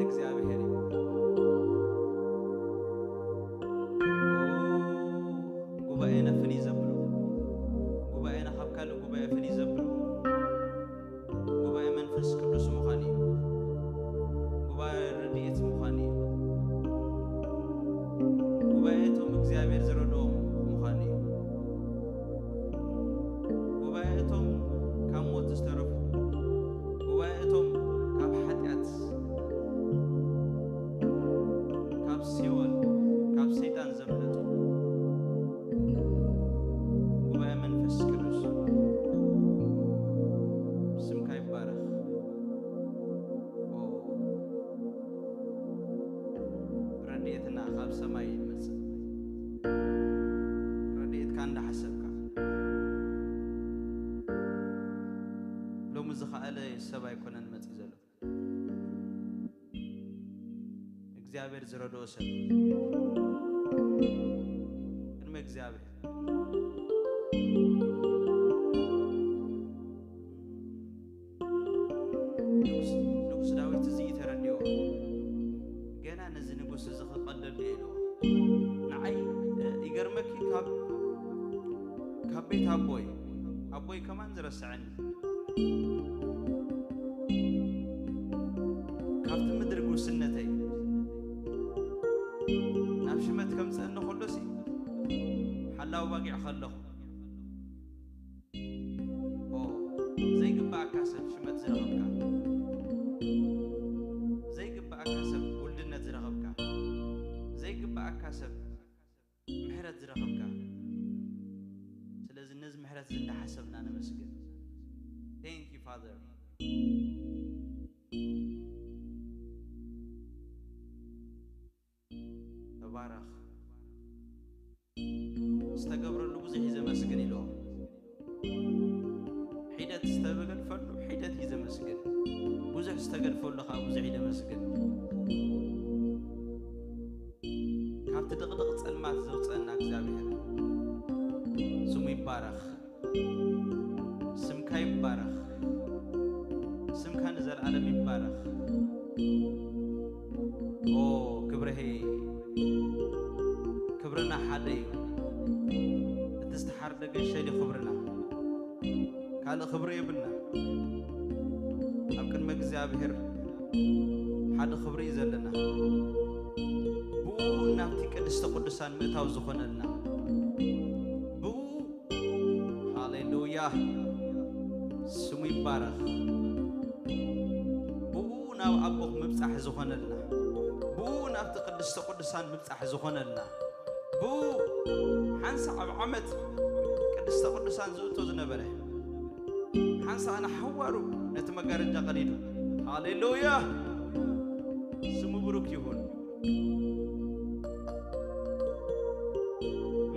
እግዚኣብሔር እዩ። ጉባኤና ፍልይ ዘብሎ፣ ጉባኤና ካብ ካልእ ጉባኤ ፍልይ ዘብሎ፣ ጉባኤ መንፈስ ቅዱስ ምዃን እዩ። ጉባኤ ረድኤት ምዃን እዩ። ጉባኤ እቶም እግዚኣብሔር ዝረድኦም ምዃን እዩ። ጉባኤ እቶም ካብ ሞት ዝተረፉ፣ ጉባኤ እቶም ካብ ሓጢኣት፣ ካብ ሲኦል፣ ካብ ሰይጣን ዘምለጡ፣ ጉባኤ መንፈስ ቅዱስ፣ ስምካ ይባረኽ። ኦ፣ ረድኤትና ካብ ሰማይ ይመጽእ። ረድኤትካ እንዳሓሰብካ፣ ሎሚ ዝኸኣለ ሰብ ኣይኮነን መጺእ ዘሎ። እግዚኣብሔር ዝረድኦ ሰብ ቅድሚ እግዚኣብሔር። ንጉስ፣ ንጉስ ዳዊት እዚ እዩ ተረዲኦ። ገና ነዚ ንጉስ እዚ ክቐልል ድየ ኢልዎ። ንዓይ፣ እ፣ ይገርመኪ፣ ካብ፣ ካብ ቤት ኣቦይ፣ ኣቦይ ከማን ዝረስዐኒ፣ ካብቲ ምድሪ ጉስነተይ ናብ ሽመት ከምጽአኒ ከሎሲ፣ ሓላዊ ባጊዕ ከለኹ፣ ኦ፣ ዘይግብኣካ ሰብ ሽመት ዝረኸብካ፣ ዘይግብኣካ ሰብ ውልድነት ዝረኸብካ፣ ዘይግብኣካ ሰብ ምሕረት ዝረኸብካ። ስለዚ ነዚ ምሕረት እዚ እንዳሓሰብና ነመስግን። Thank you, Father። ተባረኽ። ዝተገብረሉ ብዙሕ እዩ ዘመስግን ኢልዎ። ሒደት ዝተገልፈሉ ሒደት እዩ ዘመስግን። ብዙሕ ዝተገልፈሉ ከዓ ብዙሕ እዩ ዘመስግን። ካብቲ ድቕድቕ ጸልማት ዘውፅአና እግዚኣብሔር ስሙ ይባረኽ። ስምካ ይባረኽ። ስምካ ንዘለዓለም ይባረኽ። ኦ፣ ክብረሄ፣ ክብርና ሓደ እዩ። እቲ ዝተሓርደ ገሸል እዩ ክብርና። ካልእ ክብሪ የብልና። ኣብ ቅድሚ እግዚኣብሔር ሓደ ክብሪ እዩ ዘለና። ብኡ ናብቲ ቅድስተ ቅዱሳን ምእታው ዝኾነልና። ብኡ፣ ሃሌሉያ፣ ስሙ ይባረኽ። ብኡ ናብ ኣቦኽ ምብጻሕ ዝኾነልና። ብኡ ናብቲ ቅድስተ ቅዱሳን ምብጻሕ ዝኾነልና። ብኡ ሓንሳእ ኣብ ዓመት ቅድስተ ቅዱሳን ዝእቶ ዝነበረ፣ ሓንሳእ ንሓዋሩ ነቲ መጋረጃ ቀዲዱ። ሃሌሉያ! ስሙ ብሩክ ይሁን።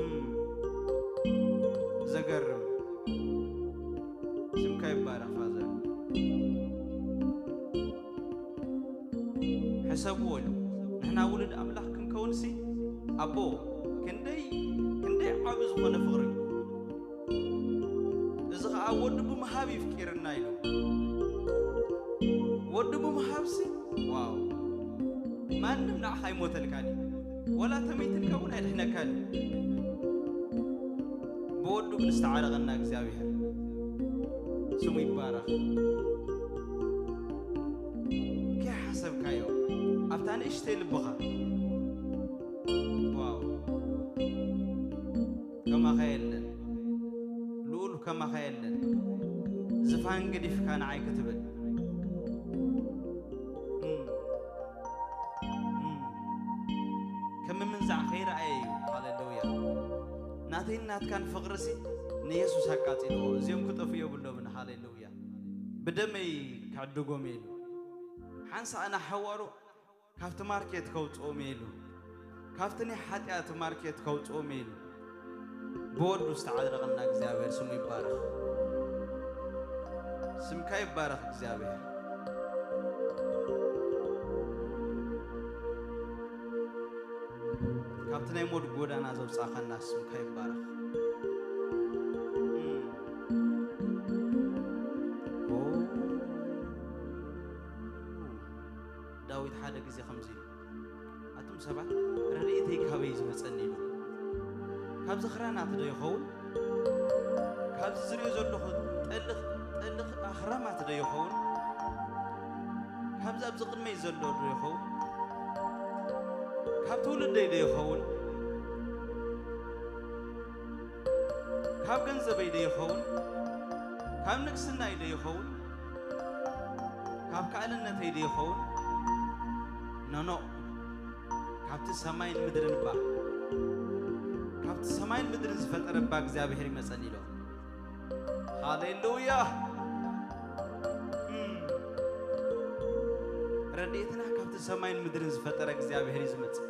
እም፣ ዘገርም። ስምካ ይባረኽ ፋዘር። ሕሰብዎ ኢሉ። ንሕና ውሉድ ኣምላኽ ክንከውንሲ፣ ኣቦ፣ ክንደይ፣ ክንደይ ዓቢ ዝኾነ ፍቕሪ። እዚ ኸኣ ወዱ ብምሃብ ይፍቂርና ኢሉ። ወዱ ብምሃብሲ፣ ዋው፣ ማንም ንዓኻ ኣይሞተልካን እዩ። ወላ ተመይትልካ እውን ኣየድሕነካን እዩ። ብወዱ ግን ዝተዓረቐና እግዚኣብሔር ስሙ ይባረኽ። ከይሓሰብካዮ ኣብታ ንእሽተይ ልብኻ፣ ዋው፣ ከማኻ የለን፣ ልኡል ከማኻ የለን። ዝፋን ገዲፍካ ንዓይ ክትብል፣ እም፣ እም፣ ከም ምምንዛዕ ከይረኣየ እዩ። ሃሌሉያ። ናተይን ናትካን ፍቕርሲ ንየሱስ ኣቃጺልዎ። እዚኦም ክጠፍኡ የብሎምን። ሃሌሉያ። ብደመይ ክዕድጎም እየ ኢሉ። ሓንሳእ ንሓዋሩ ካብቲ ማርኬት ከውጽኦም እየ ኢሉ። ካብቲ ናይ ሓጢኣት ማርኬት ከውጽኦም እየ ኢሉ። ብወዱ ዝተዓረቐና እግዚኣብሔር ስሙ ይባረኽ። ስምካ ይባረኽ እግዚኣብሔር። ካብቲ ናይ ሞት ጎዳና ዘውጻእኻና ስምካ ይባረኽ። እም። ኦ። ዳዊት ሓደ ግዜ ከምዚ ኢሉ፣ ኣቱም ሰባት፣ ረድኤተይ ካበይ ዝመጸኒ ኢሉ። ካብዚ ክራናት ዶ ይኸውን? ካብዚ ዝሪኦ ዘለኹ ጠልኽ ጠልኽ ኣኽራማት ዶ ይኸውን? ካብዚ ኣብዚ ቅድመይ ዘሎ ዶ ይኸውን? ካብ ትውልደይ ዶ ይኸውን? ካብ ገንዘበይ ዶ ይኸውን? ካብ ንግስናይ ዶ ይኸውን? ካብ ከኣልነተይ ዶ ይኸውን? ኖኖ፣ ካብቲ ሰማይን ምድርን እባ፣ ካብቲ ሰማይን ምድርን ዝፈጠረ እባ እግዚኣብሔር ይመጸኒ ኢሎም። ሃሌሉያ! እም፣ ረድኤትና ካብቲ ሰማይን ምድርን ዝፈጠረ እግዚኣብሔር እዩ ዝመጽእ።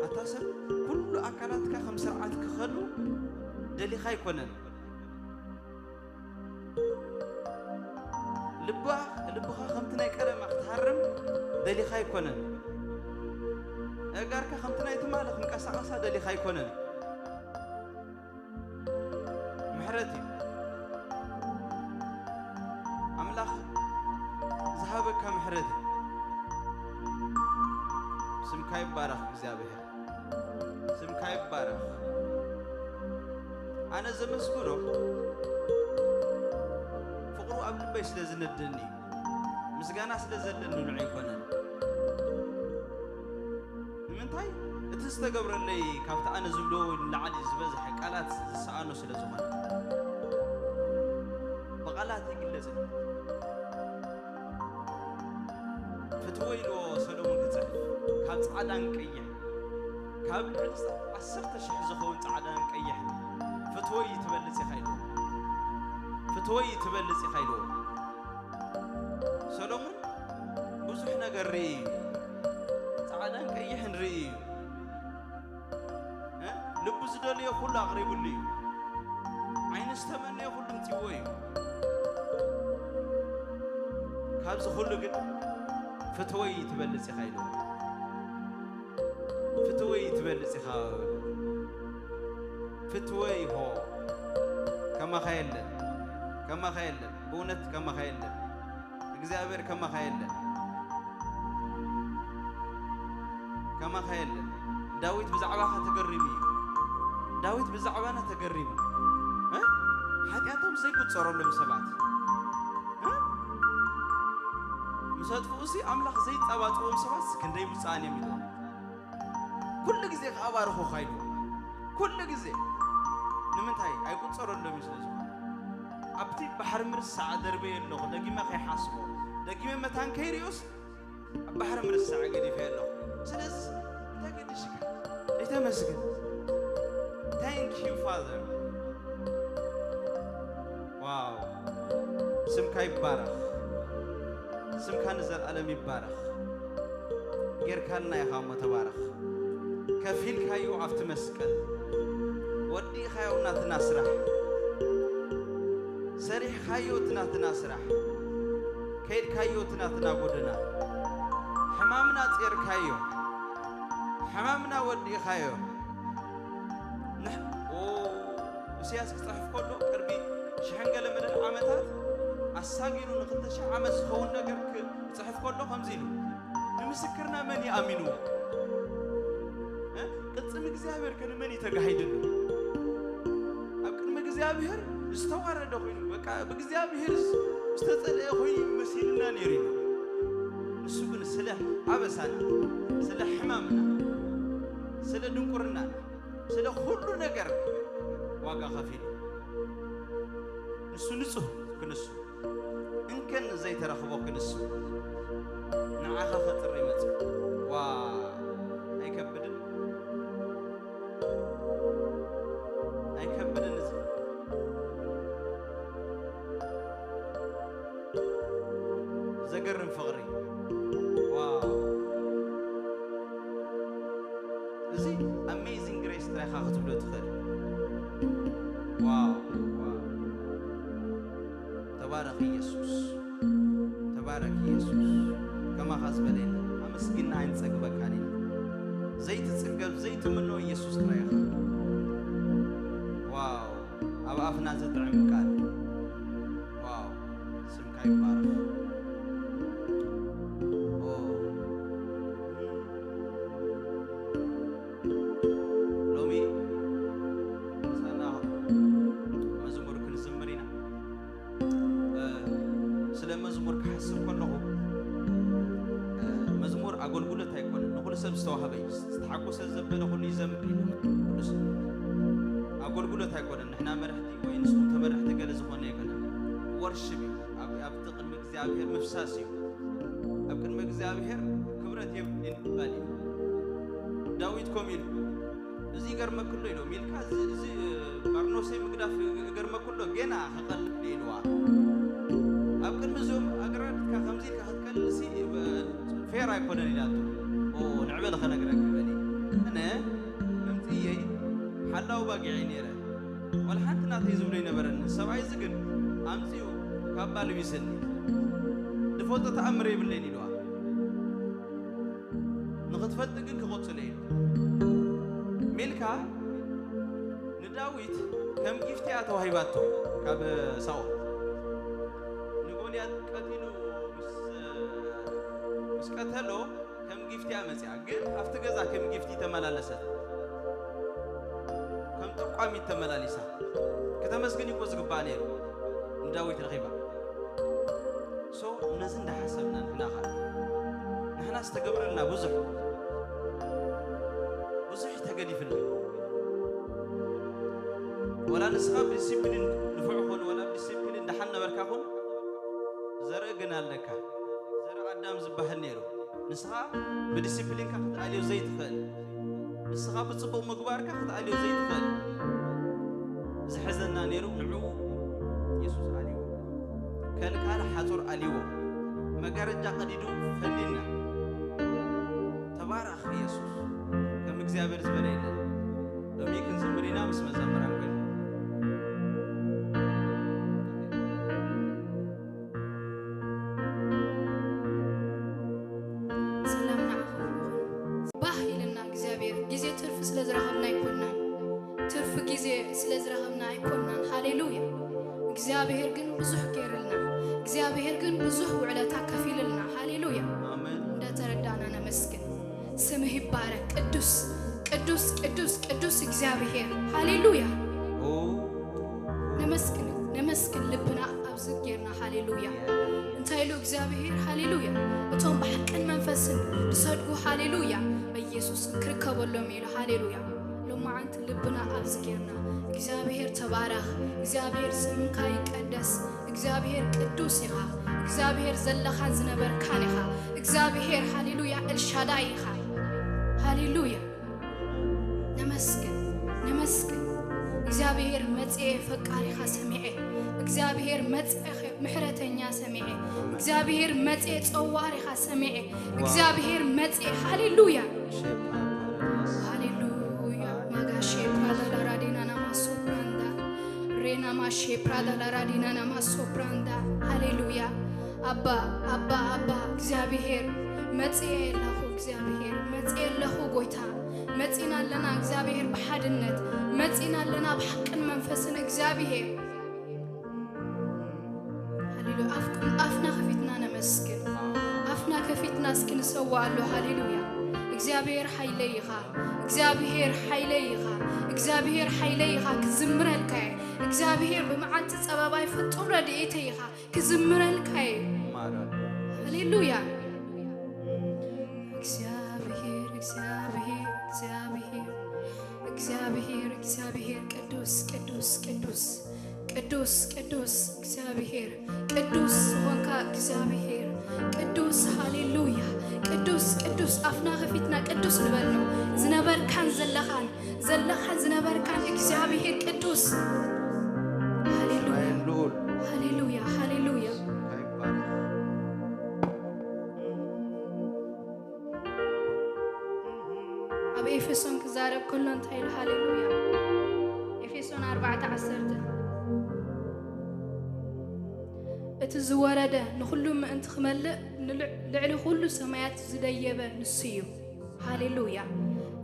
ኣታ ሰብ፣ ኩሉ ኣካላትካ ከም ስርዓት ክኸዱ ደሊኻ ኣይኮነን። ልባ-፣ ልብኻ ከምቲ ናይ ቀደማ ክትሃርም ደሊኻ ኣይኮነን። ኣእጋርካ ከምቲ ናይ ትማሊ ክንቀሳቐሳ ደሊኻ ኣይኮነን። ምሕረት እዩ። ኣምላኽ ዝሃበካ ምሕረት እዩ። ስምካ ይባረኽ እግዚኣብሔር። ስምካ ይባረኽ። ኣነ ዘመስግኖ ፍቕሩ ኣብ ልበይ ስለ ዝነደኒ እዩ። ምስጋና ስለ ዘለኒ ንዑ ኣይኮነን። ንምንታይ? እቲ ዝተገብረለይ ካብቲ ኣነ ዝብሎ ንላዕሊ ዝበዝሐ ቃላት ዝሰኣኖ ስለ ዝኾነ። ብቓላት ይግለጽ። ፍትወ ኢልዎ ሰሎሞን ክጽሕፍ፣ ካብ ጻዕዳን ቀይሕ፣ ካብ ልዕሊ ዓሰርተ ሽሕ ዝኸውን ጻዕዳን ቀይሕ ፍትወይ ትበልጽ ኢኻ ኢልዎ። ፍትወይ ትበልጽ ኢኻ ኢልዎ። ሰሎሞን ብዙሕ ነገር ርኢ እዩ። ጻዕዳን ቀይሕን ርኢ እዩ። እ? ልቡ ዝደልዮ ኩሉ ኣቕሪቡሉ እዩ። ዓይኑ ዝተመነዮ ኩሉ ምጽዎ እዩ። ካብዚ ኩሉ ግን ፍትወይ ትበልጽ ኢኻ ኢሉ። ፍትወይ ትበልጽ ኢኻ። ፍትወይ ሆ፣ ከማኻ የለን፣ ከማኻ የለን፣ ብእውነት ከማኻ የለን። እግዚኣብሔር ከማኻ የለን። ከማኻ የለን። ዳዊት ብዛዕባኻ ተገሪሙ እዩ። ዳዊት ብዛዕባና ተገሪሙ። እ? ሓጢኣቶም ዘይቁጸረሎም ሰባት። እ? ምስ ኣጥፍኡሲ ኣምላኽ ዘይጸባጽቦም ሰባት ክንደይ ብፁዓን እዮም ኢልዎም። ኩሉ ግዜ ከኣ ባርኹኻ ኢልዎም። ኩሉ ግዜ። ንምንታይ? ኣይቁጸረሎም እዩ ስለ ዝኾነ። ኣብቲ ባሕሪ ምርሳዕ ደርበየ ኣለኹ፣ ደጊመ ከይሓስቦ፣ ደጊመ መታን ከይርእዮስ ኣብ ባሕሪ ምርሳዕ ገዲፈ ኣለኹ። ስለዚ እንታይ ገዲሽካ? ኣይተመስግን። Thank you, Father። ዋው፣ ስምካ ይባረኽ። ስምካ ንዘለኣለም ይባረኽ። ጌርካልና ኢኻ እሞ ተባረኽ። ከፊልካዮ ኣብቲ መስቀል። ወዲእኻዮ ናትና ስራሕ። ሰሪሕካዮ እቲ ናትና ስራሕ። ከይድካዮ እቲ ናትና ጎደና። ሕማምና ጼርካዮ። ሕማምና ወዲእኻዮ። ንሕ-፣ ኦ፣ ኢሳያስ ክጽሕፍ ከሎ ቅድሚ ሽሕን ገለ መለን ዓመታት ኣሳጊሩ ንኽልተ ሽሕ ዓመት ዝኸውን ነገር ክ-፣ ክጽሕፍ ከሎ ከምዚ ኢሉ፣ "ንምስክርና መን እዩ ኣሚንዎ? እ? ቅጽል እግዚኣብሔር ከ ንመን እዩ ተጋሂድሉ?" ኣብ ቅድሚ እግዚኣብሔር ዝተዋረደ ኮይኑ፣ በቃ ብእግዚኣብሔር ዝ-፣ ዝተጸለየ ኮይኑ መሲሉና ነይሩ እዩ። ንሱ ግን ስለ ኣበሳና፣ ስለ ሕማምና፣ ስለ ድንቁርናና፣ ስለ ኩሉ ነገር ዋጋ ከፊሉ። ንሱ ንጹህ ክንሱ፣ እንከን ዘይተረኽቦ ክንሱ፣ ንዓኻ ከጥሪ መጽእ። ዋ፣ ኣይከብድን? ኣይከብድን እዚ? ዘገርም ፍቕሪ። ዋው። እዚ ኣሜዚንግ ግሬስ ጥራይ ኢኻ ክትብሎ ትኽእል። ዋው፣ ዋው። ተባረኽ ኢየሱስ። ተባረኽ ኢየሱስ። ከማኻ ዝበለ የለን። ኣመስጊና ኣይንጸግበካን ኢና። ዘይትጽገብ፣ ዘይትምኖ ኢየሱስ ጥራይ ኢኻ። ዋው። ኣብ ኣፍና ዘጥዕም ቃል። ዋው፣ ስምካ ይባረኽ። ዝተዋህበ እዩ። ዝተሓጎሰ ዘበለ ኩሉ ይዘምር እዩ። ቅዱስ ኣገልግሎት ኣይኮነን። ንሕና መራሕቲ ወይ ንስኹም ተመራሕቲ ገለ ዝኾነ ኣይኮነን። ወርሽፕ እዩ። ኣብ ኣብቲ ቅድሚ እግዚኣብሔር ምፍሳስ እዩ። ኣብ ቅድሚ እግዚኣብሔር ክብረት የብልኒ ምባል እዩ። ዳዊት ከምኡ ኢሉ፣ እዚ ይገርመክሎ ኢሉ፣ ሚልካ እዚ፣ እዚ ባርኖሰይ ምግዳፍ ይገርመክሎ፣ ገና ክቐልል ኢልዋ። ኣብ ቅድሚ እዞም ኣግራድካ ከምዚ ኢልካ ክትቀልልሲ ፌር ኣይኮነን ኢላቶ። ኦ፣ ንዕበለ ከነግረኪ በሊ። ኣነ መምጽእየይ ሓላው ባጊዐይ ነይረ። ዋላ ሓንቲ ናተይ ዝብሎ ኣይነበረን። ሰብኣይ እዚ ግን ኣምጺኡ ካባ ልቢስኒ። ዝፈልጦ ተኣምር የብለይን ኢልዋ። ንኽትፈልጢ ግን ክቕጽሎ ኢሉ። ሚልካ ንዳዊት ከም ጊፍት እያ ተዋሂባቶ ካብ ሳኦል። ንጎልያድ ቀቲሉ ምስ፣ ምስ ቀተሎ ከም ጊፍት እያ መጽያ። ግን ኣብቲ ገዛ ከም ጊፍት ተመላለሰት። ከም ጠቋሚት ተመላሊሳ። ከተመስግን እኮ ዝግባእ ነይሩ። ንዳዊት ረኺባ። ሶ ነዚ እንዳሓሰብና ንሕና ኸ ንሕና ዝተገብረልና ብዙሕ፣ ብዙሕ ተገዲፍልና። ወላ ንስኻ ብዲሲፕሊን ንፉዕ ኹን፣ ወላ ብዲሲፕሊን ደሓን ነበርካ ኹን፣ ዘርኢ ግን ኣለካ። ዘርኢ ኣዳም ዝበሃል ነይሩ። ንስኻ ብዲሲፕሊንካ ክትኣልዮ ዘይትኽእል፣ ንስኻ ብጽቡቕ ምግባርካ ክትኣልዮ ዘይትኽእል ዝሕዘና ነይሩ። ንዕኡ የሱስ ኣልይዎ። ከልካል ሓጹር ኣልይዎ። መጋረጃ ቀዲዱ ፈኒና። ተባረኽ የሱስ። ከም እግዚኣብሔር ዝበለ የለን። ሎሚ ክንዝምር ኢና ምስ መዘምራን ኮይና። ሰላም ንዓኹም ይኹን። ባህ ኢልና እግዚኣብሔር ግዜ ትርፊ ስለ ዝረኸብና ኣይኮናን። ትርፊ ግዜ ስለ ዝረኸብና ኣይኮናን። ሃሌሉያ። እግዚኣብሔር ግን ብዙሕ ገይርልና። እግዚኣብሔር ግን ብዙሕ ውዕለታ ከፊልልና። ሃሌሉያ። ኣሜን። እንደተረዳና ነመስግን። ስምህ ይባረክ። ቅዱስ፣ ቅዱስ፣ ቅዱስ፣ ቅዱስ እግዚኣብሔር። ሃሌሉያ። ኦ። ነመስግን፣ ነመስግን ልብና ኣብዚ ጌርና። ሃሌሉያ። እንታይ ኢሉ እግዚኣብሔር? ሃሌሉያ። እቶም ብሓቅን መንፈስን ዝሰድጉ፣ ሃሌሉያ፣ በኢየሱስ ክርከበሎም ኢሉ። ሃሌሉያ። ሎማዓንቲ ልብና ኣብዚ ጌርና። እግዚኣብሔር ተባረኽ። እግዚኣብሔር ስምካ ይቀደስ። እግዚኣብሔር ቅዱስ ኢኻ። እግዚኣብሔር ዘለኻን ዝነበርካን ኢኻ። እግዚኣብሔር፣ ሃሌሉያ፣ ኤልሻዳይ ኢኻ። ሃሌሉያ። ነመስግን፣ ነመስግን። እግዚኣብሔር መጽኤ ፈቃሪኻ ሰሚዐ። እግዚኣብሔር መጽኤ ምሕረተኛ ሰሚዐ። እግዚኣብሔር መጽኤ ጸዋሪኻ ሰሚዐ። እግዚኣብሔር መጽኤ፣ ሃሌሉያ። ሃሌሉያ። ማጋሼ ፕራዳ ላራዲና ናማ ሶፕራንዳ። ሬና ማሼ ፕራዳ ላራዲና ናማ ሶፕራንዳ። ሃሌሉያ። ኣባ፣ ኣባ፣ ኣባ፣ እግዚኣብሔር መጽኤ ኣለኹ፣ እግዚኣብሔር መጽኤ ኣለኹ፣ ጎይታ መጺና ኣለና፣ እግዚኣብሔር ብሓድነት መጺና ኣለና፣ ብሓቅን መንፈስን እግዚኣብሔር። ሃሌሉያ። ኣፍ-፣ ኣፍና ከፊትና ነመስግን። ኣፍና ከፊትና እስኪ ንሰዋኣሉ። ሃሌሉያ። እግዚኣብሔር ሓይለይ ኢኻ፣ እግዚኣብሔር ሓይለይ ኢኻ፣ እግዚኣብሔር ሓይለይ ኢኻ፣ ክዝምረልካ እየ። እግዚኣብሔር ብመዓልቲ ጸበባይ ፍጹም ረድኤተይ ኢኻ፣ ክዝምረልካ እየ። ማራ። ሃሌሉያ። እግዚኣብሔር፣ እግዚኣብሔር፣ እግዚኣብሔር፣ እግዚኣብሔር፣ እግዚኣብሔር፣ ቅዱስ፣ ቅዱስ፣ ቅዱስ፣ ቅዱስ፣ ቅዱስ፣ እግዚኣብሔር፣ ቅዱስ ዝኾንካ እግዚኣብሔር፣ ቅዱስ፣ ሃሌሉያ፣ ቅዱስ፣ ቅዱስ፣ ኣፍና ከፊትና ቅዱስ ንበል ነው። ዝነበርካን ዘለኻን፣ ዘለኻን ዝነበርካን እግዚኣብሔር ቅዱስ። ሃሌሉያ፣ እስራኤል ልዑል። ሃሌሉያ፣ ሃሌሉያ። ስምካ ይባረክ። ኣብ ኤፌሶን ክዛረብ ከሎ እንታይ ኢሉ? ሃሌሉያ። ኤፌሶን ኣርባዕተ ዓሰርተ፣ እቲ ዝወረደ ንኹሉ ምእንቲ ክመልእ ንልዕ-፣ ልዕሊ ኩሉ ሰማያት ዝደየበ ንሱ እዩ። ሃሌሉያ።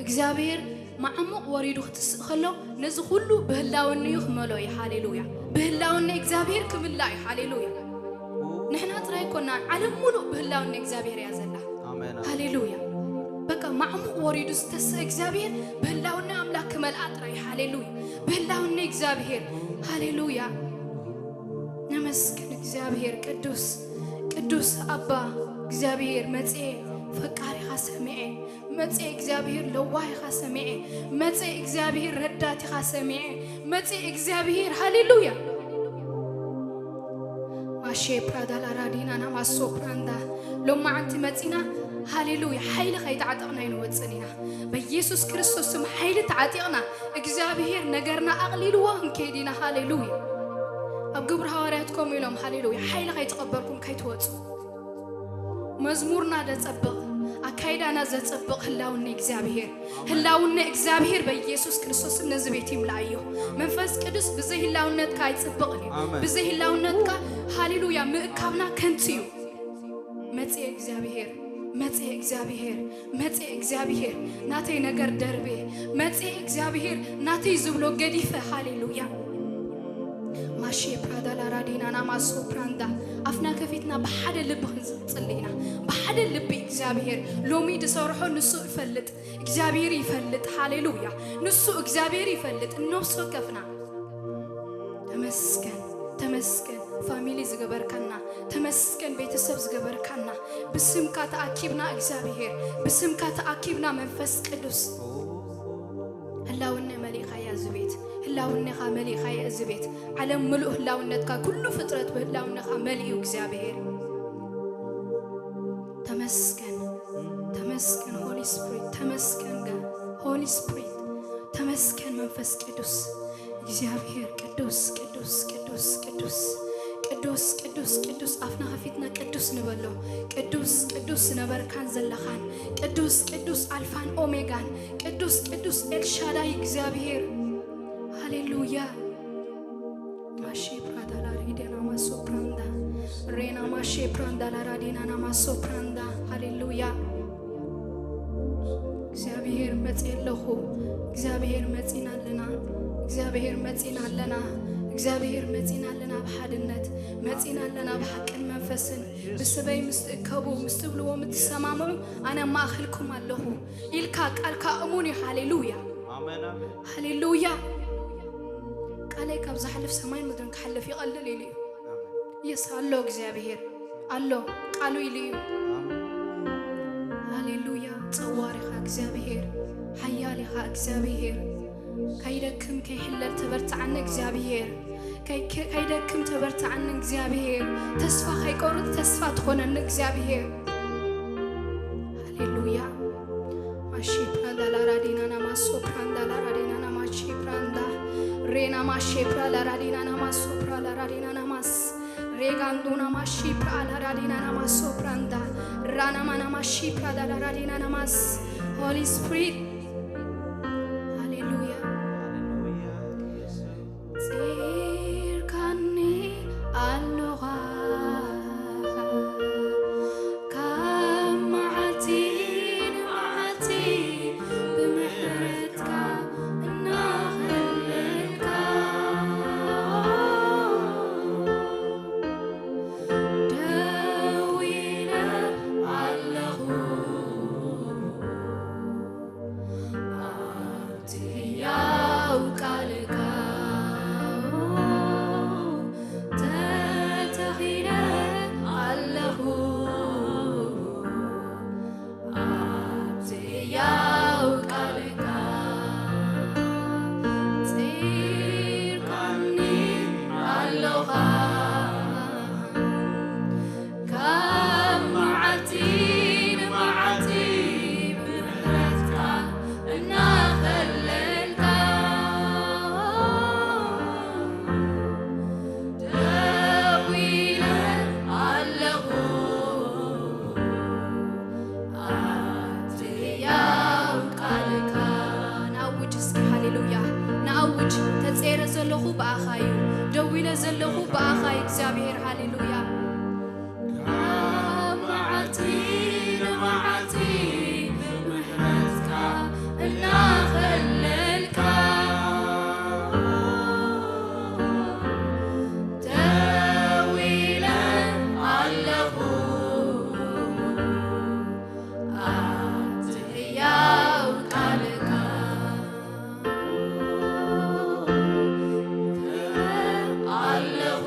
እግዚኣብሔር መዓሙቕ ወሪዱ ክትስእ ከሎ ነዚ ኩሉ ብህላውንኡ ክመልኦ እዩ። ሃሌሉያ። ብህላውነ እግዚኣብሔር ክምላእ እዩ። ሃሌሉያ። ንሕና ጥራይ ኮና፣ ዓለም ሙሉእ ብህላውነ እግዚኣብሔር እያ ዘላ። ኣሜን። ሃሌሉያ። በቃ መዓሙቕ ወሪዱ ዝተስእ እግዚኣብሔር ብህላውነ ኣምላኽ ክመልኣ ጥራይ። ሃሌሉያ። ብህላውነ እግዚኣብሔር። ሃሌሉያ። ነመስግን እግዚኣብሔር። ቅዱስ፣ ቅዱስ ኣባ እግዚኣብሔር መጽኤ ፈቃሪኻ ሰሚዐ መጽኤ እግዚኣብሔር፣ ለዋሂኻ ሰሚዐ መጽኤ እግዚኣብሔር፣ ረዳቲኻ ሰሚዐ መጽኤ እግዚኣብሔር። ሃሌሉያ። ማሼ ፕራዳላ ራዲና ናማሶ ፕራንዳ። ሎማዓንቲ መጺና፣ ሃሌሉያ፣ ሓይሊ ከይተዓጠቕና ኣይንወጽን ኢና። በኢየሱስ ክርስቶስ ስም ሓይሊ ተዓጢቕና እግዚኣብሔር ነገርና ኣቕሊልዎ ክንከይድ ኢና። ሃሌሉያ። ኣብ ግብሪ ሃዋርያት ከምኡ ኢሎም፣ ሃሌሉያ፣ ሓይሊ ከይተቐበልኩም ከይትወጹ። መዝሙርና ዘጸብቕ፣ ኣካይዳና ዘጸብቕ ህላውነ እግዚኣብሔር፣ ህላውነ እግዚኣብሔር በኢየሱስ ክርስቶስም ነዚ ቤት ይምላእዮ። መንፈስ ቅዱስ ብዘይ ህላውነትካ ኣይጽብቕን እዩ። ኣሜን። ብዘይ ህላውነትካ፣ ሃሌሉያ፣ ምእካብና ከንቱ እዩ። መጽኤ እግዚኣብሔር፣ መጽኤ እግዚኣብሔር፣ መጽኤ እግዚኣብሔር፣ ናተይ ነገር ደርቤ፣ መጽኤ እግዚኣብሔር፣ ናተይ ዝብሎ ገዲፈ፣ ሃሌሉያ። ማሼ ፕራዳ ላራዲና ናማሶ ፕራንዳ። ኣፍና ከፊትና ብሓደ ልቢ ክንጽሊ ኢና። ብሓደ ልቢ እግዚኣብሔር ሎሚ ዝሰርሖ ንሱ ይፈልጥ፣ እግዚኣብሔር ይፈልጥ። ሃሌሉያ። ንሱ እግዚኣብሔር ይፈልጥ። ነፍሲ ወከፍና ተመስገን፣ ተመስገን ፋሚሊ ዝገበርካና፣ ተመስገን ቤተሰብ ዝገበርካና። ብስምካ ተኣኪብና እግዚኣብሔር፣ ብስምካ ተኣኪብና መንፈስ ቅዱስ። ህላውነ መሊእኻያ እዚ ቤት፣ ህላውነኻ መሊእኻያ እዚ ቤት። ዓለም ምሉእ ህላውነትካ፣ ኩሉ ፍጥረት ብህላውነኻ መሊኡ እግዚኣብሔር። ተመስገን፣ ተመስገን ሆሊ ስፕሪት፣ ተመስገን ጋ-፣ ሆሊ ስፕሪት፣ ተመስገን መንፈስ ቅዱስ። እግዚኣብሔር ቅዱስ፣ ቅዱስ፣ ቅዱስ፣ ቅዱስ፣ ቅዱስ፣ ቅዱስ፣ ቅዱስ። ኣፍና ከፊትና ቅዱስ ንበሎ። ቅዱስ፣ ቅዱስ ዝነበርካን ዘለኻን፣ ቅዱስ፣ ቅዱስ ኣልፋን ኦሜጋን፣ ቅዱስ፣ ቅዱስ ኤልሻዳይ እግዚኣብሔር። ሃሌሉያ። ማሼ ፕራዳ ላሪዴና ማሶ ፕራንዳ፣ ሬና ማሼ ፕራንዳ ላራዲና ናማሶ ፕራንዳ። ሃሌሉያ። እግዚኣብሔር መጽእ ኣለኹ። እግዚኣብሔር መጺና ኣለና። እግዚኣብሔር መጺና ኣለና። እግዚኣብሔር መጺና ኣለና። ብሓድነት መጺና ኣለና። ብሓቅን መንፈስን ብስበይ ምስ ትእከቡ፣ ምስ ትብልዎ፣ ምስ ትሰማምዑ፣ ኣነ ኣብ ማእኸልኩም ኣለኹ ኢልካ ቃልካ እሙን እዩ። ሃሌሉያ። ኣሜን፣ ኣሜን። ሃሌሉያ። ቃለይ ካብ ዝሓልፍ ሰማይን ምድርን ክሓልፍ ይቐልል ኢሉ እዩ። ኣሜን። የስ ኣሎ፣ እግዚኣብሔር ኣሎ፣ ቃሉ ኢሉ እዩ። ኣሜን። ሃሌሉያ። ጸዋር ኢኻ እግዚኣብሔር፣ ሓያል ኢኻ እግዚኣብሔር። ከይደክም ከይሕለል ተበርትዓኒ እግዚኣብሔር። ከይ-፣ ከይደክም ተበርትዓኒ እግዚኣብሔር። ተስፋ ከይቆርጥ ተስፋ ትኾነኒ እግዚኣብሔር። ሃሌሉያ። ማሺ ፕራንዳ ላራዲና ናማሶ ፕራንዳ ላራዲና ናማሺ ፕራንዳ ሬና ማሺ ፕራ ላራዲና ናማሶ ፕራ ላራዲና ናማስ ሬጋንዶ ናማሺ ፕራ ላራዲና ናማሶ ፕራንዳ ራናማ ናማሺ ፕራዳ ላራዲና ናማስ ሆሊ ስፕሪት። ሃሌሉያ። ጺርካኒ ኣሎኻ ካብ መዓልቲ ንመዓልቲ ብምሕረትካ እናኸለልካ ደው ኢለ ኣለኹ። ኣብቲ ህያው ቃልካ ተተኺለ ኣለኹ። ኣብቲ ህያው ቃልካ ጺርካኒ ኣለኻ። ካብ መዓልቲ ንመዓልቲ ብምሕረትካ እናኸለልካ ደው ኢለ ኣለኹ ኣብቲ ህያው ቃልካ። ንኣውጅ እስኪ ሃሌሉያ፣ ንኣውጅ። ተጸይረ ዘለኹ ብኣኻ እዩ፣ ደው ኢለ ዘለኹ ብኣኻ እዩ እግዚኣብሔር። ሃሌሉያ። ካብ መዓልቲ ንመዓልቲ ብምሕረትካ እናኸለልካ ደው ኢለ ኣለኹ ኣብቲ ህያው ቃልካ። ኣለኹ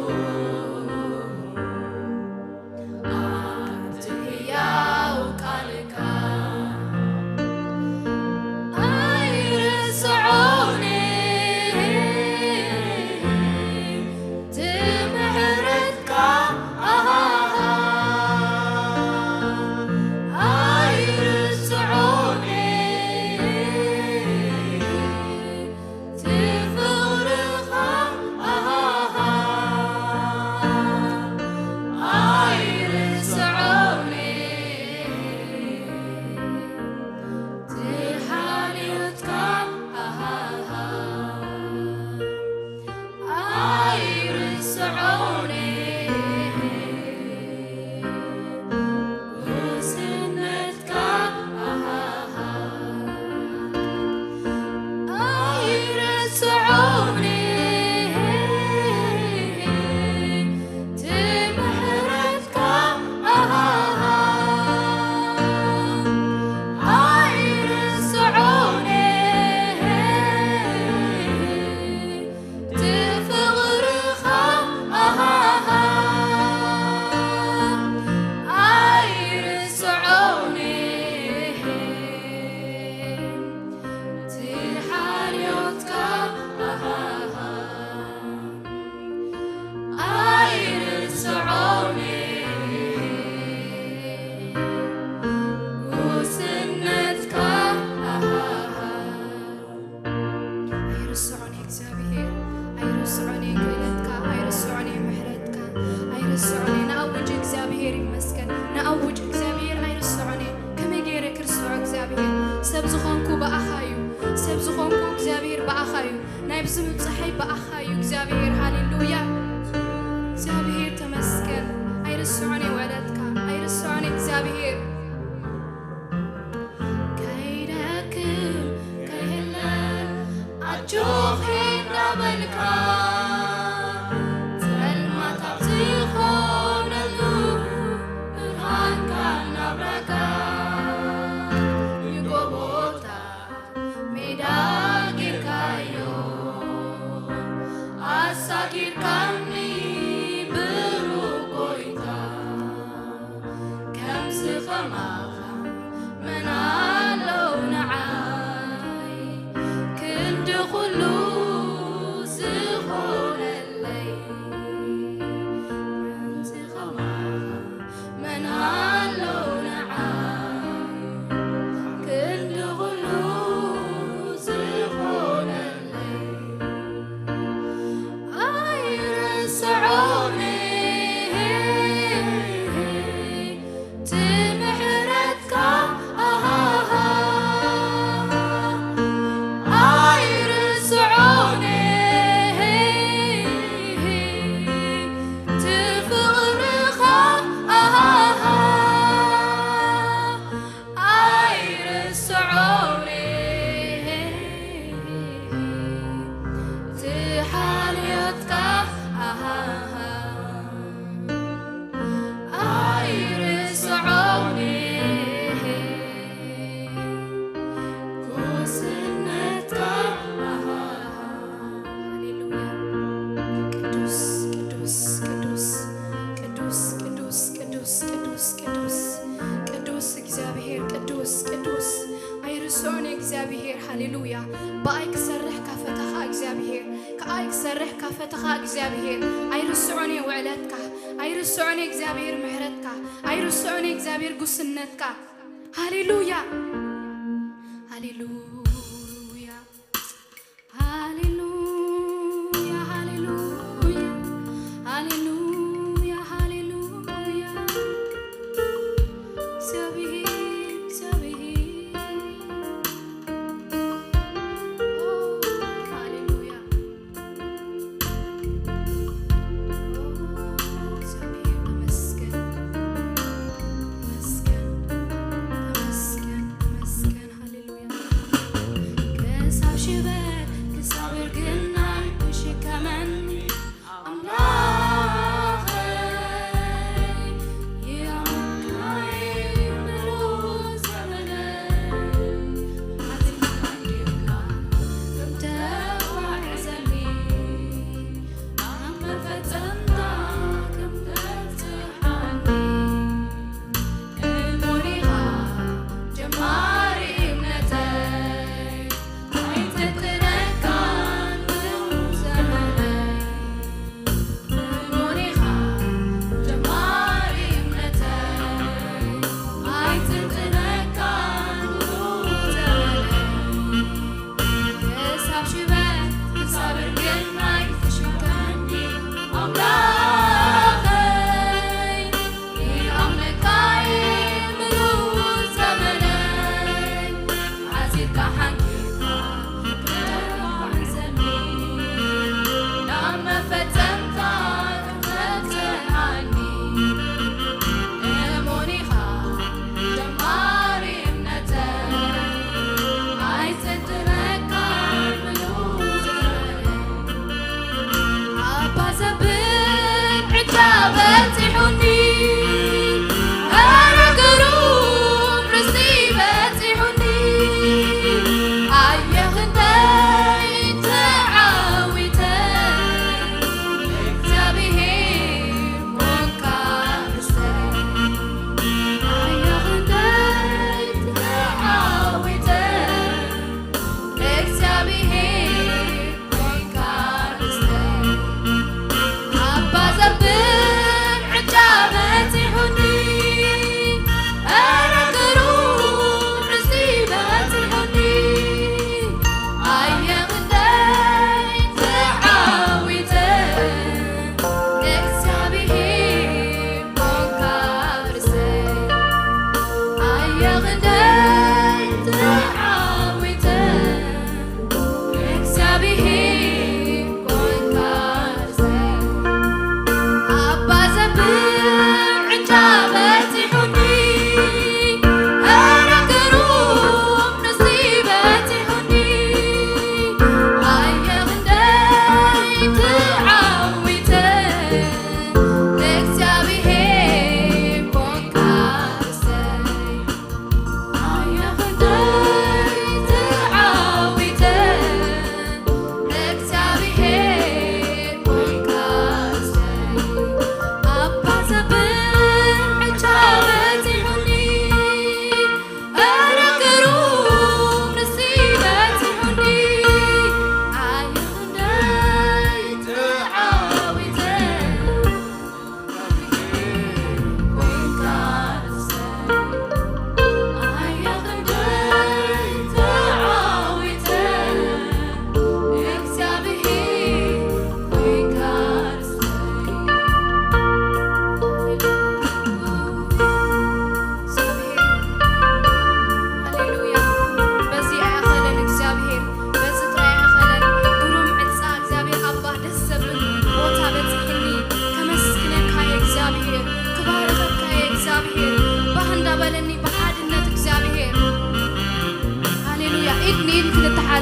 እዚ ምብጻሐይ ብኣኻ እዩ እግዚኣብሔር። ሃሌሉያ። እግዚኣብሔር ተመስገን። ኣይርስዖን እየ ውዕለትካ። ኣይርስዖን እየ እግዚኣብሔር። ከይደክም ከይህለ ኣጆኺ እንዳበልካ፣ ጸልማት ኣብ ዝኾነሉ ብርሃንካ እናብራካ፣ ንጎቦታት ሜዳ ጌርካዮ፣ ኣሳጊርካኒ ብሩኽ ጎይታ። ከምዚ ኸማኻ መን ኣሎ ንዓይ፣ ክንዲ ኹሉ ዝኾነለይ። ከምዚ ኸማኻ መን ኣሎ ንዓይ፣ ክንዲ ኹሉ ዝኾነለይ። ኣይርስዖን እቲ ምሕረትካ፣ ኣሃሃ። ኣይርስዖን እቲ ፍቕርኻ፣ ኣሃሃ። ኣይርስዖን እቲ ሓልዮትካ፣ ኣሃሃ። ኣይርስዖን ጉስነትካ፣ ኣሃሃ። ሃሌሉያ። ቅዱስ፣ ቅዱስ፣ ቅዱስ፣ ቅዱስ፣ ቅዱስ፣ ቅዱስ፣ ቅዱስ፣ ቅዱስ፣ ቅዱስ እግዚኣብሔር፣ ቅዱስ፣ ቅዱስ። ኣይርስዖን እግዚኣብሔር። ሃሌሉያ። ብኣይ ክሰርሕ ካፈተኻ እግዚኣብሔር፣ ከኣይ ክሰርሕ ካፈተኻ እግዚኣብሔር። ኣይርስዖን እየ ውዕለትካ። ኣይርስዖን እየ እግዚኣብሔር ምሕረትካ። ኣይርስዖን እየ እግዚኣብሔር ጉስነትካ። ሃሌሉያ። ሃሌሉያ። ሃሌሉያ፣ ሃሌሉያ፣ ሃሌሉያ፣ ሃሌሉያ። እግዚኣብሔር፣ እግዚኣብሔር። ኦ፣ ሃሌሉያ። ኦ፣ እግዚኣብሔር ተመስገን፣ ተመስገን፣ ተመስገን፣ ተመስገን። ሃሌሉያ። ክሳብ ሽበት ክሳብ እርግናይ ክሽከመኒ ኣምላኸይ፣ የማንካይ ምሉእ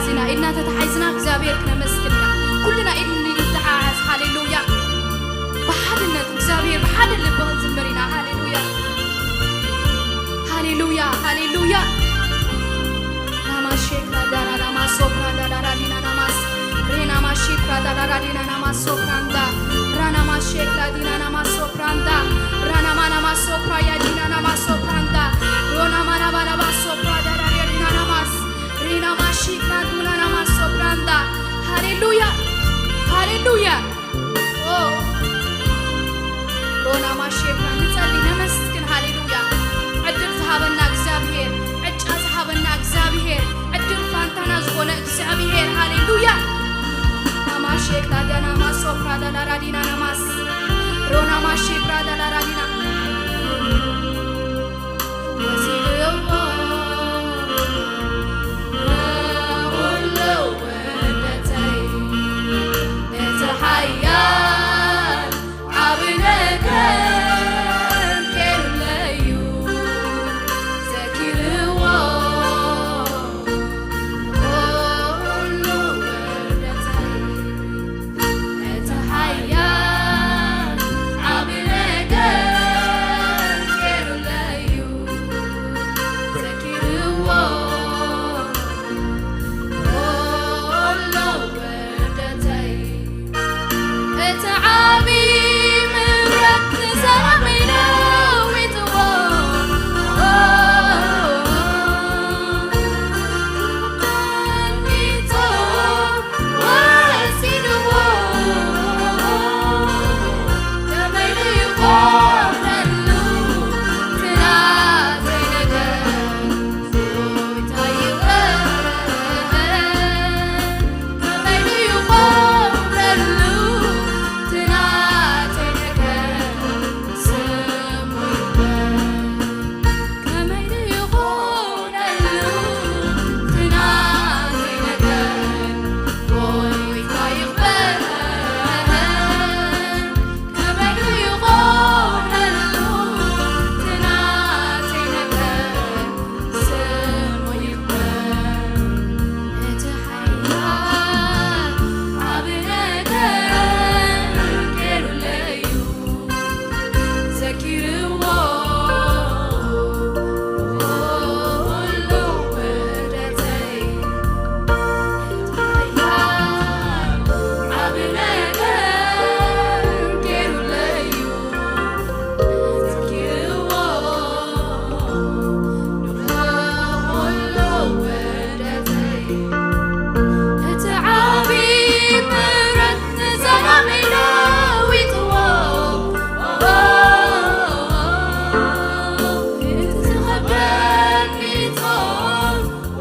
ኢና ኢድና ተተሓሒዝና እግዚኣብሔር ክነመስግን ኢና። ኩልና ኢድ ንኢድ ንተሓሓዝ። ሃሌሉያ። ብሓድነት እግዚኣብሔር ብሓደ ልቢ ክንዝምር ኢና። ሃሌሉያ። ሃሌሉያ። ሃሌሉያ። ናማሼ ክላዳራ ናማሶ ፕራዳዳራ ዲና ናማስ ሬናማሺ ፕራዳዳራ ዲና ናማሶ ፕራንዳ ራናማሼ ክላዲና ናማሶ ፕራንዳ ራናማ ናማሶ ፕራያ ዲና ናማሶ ፕራንዳ ሮናማ ናባናባሶ ፕራዳዳራ ዲና ናማስ ሪና ማሺ ፕራንዱና ናማሶ ፕራንዳ። ሃሌሉያ። ሃሌሉያ። ኦ ሮና ማሼ ፕራን ንጸሊ ነመስግን። ሃሌሉያ። ዕድል ዝሃበና እግዚኣብሔር፣ ዕጫ ዝሃበና እግዚኣብሔር፣ ዕድል ፋንታና ዝኾነ እግዚኣብሔር። ሃሌሉያ። ናማሼ ክላዳና ማሶ ፕራዳና ራዲና ናማስ ሮና ማሼ ፕራዳና ራዲና ወሲድዎ ንኹሉ ውርደተይ እቲ ሓያል ዓቢ ነገር ገይሩለዩ ዘኪርዎ ንኹሉ ውርደተይ እቲ ሓያል ዓቢ ነገር ገይሩለዩ ዘኪርዎ ኩሉ ውርደተይ እቲ ዓቢ ምሕረት ንሰላመይ ለዊጥዎ ቀኒቶ ወሲድዎ ከመይ ይኾነሉ እቲ ናተይ ነገር ጎይታ ይቕበል ከመይ ይኾነሉ እቲ ናተይ ነገር ስሙ ይኽበር ከመይ ይኾነሉ እቲ ናተይ ነገር ጎይታ ይኽበር ከመይ ይኾነሉ እቲ ናተይ ነገር ስሙ ይኽበር እቲ ሓያል ዓቢ ነገር ገይሩለዩ ዘኪርዎ ኩሉ ውርደተይ እቲ ሓያል ዓቢ ነገር ገይሩለዩ ዘኪርዎ ንኹሉ ውርደተይ እቲ ዓቢ ምሕረት ንሰላመይ ለዊጥዎ እቲ ዝኸብደኒ ጾር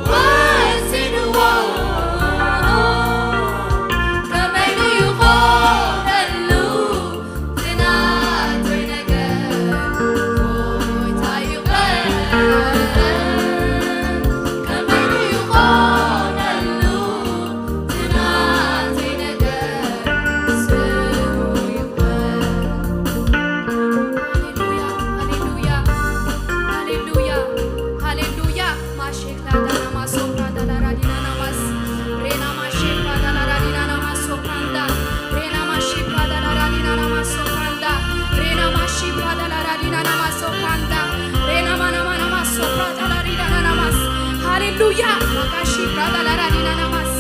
ወሲድዎ ከመይ ይኾነሉ እቲ ናተይ ነገር ጎይታ ይቕበል ከመይ ይኾነሉ እቲ ናተይ ነገር ስሙ ይኽበር ሃሌሉያ ሃሌሉያ ሃሌሉያ ሃሌሉያ ማሼ ክላዳና ማሶ ፕራዳላ ራዲና ናማስ ሬና ማሼ ፕራዳላ ራዲና ናማስ ሶ ፕራንዳ ሬና ማሺ ፕራዳላ ራዲና ናማስ ሶ ፕራንዳ ሬና ማሺ ፕራዳላ ራዲና ናማስ ሶ ፕራንዳ ሬና ማናማ ናማስ ሶ ፕራዳላ ሪዳና ናማስ ሃሌሉያ ማካሺ ፕራዳላ ራዲና ናማስ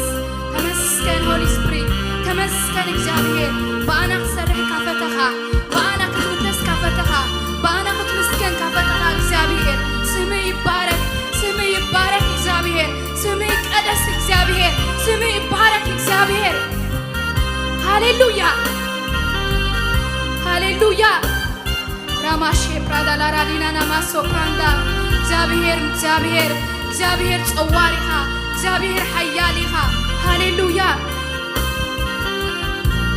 ተመስገን ሆሊ ስፕሪት ተመስገን እግዚኣብሔር ብኣና ክትሰርሕ ካፈተኻ ብኣና ክትውደስ ካፈተኻ ብኣና ክትምስገን ካፈተኻ እግዚኣብሔር ስምህ ይባረክ ስምህ ይባረክ እግዚኣብሔር ስምህ ይቀደስ እግዚኣብሔር ስምህ ይባረክ እግዚኣብሔር ሃሌሉያ ሃሌሉያ ራማሼ ፕራዳ ላራዲና ናማሶ ፕራንዳ እግዚኣብሔር እግዚኣብሔር እግዚኣብሔር ጸዋር ኢኻ እግዚኣብሔር ሓያል ኢኻ ሃሌሉያ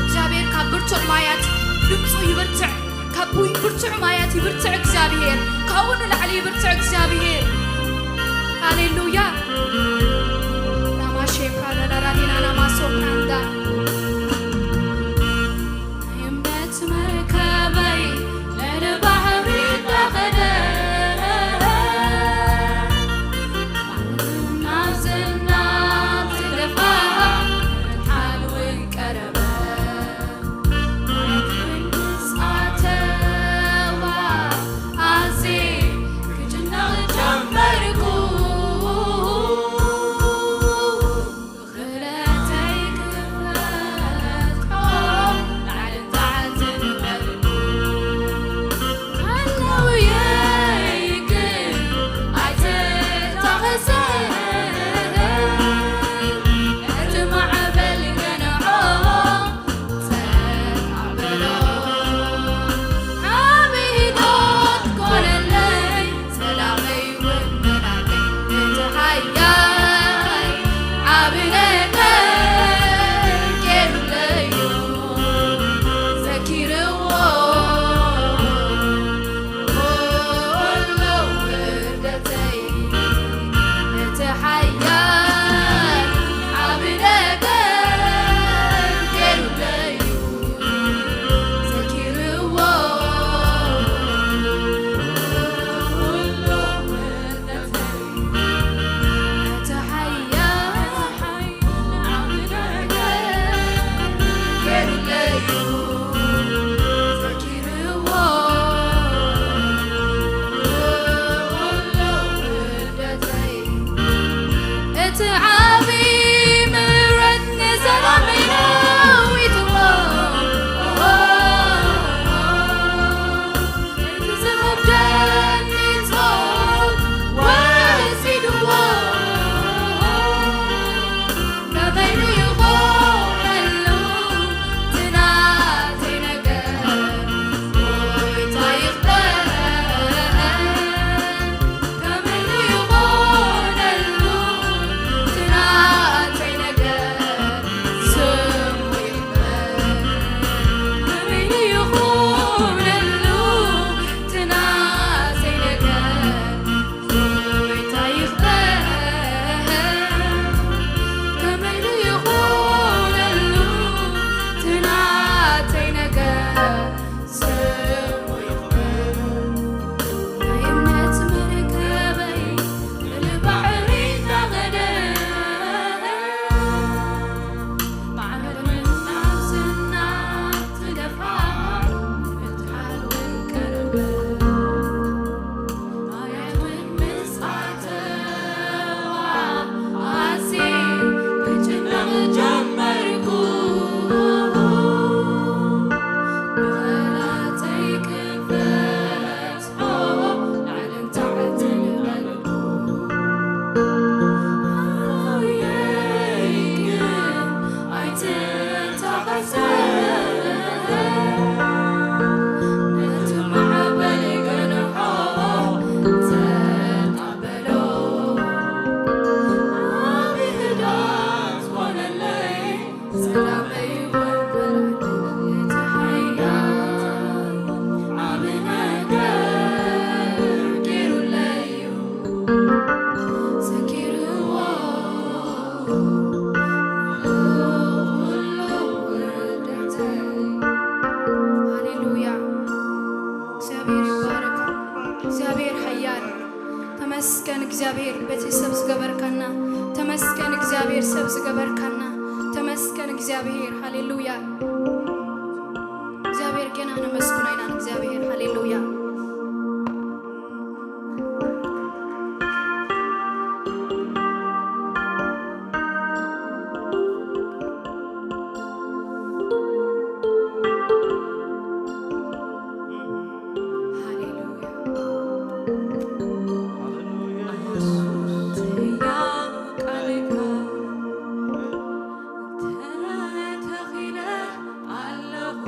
እግዚኣብሔር ካብ ብርቱዕ ማያት ድምፁ ይብርትዕ ካብ ብርቱዕ ማያት ይብርትዕ እግዚኣብሔር ካብኡ ንላዕሊ ይብርትዕ እግዚኣብሔር ሃሌሉያ ራማሼ ፕራዳ ላራዲና ናማሶ ፕራንዳ እምነት መርከበይ ልዕሊ ባሕሪ እንዳኸደ ናብ ዝና ተመስገን እግዚኣብሔር በቲ ሰብ ዝገበርካና። ተመስገን እግዚኣብሔር ሰብ ዝገበርካና። ተመስገን እግዚኣብሔር። ሃሌሉያ። እግዚኣብሔር ገና ነመስግኖ ኢና ንእግዚኣብሔር። ሃሌሉያ። ሃሌሉያ። ሃሌሉያ ኢየሱስ። ኣንተ ያው ቃልካ ተተኺለ ኣለኹ።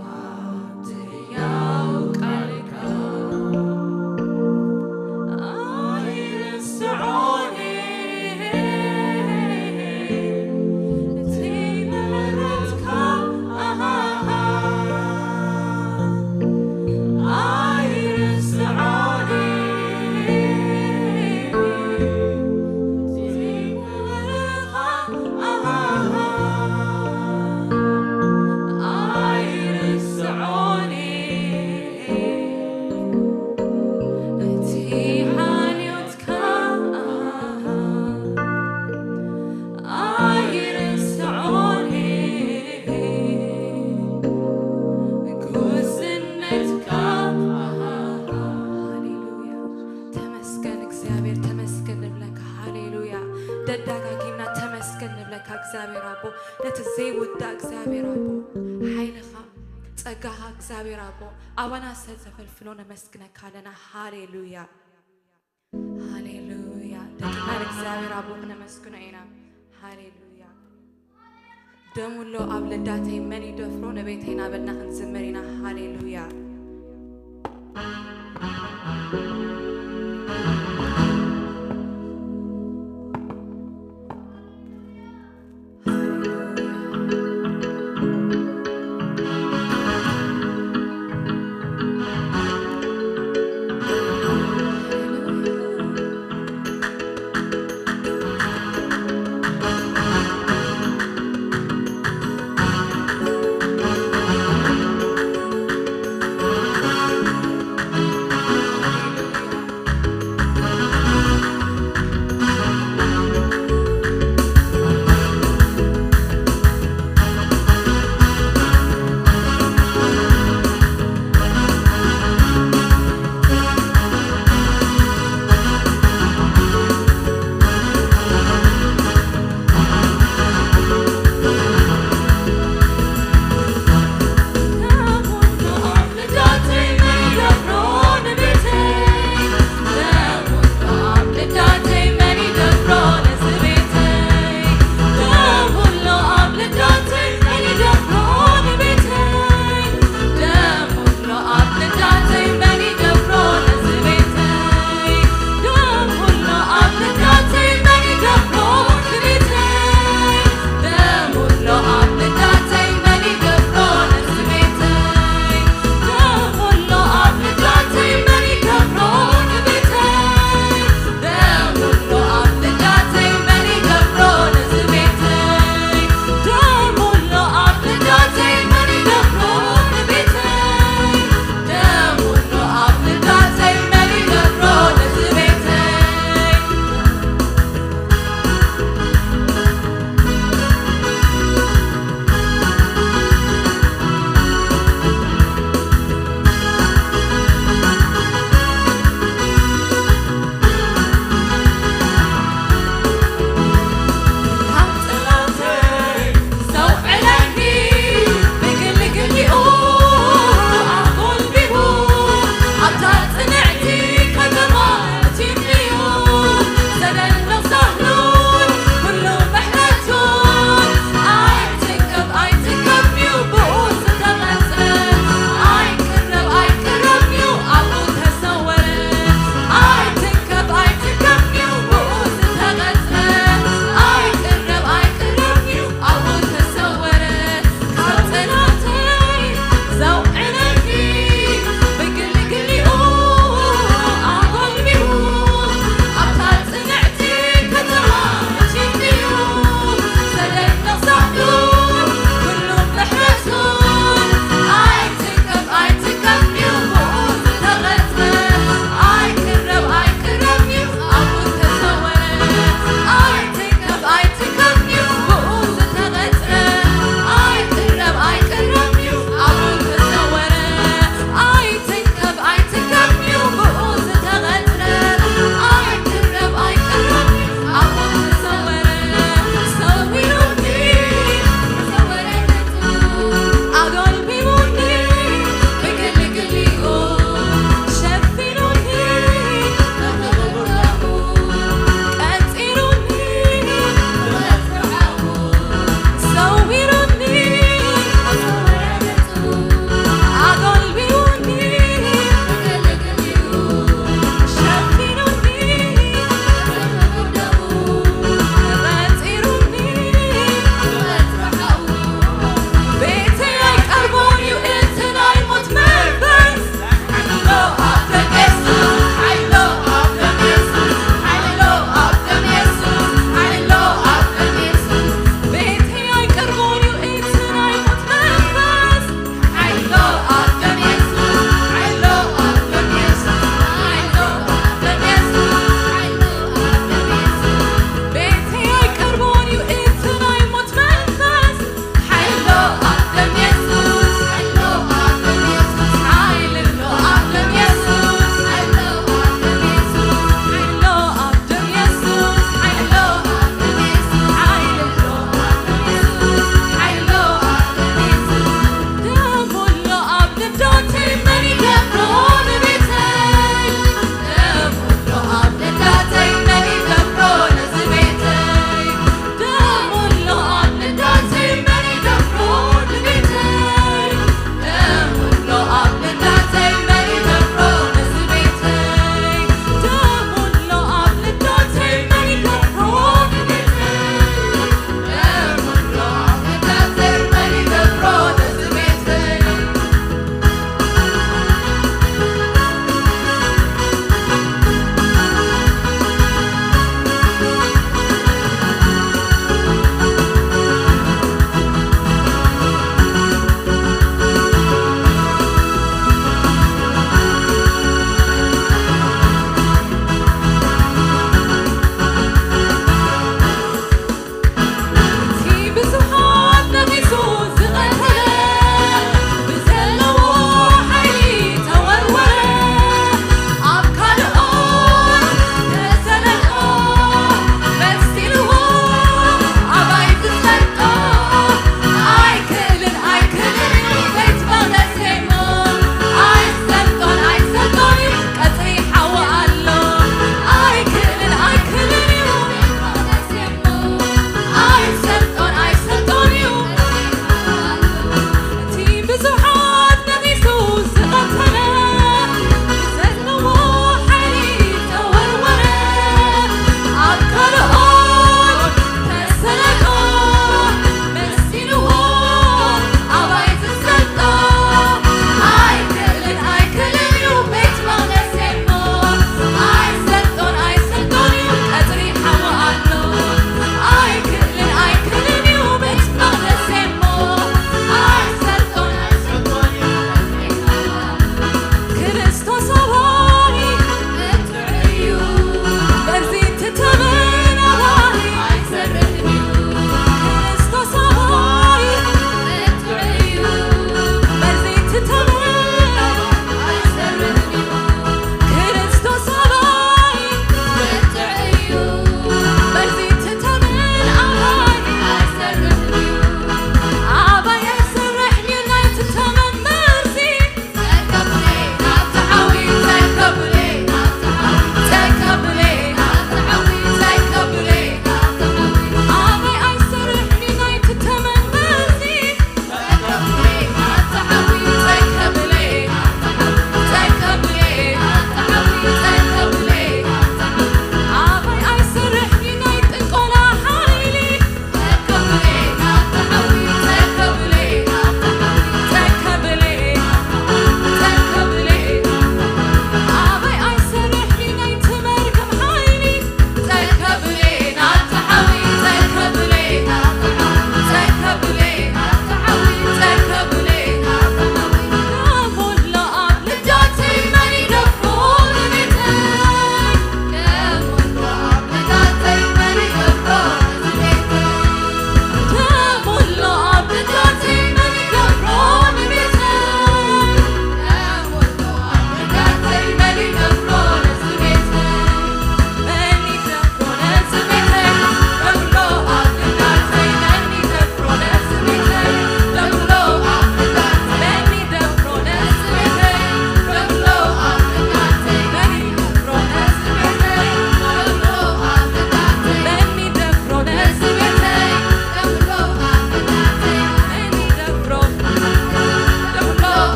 ኣንተ ያው ቃልካ ኣይርስዖን እቲ ምሕረትካ፣ ኣሃሃ፣ ኣይርስዖን እቲ ምሕረትካ፣ ኣሃሃ፣ ኣይርስዖን እቲ ሓልዮትካ ኣይርስዖን፣ ጉስነትካ። ሃሌሉያ። ተመስገን እግዚኣብሔር፣ ተመስገን ንብለካ። ሃሌሉያ። ደጋጊምና ተመስገን ንብለካ እግዚኣብሔር ኣቦ፣ ነቲ ዘይውዳእ እግዚኣብሔር ኣቦ፣ ሓይልኻ፣ ጸጋኻ እግዚኣብሔር ኣቦ፣ ኣባና ስለ ዘፈልፍሎ ነመስግነካ ኣለና። ሃሌሉያ። ሃሌሉያ። ደቂና ንእግዚኣብሔር ኣቦ ክነመስግኖ ኢና። ሃሌሉያ። ደሙ ኣሎ ኣብ ልዳተይ መን ይደፍሮ፣ ንቤተይ እናበልና ክንዝምር ኢና። ሃሌሉያ።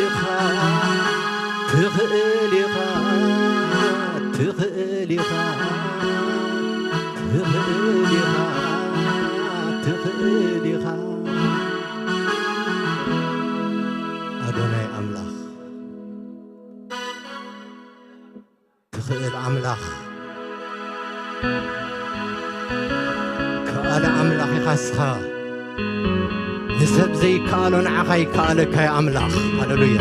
ኢኻ፣ ትኽእል ኢኻ፣ ትኽእል ኢኻ፣ ትኽእል ኢኻ፣ ትኽእል ኢኻ። ኣዶናይ ኣምላኽ፣ ትኽእል ኣምላኽ፣ ከኣለ ኣምላኽ ኢኻ እስኻ። ንሰብ ዘይከኣሎ ንዓኻ ይከኣለካ፣ ያ ኣምላኽ። ሃሌሉያ።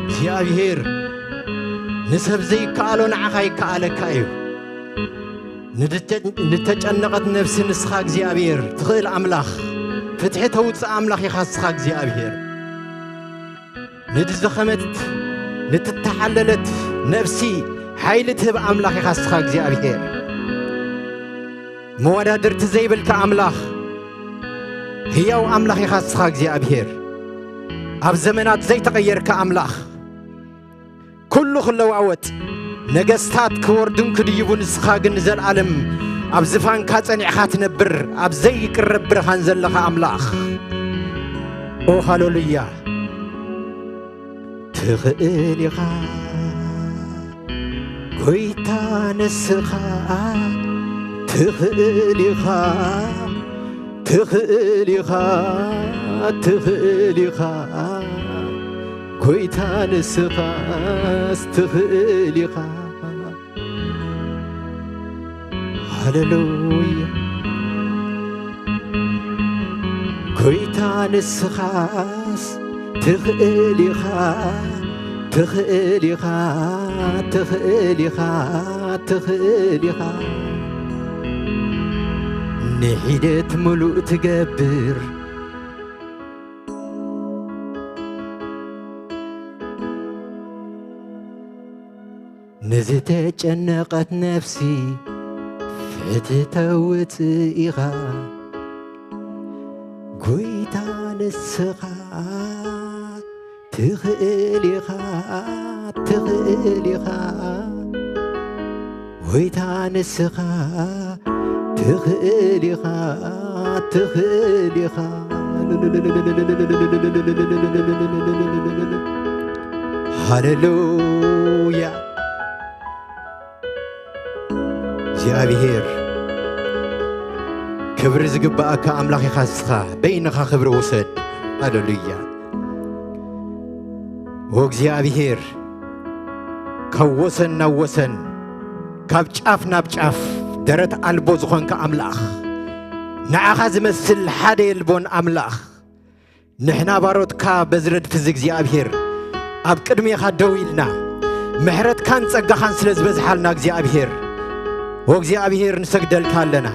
እግዚኣብሔር፣ ንሰብ ዘይከኣሎ ንዓኻ ይከኣለካ እዩ። ንድተ-፣ ንተጨነቐት ነፍሲ ንስኻ እግዚኣብሔር ትኽእል ኣምላኽ፣ ፍትሒ ተውፅእ ኣምላኽ ኢኻ ንስኻ እግዚኣብሔር። ንድዘኸመት ንትተሓለለት ነፍሲ ሓይሊ ትህብ ኣምላኽ ኢኻ ንስኻ እግዚኣብሔር። መወዳድርቲ ዘይብልካ ኣምላኽ፣ ህያው ኣምላኽ ኢኻ ንስኻ እግዚኣብሔር። ኣብ ዘመናት ዘይተቐየርካ ኣምላኽ፣ ኩሉ ክለዋወጥ፣ ነገስታት ክወርዱን ክድይቡ፣ ንስኻ ግን ንዘለኣለም ኣብ ዝፋንካ ጸኒዕኻ ትነብር፣ ኣብ ዘይቅረብ ብርሃን ዘለኻ ኣምላኽ። ኦ ሃሌሉያ። ትኽእል ኢኻ ጎይታ ንስኻ፣ ትኽእል ኢኻ፣ ትኽእል ኢኻ፣ ትኽእል ኢኻ፣ ጎይታ ንስኻስ ትኽእል ኢኻ። ሃሌሉያ። ጎይታ ንስኻስ ትኽእል ኢኻ፣ ትኽእል ኢኻ፣ ትኽእል ኢኻ፣ ትኽእል ኢኻ። ንሒደት ምሉእ ትገብር። ንዝተጨነቐት ነፍሲ ፍትሒ ተውፅእ ኢኻ። ጎይታ ንስኻ ትኽእል ኢኻ፣ ትኽእል ኢኻ። ጎይታ ንስኻ ትኽእል ኢኻ፣ ትኽእል ኢኻ። ሃሌሉያ። እግዚኣብሔር ክብሪ ዝግብኣካ ኣምላኽ ኢኻ፣ ንስኻ በይንኻ ክብሪ ውሰድ። ሃሌሉያ። ኦ እግዚኣብሔር፣ ካብ ወሰን ናብ ወሰን፣ ካብ ጫፍ ናብ ጫፍ ደረት ኣልቦ ዝኾንካ ኣምላኽ፣ ንዓኻ ዝመስል ሓደ የልቦን ኣምላኽ። ንሕና ባሮትካ በዚ ረድፊ እዚ እግዚኣብሔር ኣብ ቅድሜኻ ደው ኢልና፣ ምሕረትካን ጸጋኻን ስለ ዝበዝሓልና እግዚኣብሔር፣ ኦ እግዚኣብሔር ንሰግደልካ ኣለና።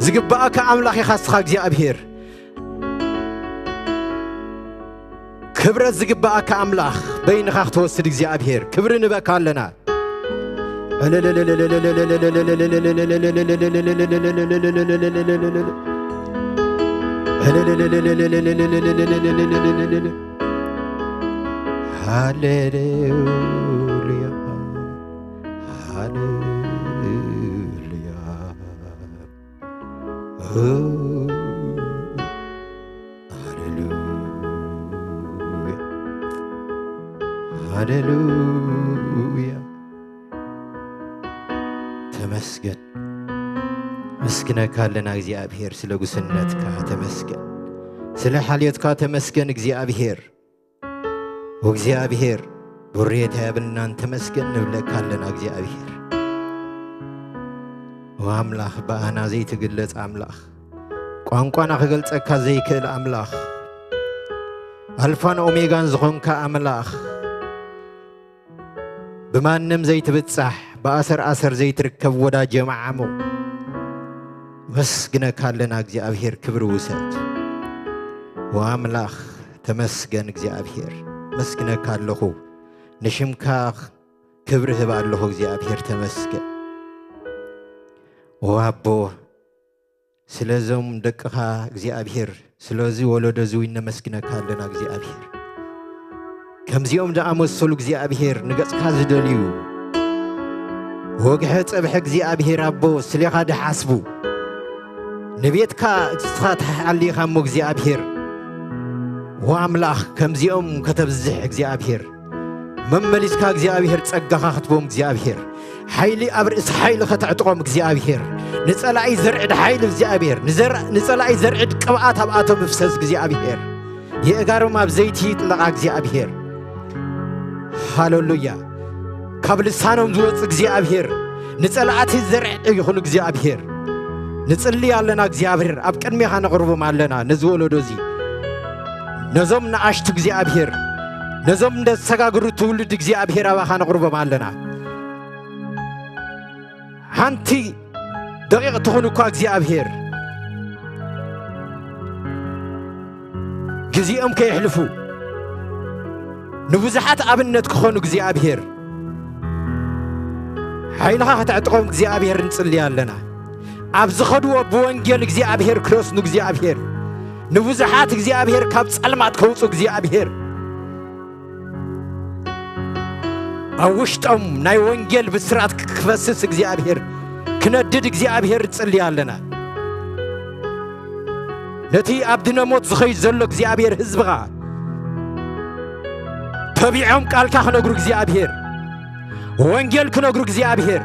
ዝግብኣካ ኣምላኽ ኢኻ እስኻ እግዚኣብሔር። ክብረት ዝግብኣካ ኣምላኽ በይንኻ ክትወስድ እግዚኣብሔር ክብሪ ንበካ ኣለና። ሃሌሉያ፣ ሃሌሉያ፣ ሃሌሉያ፣ ሃሌሉያ። ተመስገን። መስግነካ ኣለና እግዚኣብሔር፣ ስለ ጉስነትካ ተመስገን፣ ስለ ሓልዮትካ ተመስገን እግዚኣብሔር። ኦ እግዚኣብሔር፣ ብሬታ የብልናን፣ ተመስገን ንብለካ ኣለና እግዚኣብሔር። ኦ ኣምላኽ፣ ብኣና ዘይትግለጽ ኣምላኽ፣ ቋንቋና ክገልጸካ ዘይክእል ኣምላኽ፣ ኣልፋን ኦሜጋን ዝኾንካ ኣምላኽ፣ ብማንም ዘይትብጻሕ፣ ብኣሰር ኣሰር ዘይትርከብ ወዳጀ መዓሞ፣ መስግነካ ኣለና እግዚኣብሔር፣ ክብሪ ውሰድ። ወኣምላኽ ተመስገን እግዚኣብሔር፣ መስግነካ ኣለኹ። ንሽምካ ክብሪ ህብ ኣለኹ እግዚኣብሔር፣ ተመስገን። ወኣቦ፣ ስለዞም ደቅኻ እግዚኣብሔር፣ ስለዚ ወለዶ እዚ እውን ነመስግነካ ኣለና እግዚኣብሔር። ከምዚኦም ዝኣመሰሉ እግዚኣብሔር ንገጽካ ዝደልዩ፣ ወግሐ ጸብሐ እግዚኣብሔር ኣቦ፣ ስሌኻ ድሓስቡ፣ ንቤትካ እስኻ ተሓሊኻ እሞ እግዚኣብሔር፣ ወኣምላኽ ከምዚኦም ከተብዝሕ እግዚኣብሔር፣ መመሊስካ እግዚኣብሔር ጸጋኻ ክትቦም እግዚኣብሔር፣ ሓይሊ ኣብ ርእሲ ሓይሊ ከተዕጥቖም እግዚኣብሔር፣ ንጸላኢ ዘርዕድ ሓይሊ እግዚኣብሔር፣ ንዘር-፣ ንጸላኢ ዘርዕድ ቅብኣት ኣብኣቶም ይፍሰስ እግዚኣብሔር፣ የእጋሮም ኣብ ዘይቲ ይጥለቓ እግዚኣብሔር። ሃሌሉያ። ካብ ልሳኖም ዝወጽእ እግዚኣብሔር ንጸላእቲ ዘርዕድ ይኹን እግዚኣብሔር። ንጽሊ ኣለና እግዚኣብሔር፣ ኣብ ቅድሜኻ ነቕርቦም ኣለና ነዚ ወለዶ እዚ፣ ነዞም ንኣሽቱ እግዚኣብሔር፣ ነዞም እንደተሰጋግሩ ትውልድ እግዚኣብሔር ኣባኻ ነቕርቦም ኣለና። ሓንቲ ደቂቕ ትኹን እኳ እግዚኣብሔር ግዜኦም ከየሕልፉ ንብዙሓት ኣብነት ክኾኑ እግዚኣብሔር ሓይልኻ ከተዕጥቖም እግዚኣብሔር ንጽሊ ኣለና። ኣብ ዝኸድዎ ብወንጌል እግዚኣብሔር ክረስኑ እግዚኣብሔር ንብዙሓት እግዚኣብሔር ካብ ጸልማት ከውጹ እግዚኣብሔር ኣብ ውሽጦም ናይ ወንጌል ብስራት ክፈስስ እግዚኣብሔር ክነድድ እግዚኣብሔር ንጽሊ ኣለና። ነቲ ኣብ ድነሞት ዝኸይድ ዘሎ እግዚኣብሔር ህዝብኻ ተቢዖም ቃልካ ክነግሩ እግዚኣብሔር ወንጌል ክነግሩ እግዚኣብሔር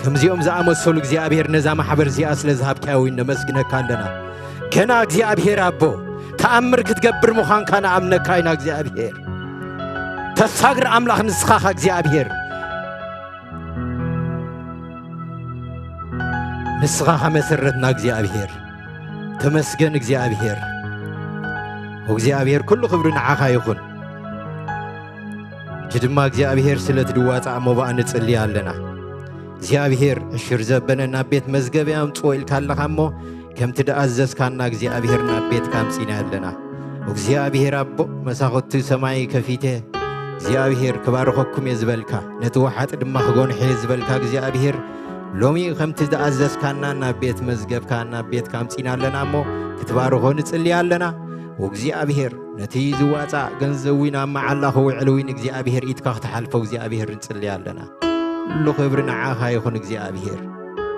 ከምዚኦም ዝኣመሰሉ እግዚኣብሔር ነዛ ማሕበር እዚኣ ስለ ዝሃብካያ እውን ነመስግነካ ኣለና። ገና እግዚኣብሔር ኣቦ ተኣምር ክትገብር ምዃንካ ንኣምነካ ኢና እግዚኣብሔር። ተሳግር ኣምላኽ ንስኻኻ እግዚኣብሔር። ንስኻኻ መሰረትና እግዚኣብሔር። ተመስገን እግዚኣብሔር። እግዚኣብሔር ኩሉ ክብሪ ንዓኻ ይኹን። እቲ ድማ እግዚኣብሔር ስለቲ ድዋፃእ መባእ ንጽሊ ኣለና። እግዚኣብሔር ዕሽር ዘበነ ናብ ቤት መዝገብ ኣምጽዎ ኢልካ ኣለኻ እሞ ከምቲ ድኣዘዝካና እግዚኣብሔር ናብ ቤትካ ኣምጺና ኣለና። እግዚኣብሔር ኣቦ መሳኹቲ ሰማይ ከፊተ እግዚኣብሔር ክባርኸኩም እየ ዝበልካ ነቲ ወሓጢ ድማ ክጎንሐ እየ ዝበልካ እግዚኣብሔር ሎሚ ከምቲ ዝኣዘዝካና ናብ ቤት መዝገብካ ናብ ቤትካ ኣምጺና ኣለና እሞ ክትባርኾ ንጽሊ ኣለና። እግዚኣብሔር ነቲ ዝዋጻእ ገንዘብ እውን ኣብ መዓላ ክውዕል እውን እግዚኣብሔር ኢድካ ክትሓልፎ እግዚኣብሔር ንጽሊ ኣለና። ኩሉ ክብሪ ንዓኻ ይኹን እግዚኣብሔር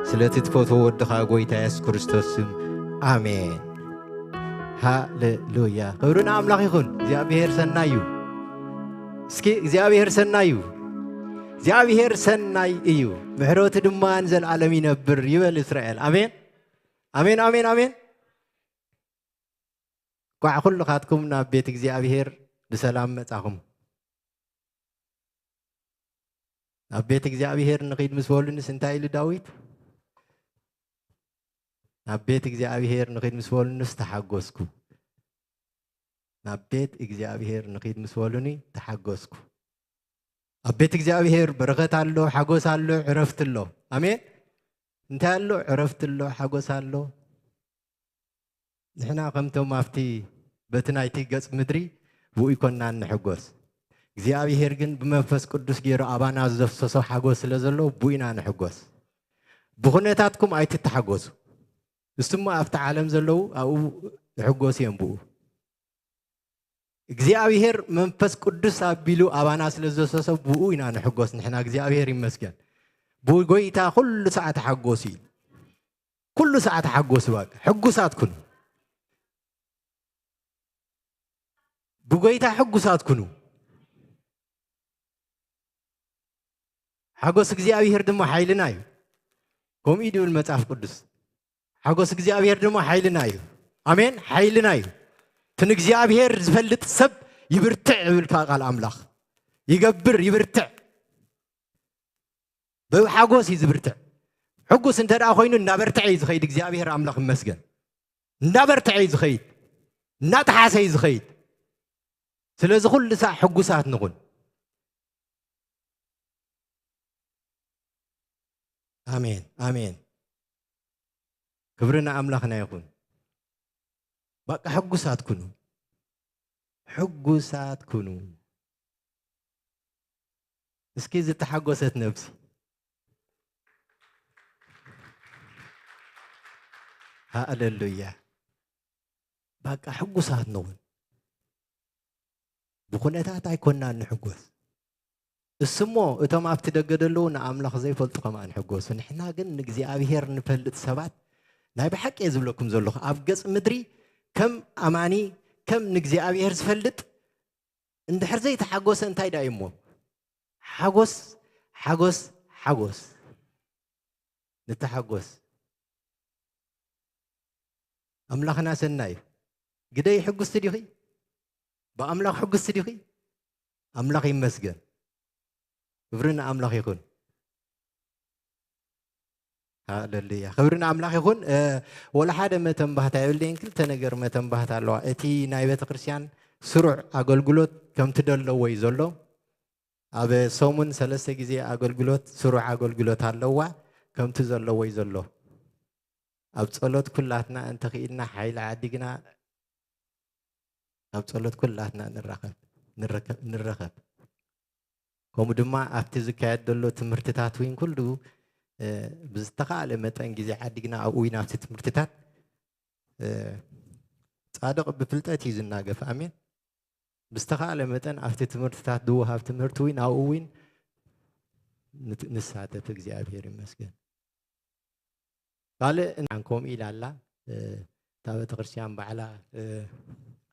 ስለቲ ትፈትዎ ወድኻ ጎይታ የሱስ ክርስቶስ ስም ኣሜን። ሃሌሉያ ክብሪ ንኣምላኽ ይኹን። እግዚኣብሔር ሰናይ እዩ። እስኪ እግዚኣብሔር ሰናይ እዩ። እግዚኣብሔር ሰናይ እዩ፣ ምሕረቱ ድማ ንዘለኣለም ይነብር ይበል እስራኤል። ኣሜን ኣሜን ኣሜን ኣሜን። ኳዕ ኩልኻትኩም ናብ ቤት እግዚኣብሔር ብሰላም መጻኹም። ናብ ቤት እግዚኣብሔር ንኺድ ምስ በሉንስ እንታይ ኢሉ ዳዊት? ናብ ቤት እግዚኣብሔር ንኺድ ምስ በሉንስ ተሓጎስኩ። ናብ ቤት እግዚኣብሔር ንኺድ ምስ በሉኒ ተሓጎስኩ። ኣብ ቤት እግዚኣብሔር በረኸት ኣሎ፣ ሓጎስ ኣሎ፣ ዕረፍቲ ኣሎ። ኣሜን። እንታይ ኣሎ? ዕረፍቲ ኣሎ፣ ሓጎስ ኣሎ። ንሕና ከምቶም ኣብቲ በቲ ናይቲ ገጽ ምድሪ ብኡ ይኮና እንሕጎስ። እግዚኣብሔር ግን ብመንፈስ ቅዱስ ገይሩ ኣባና ዘፍሰሶ ሓጎስ ስለ ዘሎ ብኡ ኢና ንሕጎስ። ብኹነታትኩም ኣይትተሓጎሱ። እሱማ ኣብቲ ዓለም ዘለዉ ኣብኡ ይሕጎሱ እዮም ብኡ። እግዚኣብሔር መንፈስ ቅዱስ ኣቢሉ ኣባና ስለ ዘፍሰሶ ብኡ ኢና ንሕጎስ። ንሕና እግዚኣብሔር ይመስገን። ብጎይታ ኩሉ ሰዓት ተሓጎሱ እዩ። ኩሉ ሰዓት ተሓጎሱ፣ በቃ ሕጉሳት ኩኑ። ብጎይታ ሕጉሳት ኩኑ። ሓጎስ እግዚኣብሔር ድማ ሓይልና እዩ። ከምኡ እዩ ድብል መጽሓፍ ቅዱስ። ሓጎስ እግዚኣብሔር ድማ ሓይልና እዩ። ኣሜን። ሓይልና እዩ። እቲ ንእግዚኣብሔር ዝፈልጥ ሰብ ይብርትዕ ይብል ከዓ ቃል ኣምላኽ። ይገብር፣ ይብርትዕ። ብሓጎስ እዩ ዝብርትዕ። ሕጉስ እንተ ደኣ ኮይኑ እናበርትዐ እዩ ዝኸይድ። እግዚኣብሔር ኣምላኽ ይመስገን። እናበርትዐ እዩ ዝኸይድ። እናጠሓሰ እዩ ዝኸይድ። ስለዚ ኩሉ ሳዕ ሕጉሳት ንኹን። ኣሜን፣ ኣሜን። ክብሪ ንኣምላኽና ይኹን። በቃ ሕጉሳት ኩኑ። ሕጉሳት ኩኑ። እስኪ ዝተሓጎሰት ነብሲ። ሃሌሉያ። በቃ ሕጉሳት ንኹን። ብኹነታት ኣይኮናን ንሕጎስ። እሱሞ እቶም ኣብቲ ደገ ዘለዉ ንኣምላኽ ዘይፈልጡ ከማን ሕጎሱ። ንሕና ግን ንእግዚኣብሔር ንፈልጥ ሰባት ናይ ብሓቂ እየ ዝብለኩም ዘለኹ፣ ኣብ ገጽ ምድሪ ከም ኣማኒ፣ ከም ንእግዚኣብሔር ዝፈልጥ እንድሕር ዘይተሓጎሰ እንታይ ደኣ እዩ እሞ? ሓጎስ፣ ሓጎስ፣ ሓጎስ። ንተሓጎስ። ኣምላኽና ሰናይ እዩ። ግደይ ሕጉስቲ ዲኺ? ብኣምላኽ ሕጉስቲ ዲኺ? ኣምላኽ ይመስገን። ክብሪ ንኣምላኽ ይኹን። ሃሌሉያ። ክብሪ ንኣምላኽ ይኹን። እ፣ ወላ ሓደ መተንባህታ የብለይን፣ ክልተ ነገር መተንባህታ ኣለዋ። እቲ ናይ ቤተ ክርስቲያን ስሩዕ ኣገልግሎት ከምቲ ደለዎ እዩ ዘሎ። ኣብ ሰሙን ሰለስተ ግዜ ኣገልግሎት፣ ስሩዕ ኣገልግሎት ኣለዋ፣ ከምቲ ዘለዎ እዩ ዘሎ። ኣብ ጸሎት ኩላትና እንተኽኢልና ሓይሊ ዓዲግና ኣብ ጸሎት ኩላትና ንራኸብ፣ ንረከብ፣ ንረኸብ። ከምኡ ድማ ኣብቲ ዝካየድ ዘሎ ትምህርትታት እውን ኩሉ፣ እ፣ ብዝተኻእለ መጠን ግዜ ዓዲግና ኣብኡ እውን ኣብቲ ትምህርትታት፣ እ፣ ጻድቕ ብፍልጠት እዩ ዝናገፍ። ኣሜን። ብዝተኻእለ መጠን ኣብቲ ትምህርትታት ዝወሃብ ትምህርቲ እውን ኣብኡ እውን ንት-፣ ንሳተፍ። እግዚኣብሔር ይመስገን። ካልእ እንዓን ከምኡ ኢላ ኣላ፣ እ፣ እታ ቤተክርስትያን ባዕላ፣ እ፣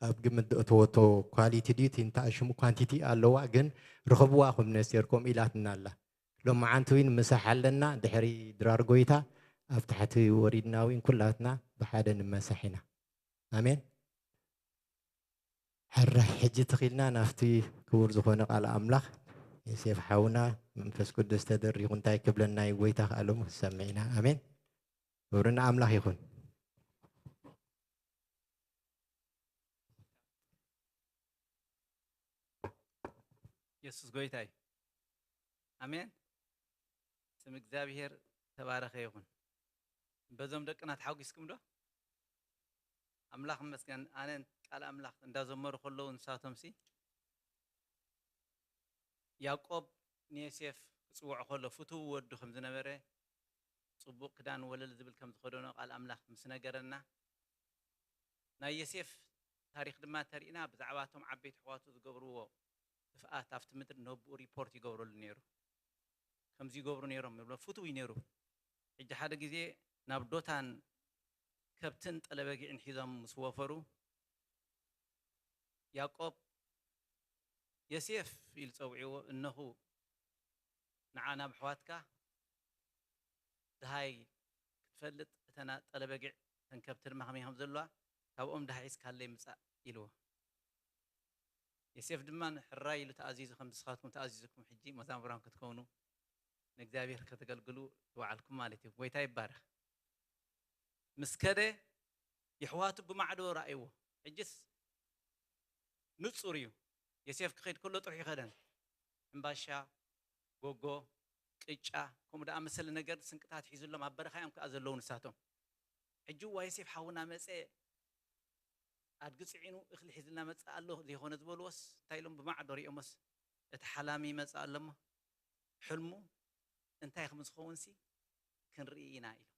ኣብ ግምት ዘእተወቶ ኳሊቲ ድዩ እቲ እንተኣሽሙ ኳንቲቲ ኣለዋ፣ ግን ርኸብዋ ኹም ነስቴር ከምኡ ኢላትና ኣላ። ሎማዓንቲ እውን ምሳሕ ኣለና፣ ድሕሪ ድራር ጎይታ ኣብ ታሕቲ ወሪድና እውን ኩላትና ብሓደ ንመሳሕ ኢና። ኣሜን። ሕራይ፣ ሕጂ ትኺልና ናብቲ ክቡር ዝኾነ ቃል ኣምላኽ ዮሴፍ ሓውና መንፈስ ቅዱስ ተደሪኹ እንታይ ክብለና እዩ ጎይታ ከኣሎም ክሰምዕ ኢና። ኣሜን። ክብሪ ንኣምላኽ ይኹን። የሱስ ጎይታ እዩ። ኣሜን። ስም እግዚኣብሔር ተባረኸ ይኹን። በዞም ደቅና ተሓጒስኩም ዶ? ኣምላኽ ይመስገን። ኣነ ቃል ኣምላኽ እንዳዘመሩ ከለዉ ንሳቶምሲ ያዕቆብ ንዮሴፍ ክጽውዖ ከሎ ፍቱው ወዱ ከም ዝነበረ፣ ጽቡቕ ክዳን ወለል ዝብል ከም ዝኸደኖ ቃል ኣምላኽ ምስ ነገረና፣ ናይ ዮሴፍ ታሪኽ ድማ ተሪእና ብዛዕባ እቶም ዓበይቲ ኣሕዋቱ ዝገብርዎ ክፍኣት ኣብቲ ምድሪ ነብኡ ሪፖርት ይገብረሉ ነይሩ። ከምዚ ይገብሩ ነይሮም ይብሎ፣ ፍቱው እዩ ነይሩ። ሕጂ ሓደ ግዜ ናብ ዶታን ከብትን ጠለበጊዕን ሒዞም ምስ ወፈሩ፣ ያዕቆብ ዮሴፍ ኢሉ ጸውዕዎ፣ እነኹ ንዓ ናብ ኣሕዋትካ ደሃይ ክትፈልጥ፣ እተን ጠለበጊዕ፣ እተን ከብቲ ድማ ከመይ ከም ዘለዋ፣ ካብኦም ደሃይ ሒዝካለይ ምጻእ ኢልዎ። ዮሴፍ ድማ ሕራይ ኢሉ ተኣዚዙ፣ ከም ንስኻትኩም ተኣዚዝኩም ሕጂ መዛሙራን ክትከውኑ ንእግዚኣብሔር ከተገልግሉ ዝወዓልኩም ማለት እዩ። ጎይታ ይባረኽ። ምስ ከደ የሕዋቱ ብማዕዶ ረኣይዎ። ሕጅስ ንጹር እዩ። ዮሴፍ ክኸይድ ከሎ ጥርሑ ይኸደን። ሕምባሻ፣ ጎጎ፣ ቅጫ፣ ከምኡ ደኣ መሰለ ነገር ስንቅታት ሒዙሎም ኣብ በረኻ እዮም ከኣ ዘለዉ ንሳቶም። ሕጂ እዋ ዮሴፍ ሓውና መጸ፣ ኣድጊ ጽዒኑ እኽሊ ሒዝልና መጸ ኣሎ ዘይኮነ ዝበልዎስ እንታይ ኢሎም ብማዕዶ ሪኦሞስ እቲ ሓላሚ ይመጽእ ኣሎ እሞ ሕልሙ እንታይ ከም ዝኸውንሲ ክንርኢ ኢና ኢሎም።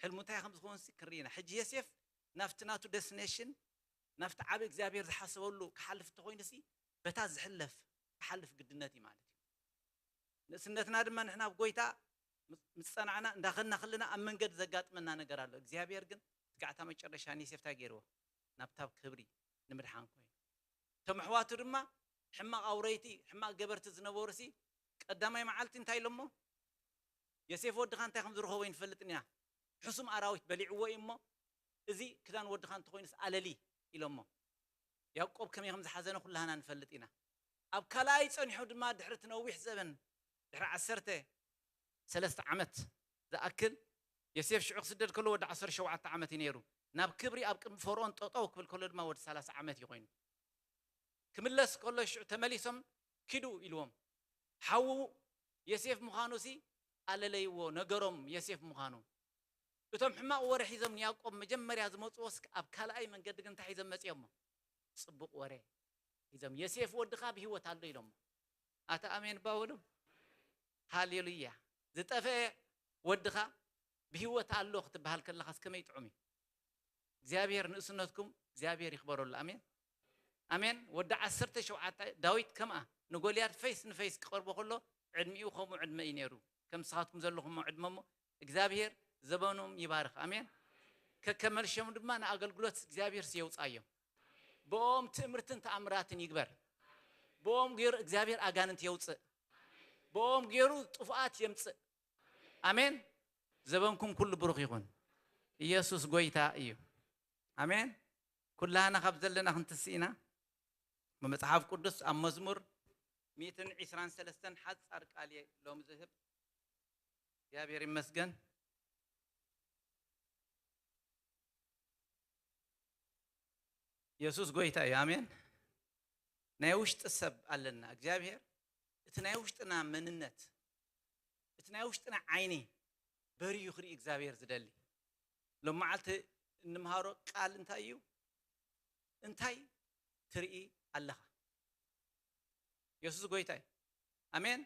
ሕልሙ እንታይ ከም ዝኸውንሲ ክንርኢ ኢና። ሕጂ ዮሴፍ ናብቲ ናቱ ደስቲኔሽን ናብቲ ዓቢ እግዚኣብሔር ዝሓሰበሉ ክሓልፍ እንተኾይኑሲ በታ ዝሕለፍ ክሓልፍ ግድነት እዩ ማለት እዩ። ንእስነትና ድማ ንሕና ኣብ ጎይታ ምስ ጸናዕና እንዳኸድና ከለና ኣብ መንገዲ ዘጋጥመና ነገር ኣሎ። እግዚኣብሔር ግን ትጋዕታ መጨረሻ ንዮሴፍ እንታይ ገይርዎ? ናብታ ክብሪ ንምድሓን ኮይኑ። እቶም ኣሕዋቱ ድማ ሕማቕ ኣውረይቲ፣ ሕማቕ ገበርቲ ዝነበሩሲ ቀዳማይ መዓልቲ እንታይ ኢሎሞ? ዮሴፍ ወድኻ እንታይ ከም ዝረኸቦ ኣይንፈልጥን ኢና። ሕሱም ኣራዊት በሊዕዎ እዩ እሞ፣ እዚ ክዳን ወድኻ እንተኾይኑስ ኣለሊ ኢሎሞ። ያዕቆብ ከመይ ከም ዝሓዘነ ኩላህና ንፈልጥ ኢና። ኣብ ካልኣይ ጸኒሑ ድማ ድሕሪ እቲ ነዊሕ ዘበን፣ ድሕሪ ዓሰርተ ሰለስተ ዓመት ዝኣክል፣ ዮሴፍ ሽዑ ክስደድ ከሎ ወዲ ዓሰርተ ሸውዓተ ዓመት እዩ ነይሩ። ናብ ክብሪ ኣብ ቅድሚ ፈርኦን ጠጠው ክብል ከሎ ድማ ወዲ ሰላሳ ዓመት እዩ ኮይኑ። ክምለስ ከሎ ሽዑ ተመሊሶም ኪዱ ኢልዎም። ሓዉ ዮሴፍ ምዃኑሲ ኣለለይዎ፣ ነገሮም ዮሴፍ ምዃኑ። እቶም ሕማቕ ወረ ሒዞም ንያዕቆብ መጀመርያ ዝመጽዎስ ኣብ ካልኣይ መንገዲ ግን እንታይ ሒዞም መጺኦሞ? ጽቡቕ ወረ ሒዞም፣ "ዮሴፍ ወድኻ ብህይወት ኣሎ" ኢሎሞ። ኣታ ኣሜን እባ በሉ። ሃሌሉያ። ዝጠፍአ ወድኻ ብህይወት ኣሎ ክትበሃል ከለኻስ ከመይ ጥዑም እዩ። እግዚኣብሔር ንእስነትኩም እግዚኣብሔር ይኽበረሉ። ኣሜን፣ ኣሜን። ወዲ ዓሰርተ ሸውዓተ ዳዊት ከምኣ ንጎልያድ ፈይስ ንፈይስ ክቐርቦ ከሎ ዕድሚኡ ከምኡ ዕድመ እዩ ነይሩ። ከም ንስኻትኩም ዘለኹሞ ዕድመ እሞ እግዚኣብሔር ዘበኖም ይባርኽ። ኣሜን። ከከመልሸሙ ድማ ንኣገልግሎት እግዚኣብሔር የውጻዮም። ብኦም ትእምርትን ተኣምራትን ይግበር። ብኦም ገይሩ እግዚኣብሔር ኣጋንንት የውፅእ። ብኦም ገይሩ ጥፉኣት የምፅእ። ኣሜን። ዘበንኩም ኩሉ ብሩኽ ይኹን። ኢየሱስ ጎይታ እዩ። ኣሜን። ኩላህና ካብ ዘለና ክንትስእ ኢና። ብመጽሓፍ ቅዱስ ኣብ መዝሙር ሚእትን ዕስራን ሰለስተን ሓጻር ቃል እየ ሎሚ ዝህብ። እግዚኣብሔር ይመስገን። የሱስ ጎይታ እዩ። ኣሜን። ናይ ውሽጢ ሰብ ኣለና። እግዚኣብሔር እቲ ናይ ውሽጥና መንነት፣ እቲ ናይ ውሽጥና ዓይኒ በርዩ ክርኢ እግዚኣብሔር ዝደሊ። ሎም መዓልቲ እንምሃሮ ቃል እንታይ እዩ? እንታይ ትርኢ ኣለኻ? የሱስ ጎይታ እዩ። ኣሜን።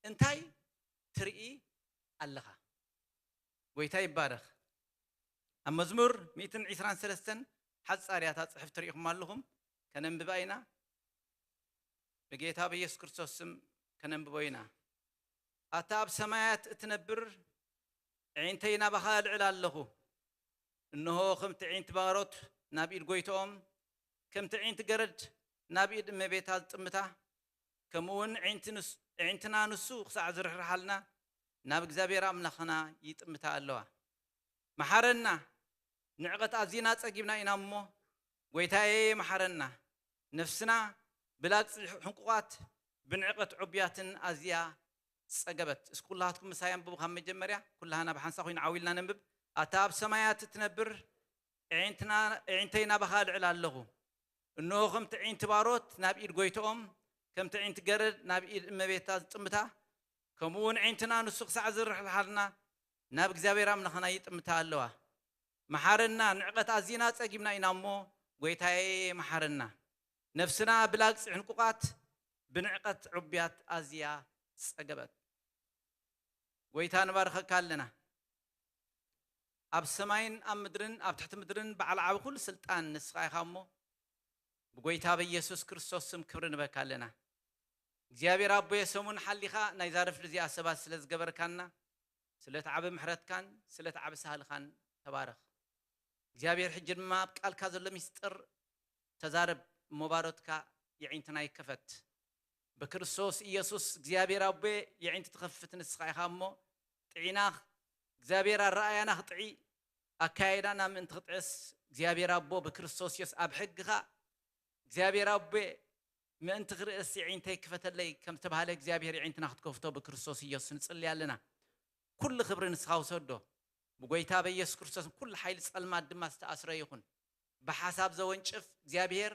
እንታይ ትርኢ ኣለኻ? ጎይታ ይባረኽ። ኣብ መዝሙር ሚእትን ዕስራን ሰለስተን ሓጻር እያ እታ ጽሕፍቲ ርኢኹም ኣለኹም። ከነንብባ ኢና። ብጌታ ብኢየሱስ ክርስቶስ ስም ከነንብቦ ኢና። ኣታ ኣብ ሰማያት እትነብር፣ ኣዒንተይ ናባኻ ኣልዕል ኣለኹ። እንሆ፣ ከምቲ ኣዒንቲ ባሮት ናብ ኢድ ጎይትኦም፣ ከምቲ ኣዒንቲ ገረድ ናብ ኢድ እመቤታ ዝጥምታ፣ ከምኡ እውን ኣዒንቲ ንስ-፣ ኣዒንትና ንሱ ክሳዕ ዝርሕርሓልና ናብ እግዚኣብሔር ኣምላኽና ይጥምታ ኣለዋ። መሓረና፣ ንዕቐት ኣዚና ጸጊብና ኢና እሞ፣ ጎይታዬ መሓረና። ነፍስና ብላግጺ ሕንቁቓት፣ ብንዕቐት ዕቡያትን ኣዝያ ጸገበት። እስኪ ኩላትኩም ምሳይ ኣንብቡ ካብ መጀመርያ፣ ኩላህና ብሓንሳብ ኮይና ዓው ኢልና ነንብብ። ኣታ ኣብ ሰማያት እትነብር፣ ኣዒንትና-፣ ኣዒንተይ ናባኻ ኣልዕል ኣለኹ። እንሆ ከምቲ ኣዒንቲ ባሮት ናብ ኢድ ጎይትኦም፣ ከምቲ ኣዒንቲ ገረድ ናብ ኢድ እመቤታ ዝጥምታ፣ ከምኡ እውን ኣዒንትና ንሱ ክሳዕ ዝርሕርሓልና ናብ እግዚኣብሔር ኣምላኽና ይጥምታ ኣለዋ። መሓረና፣ ንዕቐት ኣዚና ጸጊብና ኢና እሞ፣ ጎይታዬ መሓረና። ነፍስና ብላግጺ ዕንቁቓት፣ ብንዕቐት ዕቡያት ኣዝያ ጸገበት። ጎይታ ንባርኸካ ኣለና። ኣብ ሰማይን ኣብ ምድርን ኣብ ትሕቲ ምድርን በዓል ዓቢ ኩሉ ስልጣን ንስኻ ኢኻ እሞ፣ ብጎይታ በኢየሱስ ክርስቶስ ስም ክብሪ ንበካ ኣለና። እግዚኣብሔር ኣቦየ፣ ሰሙን ሓሊኻ ናይዛ ረፍዲ እዚኣ ሰባት ስለ ዝገበርካና፣ ስለቲ ዓቢ ምሕረትካን ስለቲ ዓቢ ሳህልኻን ተባረኽ። እግዚኣብሔር ሕጂ ድማ ኣብ ቃልካ ዘሎ ሚስጥር ተዛረብ፣ እሞ ባሮትካ የዒንትና ይከፈት። ብክርስቶስ ኢየሱስ እግዚኣብሔር ኣቦየ የዒንቲ ትኸፍት ንስኻ ኢኻ እሞ፣ ጥዒና እግዚኣብሔር ኣረኣያና ክጥዒ፣ ኣካያይዳና ምእንቲ ክጥዕስ እግዚኣብሔር ኣቦ ብክርስቶስ ኢየሱስ ኣብ ሕግኻ እግዚኣብሔር ኣቦየ ምእንቲ ክርእስ የዒንተይ ክፈተለይ ከም ዝተባህለ እግዚኣብሔር የዒንትና ክትከፍቶ ብክርስቶስ ኢየሱስ ንጽሊ ኣለና። ኩሉ ክብሪ ንስኻ ውሰዶ። ብጎይታ በኢየሱስ ክርስቶስ ኩሉ ሓይሊ ጸልማት ድማ ዝተኣስረ ይኹን። ብሓሳብ ዘወንጭፍ እግዚኣብሔር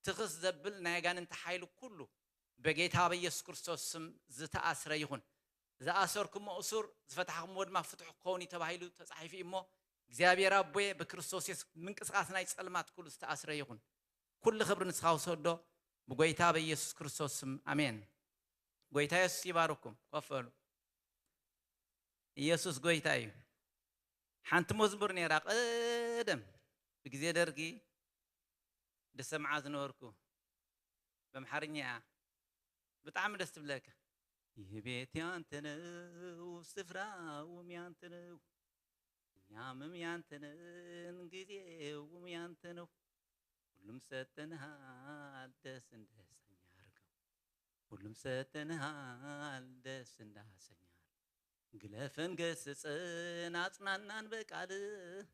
ትኽስ ዘብል ናይ ኣጋንንቲ ሓይሊ ኩሉ በጌታ በኢየሱስ ክርስቶስ ስም ዝተኣስረ ይኹን። ዝኣሰርኩሞ እሱር፣ ዝፈታሕኩሞ ድማ ፍቱሕ ክኸውን እዩ ተባሂሉ ተጻሒፉ እዩ እሞ፣ እግዚኣብሔር ኣቦየ ብክርስቶስ የሱስ ምንቅስቃስ ናይ ጸልማት ኩሉ ዝተኣስረ ይኹን። ኩሉ ክብሪ ንስኻ ውሰዶ ብጎይታ በኢየሱስ ክርስቶስ ስም ኣሜን። ጎይታ የሱስ ይባርኩም። ኮፍ በሉ። ኢየሱስ ጎይታ እዩ። ሓንቲ መዝሙር ነይራ ቀደም ብግዜ ደርጊ ድሰምዓ ዝነበርኩ፣ በምሓርኛ እያ። ብጣዕሚ ደስ ትብለካ። ይህ ቤት ያንተ ነው፣ ስፍራውም ያንተ ነው፣ እኛም ያንተ ነን፣ ጊዜውም ያንተ ነው። ሁሉም ሰጥተንሃል፣ ደስ እንዳሰኝ አርገው። ሁሉም ሰጥተንሃል፣ ደስ እንዳሰኝ አርገው። ግለፈን ገስጸን፣ አጽናናን በቃልህ።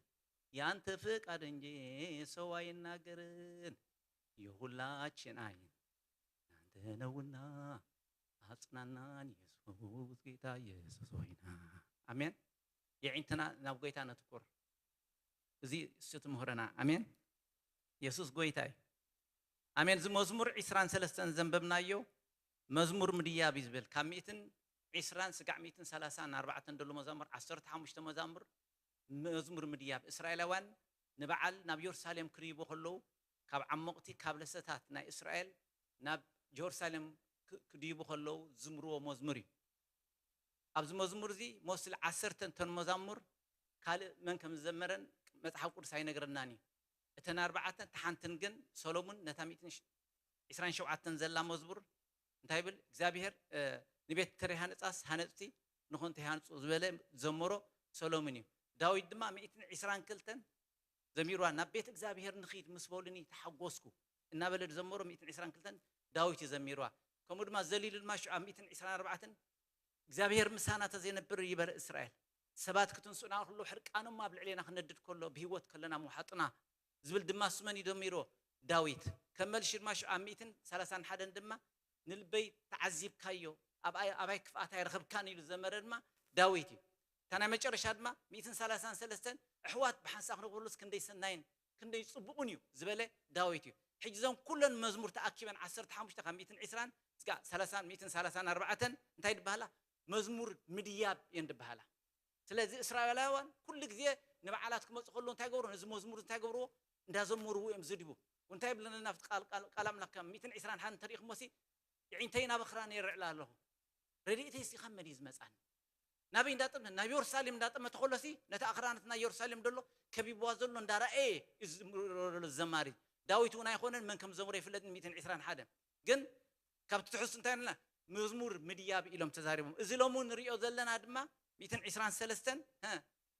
ያንተ ፈቃድ እንጂ ሰው አይናገርን። የሁላችን አይን ያንተ ነውና፣ አጽናናን ኢየሱስ፣ ጌታ ኢየሱስ ሆይና። ኣሜን። የዒንትና ናብ ጎይታ ነትኩር። እዚ እሱ ትምህረና። ኣሜን። የሱስ ጎይታ እዩ። ኣሜን። እዚ መዝሙር ዕስራን ሰለስተን ዘንበብናዮ መዝሙር ምድያብ እዩ ዝብል። ካብ ሚእትን ዕስራን ስጋዕ ሚእትን ሰላሳን ኣርባዕተን ደሎ መዛሙር፣ ዓሰርተ ሓሙሽተ መዛሙር መዝሙር ምድያብ። እስራኤላውያን ንበዓል ናብ የሩሳሌም ክድይቡ ከለዉ፣ ካብ ዓሞቕቲ፣ ካብ ለሰታት ናይ እስራኤል ናብ ጀሩሳሌም ክ-፣ ክድይቡ ከለዉ ዝዝምርዎ መዝሙር እዩ። ኣብዚ መዝሙር እዚ ሞስሊ ዓሰርተ እንተን መዛሙር ካልእ መን ከም ዝዘመረን መጽሓፍ ቅዱስ ኣይነግረናን እዩ። እተን ኣርባዕተን፣ እታ ሓንትን ግን ሰሎሙን ነታ ሚእትን ዕስራን ሸውዓተን ዘላ መዝሙር እንታይ ይብል? እግዚኣብሔር፣ እ፣ ንቤት ትሬ ሃነጻስ ሃነጽቲ ንኹን ተሃንጹ ዝበለ ዘመሮ ሰሎሞን እዩ። ዳዊት ድማ ሚእትን ዕስራን ክልተን ዘሚርዋ። ናብ ቤት እግዚኣብሔር ንኺድ ምስ በሉኒ ተሓጎስኩ እናበለ ዝዘመሮ ሚእትን ዕስራን ክልተን ዳዊት እዩ ዘሚርዋ። ከምኡ ድማ ዘሊሉ ድማ ሽዑ ኣብ ሚእትን ዕስራን ኣርባዕተን እግዚኣብሔር ምሳና ተዘይነብር ይበረ እስራኤል ሰባት ክትንሱና ከሎ ሕርቃኖም ኣብ ልዕሌና ክነድድ ከሎ ብህይወት ከለና ምውሓጥና ዝብል ድማ ስመን እዩ ዘሚርዎ ዳዊት። ከም መልሲ ድማ ሽዑ ኣብ ሚእትን ሰላሳን ሓደን ድማ ንልበይ ተዓዚብካዮ፣ ኣባይ ኣባይ ክፍኣት ኣይረኸብካን ኢሉ ዘመረ ድማ ዳዊት እዩ። እታ ናይ መጨረሻ ድማ ሚእትን ሰላሳን ሰለስተን ኣሕዋት ብሓንሳእ ክንረኽበሉስ ክንደይ ሰናይን ክንደይ ጽቡቕን እዩ ዝበለ ዳዊት እዩ። ሕጂ እዞም ኩለን መዝሙር ተኣኪበን ዓሰርተ ሓሙሽተ ካብ ሚእትን ዕስራን እስካ ሰላሳን ሚእትን ሰላሳን ኣርባዕተን እንታይ ድበሃላ? መዝሙር ምድያብ እየን ድበሃላ። ስለዚ እስራኤላውያን ኩሉ ግዜ ንበዓላት ክመፁ ከለዉ እንታይ ገብሩ? ነዚ መዝሙር እንታይ ገብርዎ? እንዳዘመርዎ እዮም ዝድቡ። እንታይ ይብለና ኣብቲ ቃል ኣምላክ ካብ ሚእትን ዕስራን ሓደን እንተሪኢኹሞ ሲ የዒንተይ ናብ ኣኽራን የርዕላ ኣለኹ፣ ረድኤተይ ሲ ካብ መን እዩ ዝመፃኒ? ናበይ እንዳጠመ ናብ የሩሳሌም እንዳጠመተ ከሎ ሲ ነቲ ኣኽራናት ናይ የሩሳሌም ደሎ ከቢብዋ ዘሎ እንዳረኣየ እዩ ዝዘምር ዘሎ ዘማሪ። ዳዊት እውን ኣይኮነን መን ከም ዘምሮ ይፍለጥን ሚእትን ዕስራን ሓደን ግን ካብቲ ትሕዝቱ እንታይ ኣለና? መዝሙር ምድያብ ኢሎም ተዛሪቦም። እዚ ሎሚ ንሪኦ ዘለና ድማ ሚእትን ዕስራን ሰለስተን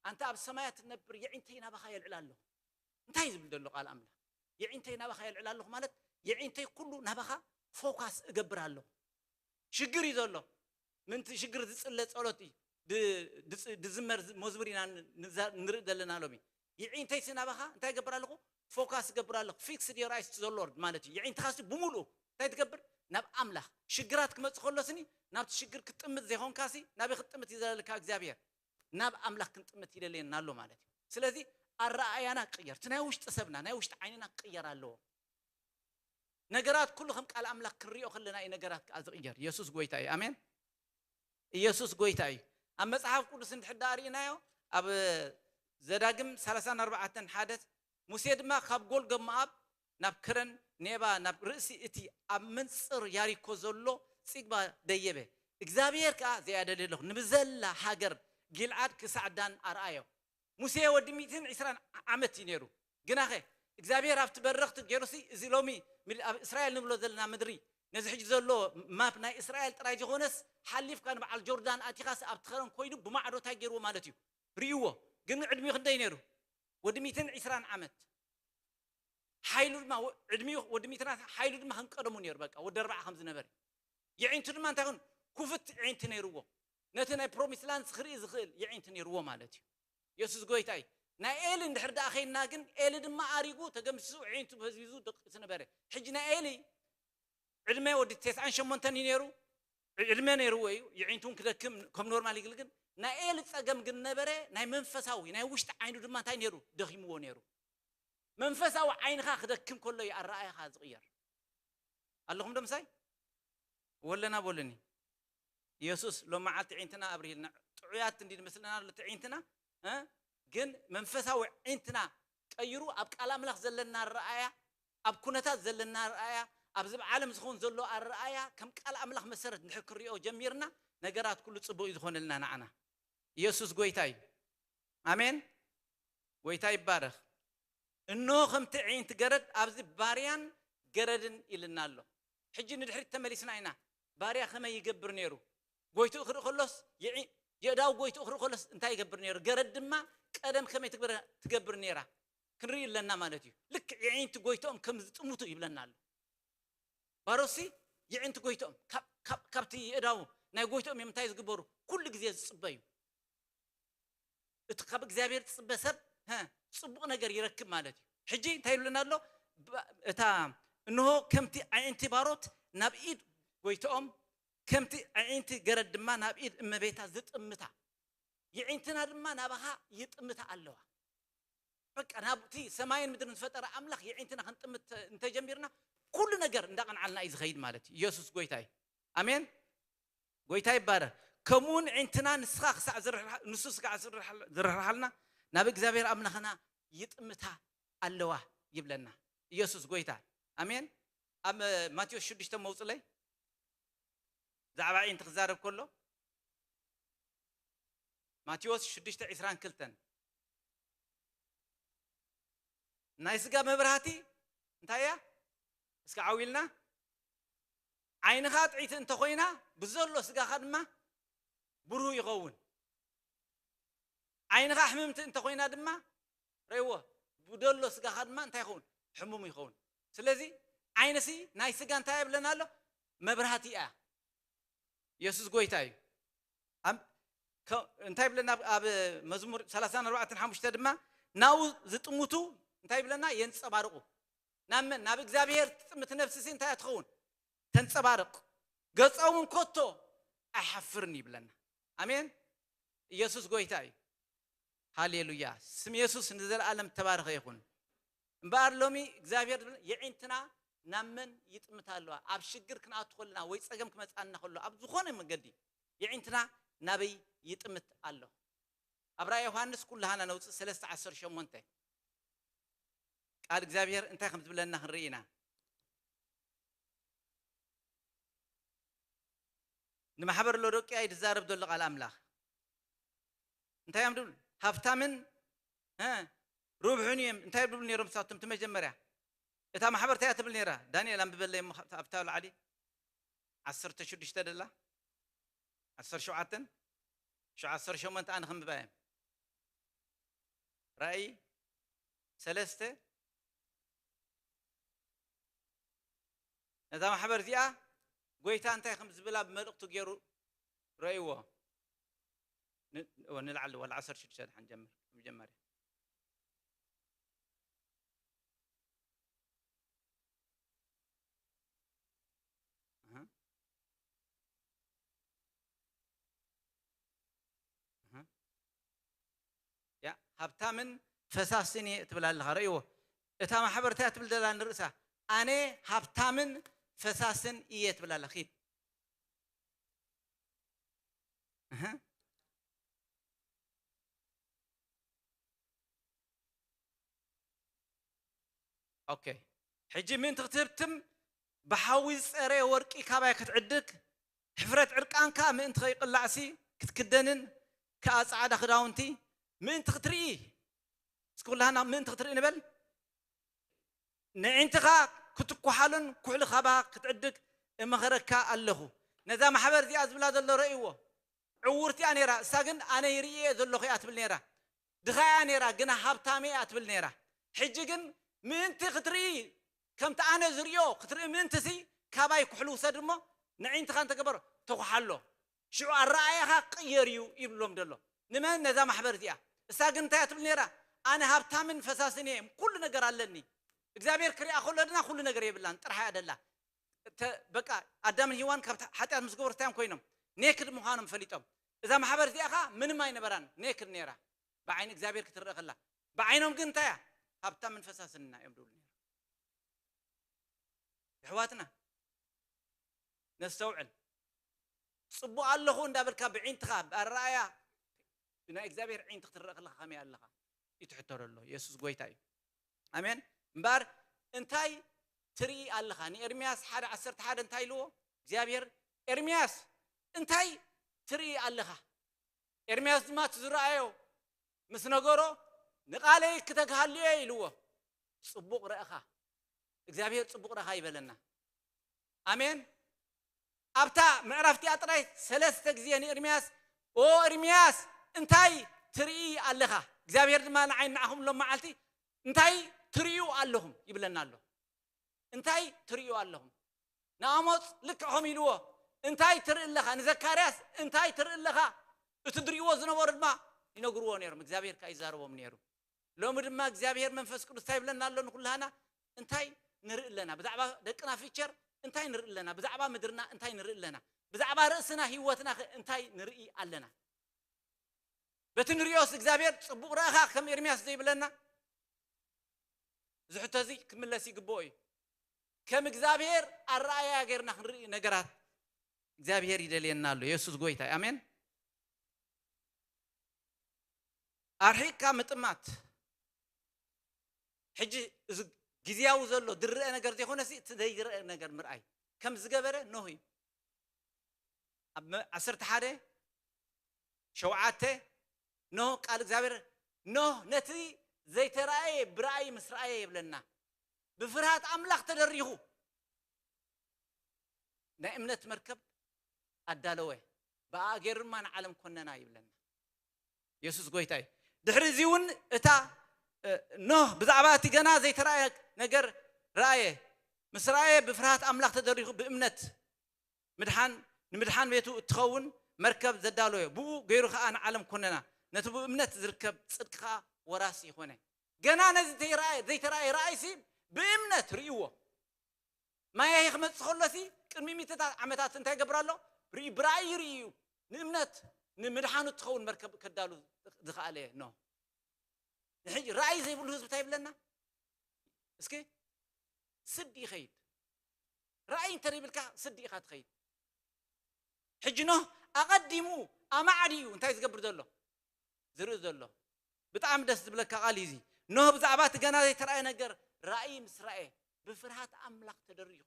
ኣንተ ኣብ ሰማያት ትነብር የዒንተይ ናባኻ የልዕል ኣለኹ። እንታይ ዝብል ዘሎ ቃል ኣምላኽ? የዒንተይ ናባኻ የልዕል ኣለኹ ማለት የዒንተይ ኩሉ ናባኻ ፎካስ እገብር ኣለኹ። ሽግር እዩ ዘሎ። ምንቲ ሽግር ዝጽለ ጸሎት እዩ ድዝመር መዝሙር ኢና ንርኢ ዘለና ሎሚ። የዒንተይሲ ናባኻ እንታይ እገብር ኣለኹ? ፎካስ እገብር ኣለኹ። ፊክስ ዮር ኣይስ ቱ ዘ ሎርድ ማለት እዩ። የዒንትኻሲ ብምሉኡ እንታይ ትገብር? ናብ ኣምላኽ። ሽግራት ክመጽእ ከሎ ስኒ ናብቲ ሽግር ክትጥምት ዘይኮንካሲ ናበይ ክትጥምት እዩ ዘለካ እግዚኣብሔር? ናብ ኣምላኽ ክንጥምት ይደልየና ኣሎ ማለት እዩ። ስለዚ ኣረኣእያና ክቕየር፣ እቲ ናይ ውሽጢ ሰብና ናይ ውሽጢ ዓይንና ክቕየር ኣለዎ። ነገራት ኩሉ ከም ቃል ኣምላኽ ክንሪኦ ከለና እዩ ነገራት ከዓ ዝቕየር። ኢየሱስ ጎይታ እዩ። ኣሜን። ኢየሱስ ጎይታ እዩ። ኣብ መጽሓፍ ቅዱስ እንድሕር ደኣ ርኢናዮ ኣብ ዘዳግም ሰላሳን ኣርባዕተን ሓደ ሙሴ ድማ ካብ ጎልጎ መኣብ ናብ ከረን ኔባ ናብ ርእሲ እቲ ኣብ መንጽር ያሪኮ ዘሎ ጽግባ ደየበ። እግዚኣብሔር ከኣ ዘያደልየ ኣለኹ ንብዘላ ሃገር ጊልዓድ ክሳዕ ዳን ኣርኣዮ። ሙሴ ወዲ ሚእትን ዕስራን ዓመት እዩ ነይሩ። ግናኸ እግዚኣብሔር ኣብቲ በረኽቲ ገይሩሲ እዚ ሎሚ ኣብ እስራኤል ንብሎ ዘለና ምድሪ ነዚ ሕጂ ዘሎ ማፕ ናይ እስራኤል ጥራይ ዝኾነስ ሓሊፍካ ንበዓል ጆርዳን ኣቲኻስ ኣብቲ ኸረን ኮይኑ ብማዕዶ እንታይ ገይርዎ ማለት እዩ ርእይዎ። ግን ዕድሚኡ ክንደይ ነይሩ? ወዲ ሚእትን ዕስራን ዓመት። ሓይሉ ድማ ዕድሚኡ ወዲ ሚእትን ሓይሉ ድማ ከም ቀደሙ ነይሩ። በቃ ወዲ ኣርባዓ ከም ዝነበረ የዒንቱ ድማ እንታይ ይኹን ኩፍት የዒንቲ ነይርዎ። ነቲ ናይ ፕሮሚስ ላንድ ክርኢ ዝኽእል የዒንቲ ነይርዎ ማለት እዩ። የሱስ ጎይታ እዩ። ናይ ኤሊ እንድሕር ደኣ ኸይድና ግን ኤሊ ድማ ኣሪጉ ተገምሲሱ የዒንቱ በዝቢዙ ደቂሱ ነበረ። ሕጂ ናይ ኤሊ ዕድመ ወዲ ተስዓን ሸሞንተን እዩ ነይሩ። ዕድመ ነይርዎ እዩ። የዒንቱ እውን ክደክም ከም ኖርማል ይግል ግን ናይ ኤሊ ጸገም ግን ነበረ ናይ መንፈሳዊ ናይ ውሽጢ ዓይኑ ድማ እንታይ ነይሩ ደኺምዎ ነይሩ። መንፈሳዊ ዓይንኻ ክደክም ከሎ እዩ ኣረኣያኻ ዝቕየር። ኣለኹም ዶ ምሳይ? ወለና በሉኒ። ኢየሱስ ሎም መዓልቲ ዒንትና ኣብርሂልና ጥዑያት እንዲ ንመስለና ኣሎ እቲ ዒንትና ግን መንፈሳዊ ዒንትና ቀይሩ ኣብ ቃል ኣምላኽ ዘለና ኣረኣያ ኣብ ኩነታት ዘለና ኣረኣያ ኣብዚ ዓለም ዝኾን ዘሎ ኣረኣያ ከም ቃል ኣምላኽ መሰረት እንድሕር ክሪኦ ጀሚርና ነገራት ኩሉ ጽቡቅ እዩ ዝኾነልና ንዓና። ኢየሱስ ጎይታ እዩ። ኣሜን። ጎይታ ይባረኽ። እንሆ ከምቲ ዒንቲ ገረድ ኣብዚ ባርያን ገረድን ኢልና ኣሎ። ሕጂ ንድሕሪት ተመሊስና ኢና። ባርያ ከመይ ይገብር ነይሩ? ጎይትኡ ክርኢ ከሎስ የእዳው ጎይትኡ ክርኢ ከሎስ እንታይ ይገብር ነይሩ? ገረድ ድማ ቀደም ከመይ ትገብር ነይራ? ክንርኢ ኣለና ማለት እዩ። ልክዕ የዒንቲ ጎይትኦም ከም ዝጥምቱ ይብለና ኣሎ። ባሮሲ የዒንቲ ጎይትኦም ካብቲ የእዳው ናይ ጎይትኦም እዮም እንታይ ዝግበሩ? ኩሉ ግዜ ዝጽበዩ። እቲ ካብ እግዚኣብሔር ዝጽበ ሰብ ጽቡቕ ነገር ይረክብ ማለት እዩ። ሕጂ እንታይ ይብለና ኣሎ? እታ እንሆ ከምቲ ኣዒንቲ ባሮት ናብ ኢድ ጎይትኦም ከምቲ ኣዒንቲ ገረድ ድማ ናብ ኢድ እመቤታ ዝጥምታ የዒንትና ድማ ናባኻ ይጥምታ ኣለዋ። በቃ ናብቲ ሰማይን ምድርን ዝፈጠረ ኣምላኽ የዒንትና ክንጥምት እንተጀሚርና ኩሉ ነገር እንዳቐንዓልና እዩ ዝኸይድ ማለት እዩ። ኢየሱስ ጎይታ እዩ። ኣሜን። ጎይታ ይባረክ። ከምኡውን ዒንትና ንስኻ ክሳዕ ንሱ ስጋዕ ዝርርሓልና ናብ እግዚኣብሔር ኣምላኽና ይጥምታ ኣለዋ ይብለና ኢየሱስ ጎይታ። ኣሜን። ኣብ ማቴዎስ ሽዱሽተ መውፅለይ ብዛዕባ ዒንቲ ክዛረብ ከሎ ማቴዎስ ሽዱሽተ ዕስራን ክልተን ናይ ስጋ መብራህቲ እንታይ እያ? እስከ ዓው ኢልና ዓይንኻ ጥዕይቲ እንተኾይና ብዘሎ ስጋኻ ድማ ብሩህ ይኸውን። ዓይንኻ ሕምምቲ እንተኾይና ድማ፣ ረእይዎ፣ ብደሎ ስጋኻ ድማ እንታይ ይኸውን? ሕሙም ይኸውን። ስለዚ ዓይንሲ ናይ ስጋ እንታይ ይብለና ኣሎ? መብራህቲ እያ። የሱስ ጎይታ እዩ። ኣም-፣ ከ-፣ እንታይ ይብለና ኣብ፣ ኣብ መዝሙር ሰላሳን ኣርባዕተን ሓሙሽተ ድማ፣ ናብኡ ዝጥምቱ እንታይ ይብለና? የንጸባርቑ። ናብ መን? ናብ እግዚኣብሔር ትጥምት ነፍሲ ሲ እንታይ እያ ትኸውን? ተንጸባርቕ። ገጾም እውን ከቶ ኣይሓፍርን ይብለና። ኣሜን። ኢየሱስ ጎይታ እዩ። ሃሌሉያ። ስም የሱስ ንዘለኣለም ተባረኸ ይኹን። እምበኣር ሎሚ እግዚኣብሔር ዝብል የዒንትና ናብ መን ይጥምት ኣለዋ? ኣብ ሽግር ክንኣቱ ከለና ወይ ጸገም ክመጻና ከሎ ኣብ ዝኾነ መገዲ የዒንትና ናበይ ይጥምት ኣሎ? ኣብ ራእይ ዮሃንስ ኩላሃና ነውጽእ ሰለስተ ዓሰርተ ሸሞንተ ቃል እግዚኣብሔር እንታይ ከም ዝብለና ክንርኢ ኢና። ንማሕበር ሎዶቅያ እዩ ዝዛረብ ዘሎ ቃል ኣምላኽ። እንታይ እዮም ድብል? ሃብታምን፣ እ፣ ርብሑን እዮም። እንታይ ድብሉ ነይሮም ንሳቶም? እቲ መጀመርያ እታ ማሕበር እንታይ እያ ትብል ነይራ? ዳንኤል ኣንብበለይ እሞ፣ ካብታ፣ ኣብታ ላዕሊ ዓሰርተ ሽዱሽተ ደላ፣ ዓሰርተ ሸውዓተን፣ ሽዑ ዓሰርተ ሸሞንተ ኣነ ከንብባ እየ። ራእይ ሰለስተ፣ ነዛ ማሕበር እዚኣ ጎይታ እንታይ ከም ዝብላ ብመልእኽቱ ገይሩ ረእይዎ። ን-፣ እወ፣ ንላዕሊ ዋላ ዓሰርተ ሽዱሽተ ድሓን ጀምር፣ መጀመርያ። ኣሃ። ኣሃ። ያ፣ ሃብታምን ፈሳስን እየ ትብል ኣለኻ። ረእይዎ። እታ ማሕበር እንታይ ትብል ዘላ ንርእሳ? ኣነ ሃብታምን ፈሳስን እየ ትብል ኣላ። ኺድ። ኣሃ። ኦኬ። ሕጂ ምእንቲ ክትህብትም ብሓዊ ዝጸረየ ወርቂ ካባይ ክትዕድግ፣ ሕፍረት ዕርቃንካ ምእንቲ ከይቅላዕሲ ክትክደንን ከኣ ጻዕዳ ክዳውንቲ ምእንቲ ክትርኢ፣ እስኪ ኩላህና ምእንቲ ክትርኢ ንበል። ንዒንትኻ ክትኳሓሎን ኩሕሊ ካባ ክትዕድግ እመኸረካ ኣለኹ። ነዛ ማሕበር እዚኣ ዝብላ ዘሎ ረእይዎ። ዕውርቲ እያ ነይራ። እሳ ግን ኣነ ይርኢ እየ ዘለኹ እያ ትብል ነይራ። ድኻ እያ ነይራ፣ ግና ሃብታም እያ ትብል ነይራ። ሕጂ ግን ምእንቲ ክትርኢ፣ ከምቲ ኣነ ዝርእዮ ክትርኢ ምእንትሲ፣ ካባይ ኩሕሊ ውሰድ እሞ ንዒንትኻ እንተገበሮ ተኳሓሎ። ሽዑ ኣረኣእያኻ ክቕየር እዩ ይብሎም ዘሎ። ንመን? ነዛ ማሕበር እዚኣ። እሳ ግን እንታይ እያ ትብል ነይራ? ኣነ ሃብታምን ፈሳስን እየ፣ ኩሉ ነገር ኣለኒ። እግዚኣብሔር ክሪኣ ከሎ ድማ ኩሉ ነገር የብላን፣ ጥራሕ እያ ደላ። እተ-፣ በቃ ኣዳምን ሂዋን ካብ ሓጢኣት ምስ ገበሩ እንታይ እዮም ኮይኖም? ኔክድ ምዃኖም ፈሊጦም። እዛ ማሕበር እዚኣ ኸዓ ምንም ኣይነበራን፣ ኔክድ ነይራ። ብዓይኒ እግዚኣብሔር ክትረአ ከላ። ብዓይኖም ግን እንታይ እያ? ሃብታምን ፈሳስን ኢና እዮም ድብሉ ነይሮም። የሕዋትና፣ ነስተውዕል። ጽቡቕ ኣለኹ እንዳበልካ ብዒንትኻ፣ ብኣረኣእያ፣ ብናይ እግዚኣብሔር ዒንቲ ክትረአ ከለኻ ከመይ ኣለኻ? እዩ ትሕቶ ዘሎ። የሱስ ጎይታ እዩ። ኣሜን። እምበኣር እንታይ ትርኢ ኣለኻ? ንኤርምያስ ሓደ ዓሰርተ ሓደ እንታይ ኢልዎ? እግዚኣብሔር፣ "ኤርምያስ፣ እንታይ ትርኢ ኣለኻ?" ኤርምያስ ድማ እቲ ዝረኣዮ ምስ ነገሮ፣ "ንቓለይ ክተግሃልዮ እየ" ኢልዎ። ጽቡቕ ረእኻ። እግዚኣብሔር ጽቡቕ ረእኻ ይበለና። ኣሜን። ኣብታ ምዕራፍ እቲኣ ጥራይ ሰለስተ ግዜ ንኤርምያስ፣ "ኦ ኤርምያስ፣ እንታይ ትርኢ ኣለኻ?" እግዚኣብሔር ድማ ንዓይ ንዓኹም ሎም መዓልቲ፣ "እንታይ ትርእዩ ኣለኹም?" ይብለና ኣሎ። እንታይ ትርእዩ ኣለኹም? ንኣሞጽ ልክዕ ከምኡ ኢልዎ፣ "እንታይ ትርኢ ኣለኻ?" ንዘካርያስ፣ "እንታይ ትርኢ ኣለኻ?" እቲ ዝርእይዎ ዝነበሩ ድማ ይነግርዎ ነይሮም። እግዚኣብሔር ከኣ ይዛረቦም ነይሩ። ሎሚ ድማ እግዚኣብሔር መንፈስ ቅዱስ እንታይ ይብለና ኣሎ ንኩላህና? እንታይ ንርኢ ኣለና? ብዛዕባ ደቅና ፊቸር እንታይ ንርኢ ኣለና? ብዛዕባ ምድርና እንታይ ንርኢ ኣለና? ብዛዕባ ርእስና፣ ህይወትና ኸ እንታይ ንርኢ ኣለና? በቲ ንርእዮስ እግዚኣብሔር ጽቡቕ ረእኻ ከም ኤርምያስ ዘይብለና? እዚ ሕቶ እዚ ክምለስ ይግብኦ እዩ። ከም እግዚኣብሔር ኣረኣእያ ጌርና ክንርኢ ነገራት እግዚኣብሔር ይደልየና ኣሎ። የሱስ ጎይታ እዩ። ኣሜን። ኣርሒቕካ ምጥማት። ሕጂ እዚ ግዝያዊ ዘሎ ዝረአ ነገር ዘይኮነሲ፣ እቲ ዘይረአ ነገር ምርኣይ ከም ዝገበረ ኖህ እዩ። ኣብ መ-፣ ዓሰርተ ሓደ ሸውዓተ፣ ኖህ ቃል እግዚኣብሔር፣ ኖህ ነቲ ዘይተራእየ ብራእይ ምስ ረኣየ ይብለና። ብፍርሃት ኣምላኽ ተደሪኹ ናይ እምነት መርከብ ኣዳለወ። ብኣኣ ገይሩ ድማ ንዓለም ኮነና ይብለና። የሱስ ጎይታ እዩ። ድሕሪ እዚ እውን እታ እ፣ ኖህ ብዛዕባ እቲ ገና ዘይተራእየ ነገር ረኣየ። ምስ ረኣየ ብፍርሃት ኣምላኽ ተደሪኹ ብእምነት ምድሓን፣ ንምድሓን ቤቱ እትኸውን መርከብ ዘዳለወ፣ ብኡ ገይሩ ኸኣ ንዓለም ኮነና። ነቲ ብእምነት ዝርከብ ጽድቂ ኸኣ ወራሲ ይኾነ። ገና ነዚ ዘይረኣየ፣ ዘይተራእየ ረኣይሲ ብእምነት ርእይዎ። ማያሄ ክመጽእ ከሎሲ ቅድሚ ሚእትታት ዓመታት እንታይ ይገብር ኣሎ? ርኢ-፣ ብራእይ ይርኢ እዩ። ንእምነት ንምድሓኑ እትኸውን መርከብ ከዳሉ ዝኸኣለ ኖህ። ንሕጂ ራእይ ዘይብሉ ህዝቢ እንታይ ይብለና? እስኪ ስዲ ይኸይድ። ራእይ እንተ ዘይብልካ ስዲ ኢኻ ትኸይድ። ሕጂ ኖህ ኣቐዲሙ ኣማዕድዩ እንታይ ዝገብር ዘሎ? ዝርኢ ዘሎ። ብጣዕሚ ደስ ዝብለካ ቃል እዩ እዚ። ኖህ ብዛዕባ እቲ ገና ዘይተራእየ ነገር ራእይ ምስ ረኣየ ብፍርሃት ኣምላኽ ተደሪኹ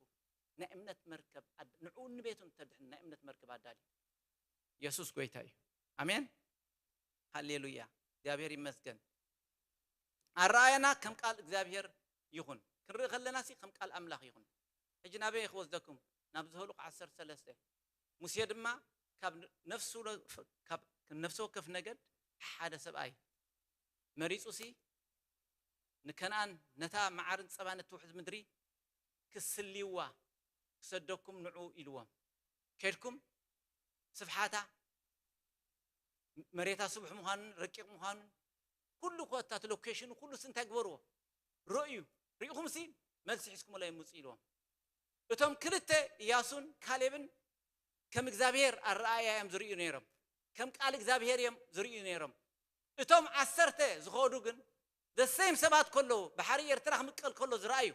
ናይ እምነት መርከብ ኣድ-፣ ንዕኡ ንቤቱን ተድሕን ናይ እምነት መርከብ ኣዳልዩ። የሱስ ጎይታ እዩ። ኣሜን። ሃሌሉያ። እግዚኣብሔር ይመስገን። ኣረኣየና ከም ቃል እግዚኣብሔር ይኹን። ክንርኢ ከለና ሲ ከም ቃል ኣምላኽ ይኹን። ሕጂ ናበይ ክወስደኩም? ናብ ዘኍልቍ ዓሰርተ ሰለስተ። ሙሴ ድማ ካብ ነፍሱ ለ-፣ ካብ ነፍሲ ወከፍ ነገድ ሓደ ሰብኣይ መሪጹ ሲ ንከነኣን ነታ መዓርን ጸባን እትውሕዝ ምድሪ ክስልይዋ ክሰደኩም ንዑ ኢልዎም። ከድኩም ስፍሓታ መሬታ ስቡሕ ምዃኑን ረቂቕ ምዃኑን ኩሉ ኮታ እቲ ሎኬሽኑ ኩሉ ሲ እንታይ ግበርዎ? ርእዩ። ርኢኹም ሲ መልሲ ሒዝኩምለይ ምጹ ኢልዎም። እቶም ክልተ ኢያሱን ካሌብን ከም እግዚኣብሔር ኣረኣእያ እዮም ዝርእዩ ነይሮም። ከም ቃል እግዚኣብሔር እዮም ዝርእዩ ነይሮም። እቶም ዓሰርተ ዝኸዱ ግን the same ሰባት ከለዉ ባሕሪ ኤርትራ ክምቀል ከሎ ዝረኣዩ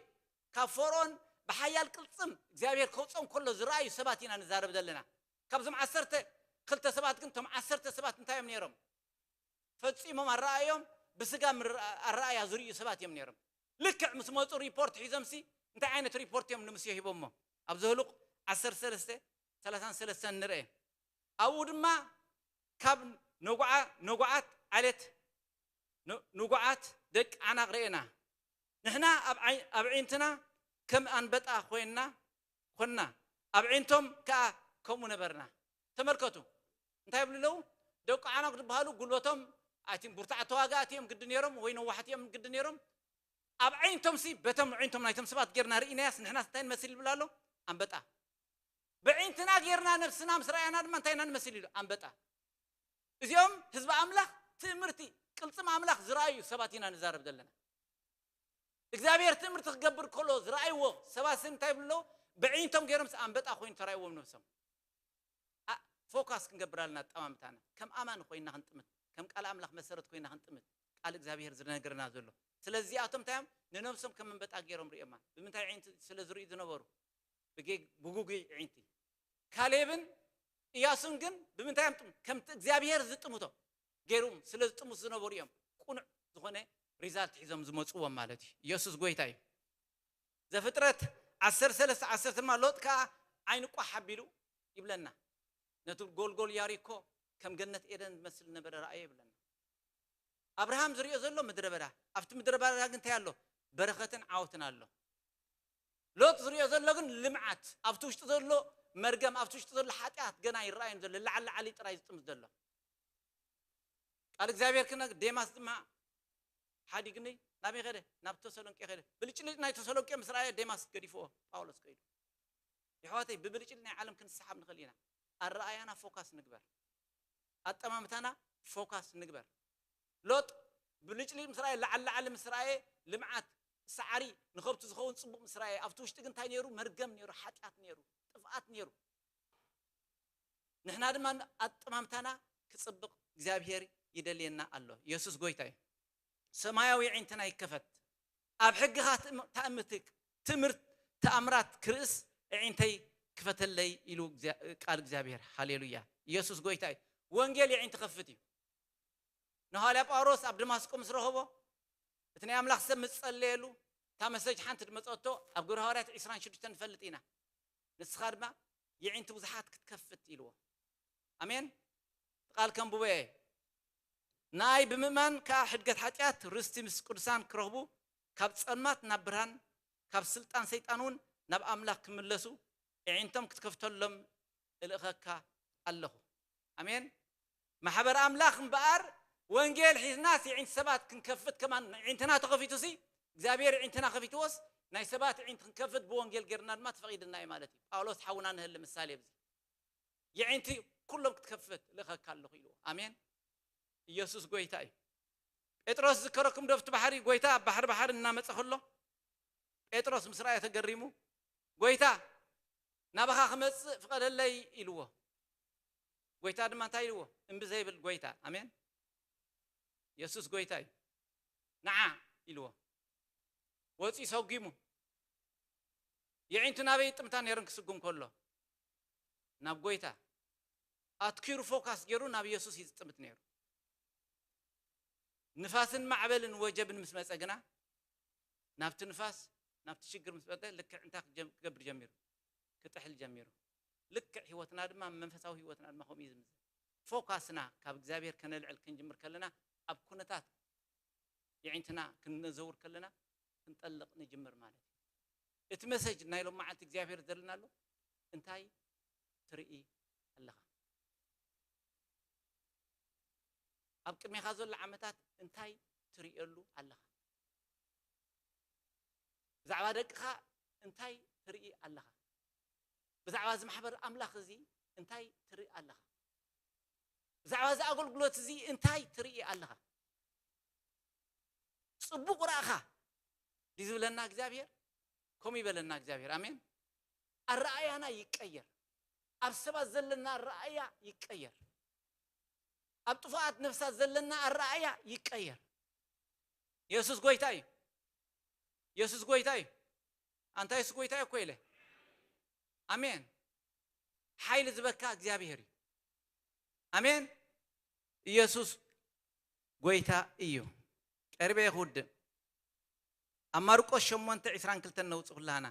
ካብ ፈርኦን ብሓያል ቅልጽም እግዚኣብሔር ከውጾም ከሎ ዝረኣዩ ሰባት ኢና ንዛረብ ዘለና። ካብዞም ዓሰርተ ክልተ ሰባት ግን እቶም ዓሰርተ ሰባት እንታይ እዮም ነይሮም? ፈጺሞም ኣረኣእዮም ብስጋ ምር-፣ ኣረኣእያ ዝርእዩ ሰባት እዮም ነይሮም። ልክዕ ምስ መጹ ሪፖርት ሒዞም ሲ እንታይ ዓይነት ሪፖርት እዮም ንሙሴ ሂቦሞ? ኣብ ዘኍልቁ ዓሰርተ ሰለስተ ሰላሳን ሰለስተን ንርአ። ኣብኡ ድማ ካብ ነጉዓ-፣ ነጉዓት ዓሌት ን-፣ ንጉዓት ደቂ ዓናቕ ርኤና። ንሕና ኣብ ዓይ-፣ ኣብ ኣዒንትና ከም ኣንበጣ ኮይንና ኮንና፣ ኣብ ኣዒንቶም ከኣ ከምኡ ነበርና። ተመልከቱ፣ እንታይ ይብሉ ኣለዉ? ደቂ ዓናቕ ዝበሃሉ ጉልበቶም፣ ኣይ ቲንክ፣ ብርቱዓት ተዋጋእቲ እዮም ግዲ ነይሮም፣ ወይ ነዋሕቲ እዮም ግዲ ነይሮም። ኣብ ኣዒንቶም ሲ፣ በቶም ኣዒንቶም ናይቶም ሰባት ጌርና ርኢናያስ፣ ንሕናስ እንታይ ንመስል ይብል ኣሎ? ኣንበጣ። ብኣዒንትና ጌርና ነብስና ምስ ረኣና ድማ እንታይ ኢና ንመስል ኢሉ? ኣንበጣ። እዚኦም ህዝቢ ኣምላኽ ትእምርቲ፣ ቅልጽም ኣምላኽ ዝረኣዩ ሰባት ኢና ንዛረብ ዘለና። እግዚኣብሔር ትእምርቲ ክገብር ከሎ ዝረኣይዎ ሰባት ሲ እንታይ ይብሉ ኣለዉ? ብኣዒንቶም ገይሮምስ ኣንበጣ ኮይኑ ተራእይዎም ነብሶም። ኣ-፣ ፎካስ ክንገብር ኣለና ኣጠማምታና። ከም ኣማን ኮይና ክንጥምት፣ ከም ቃል ኣምላኽ መሰረት ኮይና ክንጥምት፣ ቃል እግዚኣብሔር ዝነግረና ዘሎ። ስለዚ እዚኣቶም እንታይ እዮም? ንነብሶም ከም ኣንበጣ ገይሮም ርእዮማ። ብምንታይ ኣዒንቲ ስለ ዝርእዩ ዝነበሩ? ብጌ-፣ ብጉጉይ ኣዒንቲ። ካሌብን ኢያሱን ግን ብምንታይ እዮም ጥም-፣ ከምቲ እግዚኣብሔር ዝጥምቶ ገይሮም ስለ ዝጥምቱ ዝነበሩ እዮም። ቅኑዕ ዝኾነ ሪዛልት ሒዞም ዝመጽዎም ማለት እዩ። ኢየሱስ ጎይታ እዩ። ዘፍጥረት ዓሰርተ ሰለስተ ዓሰርተ ድማ ሎጥ ከኣ ዓይኑ ቋሕ ኣቢሉ ይብለና። ነቲ ጎልጎል ያሪኮ ከም ገነት ኤደን ዝመስል ነበረ ረኣየ ይብለና። ኣብርሃም ዝሪኦ ዘሎ ምድረ በዳ፣ ኣብቲ ምድረ በዳ ግን እንታይ ኣሎ? በረኸትን ዓወትን ኣሎ። ሎጥ ዝሪኦ ዘሎ ግን ልምዓት፣ ኣብቲ ውሽጢ ዘሎ መርገም፣ ኣብቲ ውሽጢ ዘሎ ሓጢኣት ገና ይረኣየን ዘሎ፣ ላዕሊ ላዕሊ ጥራይ ዝጥምት ዘሎ። ቃል እግዚኣብሔር ክነ-፣ ዴማስ ድማ ሓዲግኒ ናበይ ኸደ? ናብ ተሰሎንቄ ኸደ። ብልጭልጭ ናይ ተሰሎንቄ ምስ ረኣየ ዴማስ ገዲፍዎ ጳውሎስ ከይዱ። የሕዋተይ፣ ብብልጭልጭ ናይ ዓለም ክንሰሓብ ንኽእል ኢና። ኣረኣያና ፎካስ ንግበር። ኣጠማምታና ፎካስ ንግበር። ሎጥ ብልጭልጭ ምስ ረኣየ፣ ላዕሊ ላዕሊ ምስ ረኣየ፣ ልምዓት፣ ሳዕሪ ንኸብቱ ዝኸውን ጽቡቕ ምስ ረኣየ፣ ኣብቲ ውሽጢ ግን እንታይ ነይሩ? መርገም ነይሩ፣ ሓጢኣት ነይሩ፣ ጥፍኣት ነይሩ። ንሕና ድማ ኣጠማምታና ክጽብቕ እግዚኣብሔር ይደልየና ኣሎ። የሱስ ጎይታ እዩ። ሰማያዊ ኣዒንትና ይከፈት። ኣብ ሕግኻ ትእም-፣ ተኣምትክ-፣ ትምህርት ተኣምራት ክርእስ ኣዒንተይ ክፈተለይ ኢሉ እግዚኣብ-፣ ቃል እግዚኣብሔር። ሃሌሉያ። ኢየሱስ ጎይታ እዩ። ወንጌል የዒንቲ ከፍት እዩ። ንሃዋርያ ጳውሎስ ኣብ ደማስቆ ምስ ረኸቦ፣ እቲ ናይ ኣምላኽ ሰብ ምስ ጸለየሉ፣ እታ መሰጅ ሓንቲ ዝመጸቶ ኣብ ግብረ ሃዋርያት ዕስራን ሽዱሽተን ንፈልጥ ኢና። ንስኻ ድማ የዒንቲ ብዙሓት ክትከፍት ኢልዎ። ኣሜን። ቃል ከንብቦ እየ። ንኣይ ብምእማን ከኣ ሕድገት ሓጢኣት ርስቲ ምስ ቅዱሳን ክረኽቡ፣ ካብ ጸልማት ናብ ብርሃን፣ ካብ ስልጣን ሰይጣን እውን ናብ ኣምላኽ ክምለሱ፣ ኣዒንቶም ክትከፍተሎም እልእኸካ ኣለኹ። ኣሜን። ማሕበር ኣምላኽ እምበኣር ወንጌል ሒዝናስ የዒንቲ ሰባት ክንከፍት ከማን የዒንትና ተኸፊቱሲ እግዚኣብሔር የዒንትና ከፊትዎስ ናይ ሰባት የዒንቲ ክንከፍት ብወንጌል ጌርና ድማ ተፈቒድና እዩ ማለት እዩ። ጳውሎስ ሓውና ንህሊ ምሳሌ ብዚ የዒንቲ ኩሎም ክትከፍት ልኸካ ኣለኹ ኢልዎ። ኣሜን። ኢየሱስ ጎይታ እዩ። ጴጥሮስ ዝከረኩም ዶፍቲ ባሕሪ ጎይታ ኣብ ባሕሪ ባሕሪ እናመፀ ከሎ ጴጥሮስ ምስ ረኣየ ተገሪሙ ጎይታ ናባኻ ክመፅእ ፍቐደለይ ኢልዎ። ጎይታ ድማ እንታይ ኢልዎ? እምቢ ዘይብል ጎይታ። ኣሜን። የሱስ ጎይታ እዩ። ንዓ ኢልዎ። ወፂኡ ሰጒሙ የዒንቱ ናበይ ይጥምታ ነይረን ክስጉም ከሎ ናብ ጎይታ ኣትኪሩ ፎካስ ገይሩ ናብ የሱስ እዩ ዝጥምት ነይሩ። ንፋስን ማዕበልን ወጀብን ምስ መፀ ግና ናብቲ ንፋስ ናብቲ ሽግር ምስ መፀ ልክዕ እንታይ ክጀም- ክገብር ጀሚሩ? ክጥሕል ጀሚሩ። ልክዕ ህይወትና ድማ መንፈሳዊ ህይወትና ድማ ከምኡ እዩ ዝምዘን። ፎካስና ካብ እግዚኣብሔር ከነልዕል ክንጅምር ከለና ኣብ ኩነታት የዒንትና ክንዘውር ከለና ክንጠልቕ ንጅምር ማለት እዩ። እቲ መሰጅ ናይ ሎም መዓልቲ እግዚኣብሔር ዘለና ኣሎ እንታይ ትርኢ ኣለኻ? ኣብ ቅድሜኻ ዘሎ ዓመታት እንታይ ትርእየሉ ኣለኻ? ብዛዕባ ደቅኻ እንታይ ትርኢ ኣለኻ? ብዛዕባ እዚ ማሕበር ኣምላኽ እዚ እንታይ ትርኢ ኣለኻ? ብዛዕባ እዚ ኣገልግሎት እዚ እንታይ ትርኢ ኣለኻ? ጽቡቕ ረኣኻ ድዩ ዝብለና እግዚኣብሔር? ከምኡ ይበለና እግዚኣብሔር። ኣሜን። ኣረኣያና ይቀየር። ኣብ ሰባት ዘለና ኣረኣያ ይቀየር። ኣብ ጥፉኣት ነፍሳት ዘለና ኣረኣያ ይቀየር። የሱስ ጎይታ እዩ። የሱስ ጎይታ እዩ። ኣንታ የሱስ ጎይታ እዩ እኮ ኢለ። ኣሜን። ሓይሊ ዝበካ እግዚኣብሔር እዩ። ኣሜን። ኢየሱስ ጎይታ እዩ። ቀሪበ እየ ክውድእ። ኣብ ማርቆስ ሸሞንተ ዕስራን ክልተን ነውጽእ ኩላህና።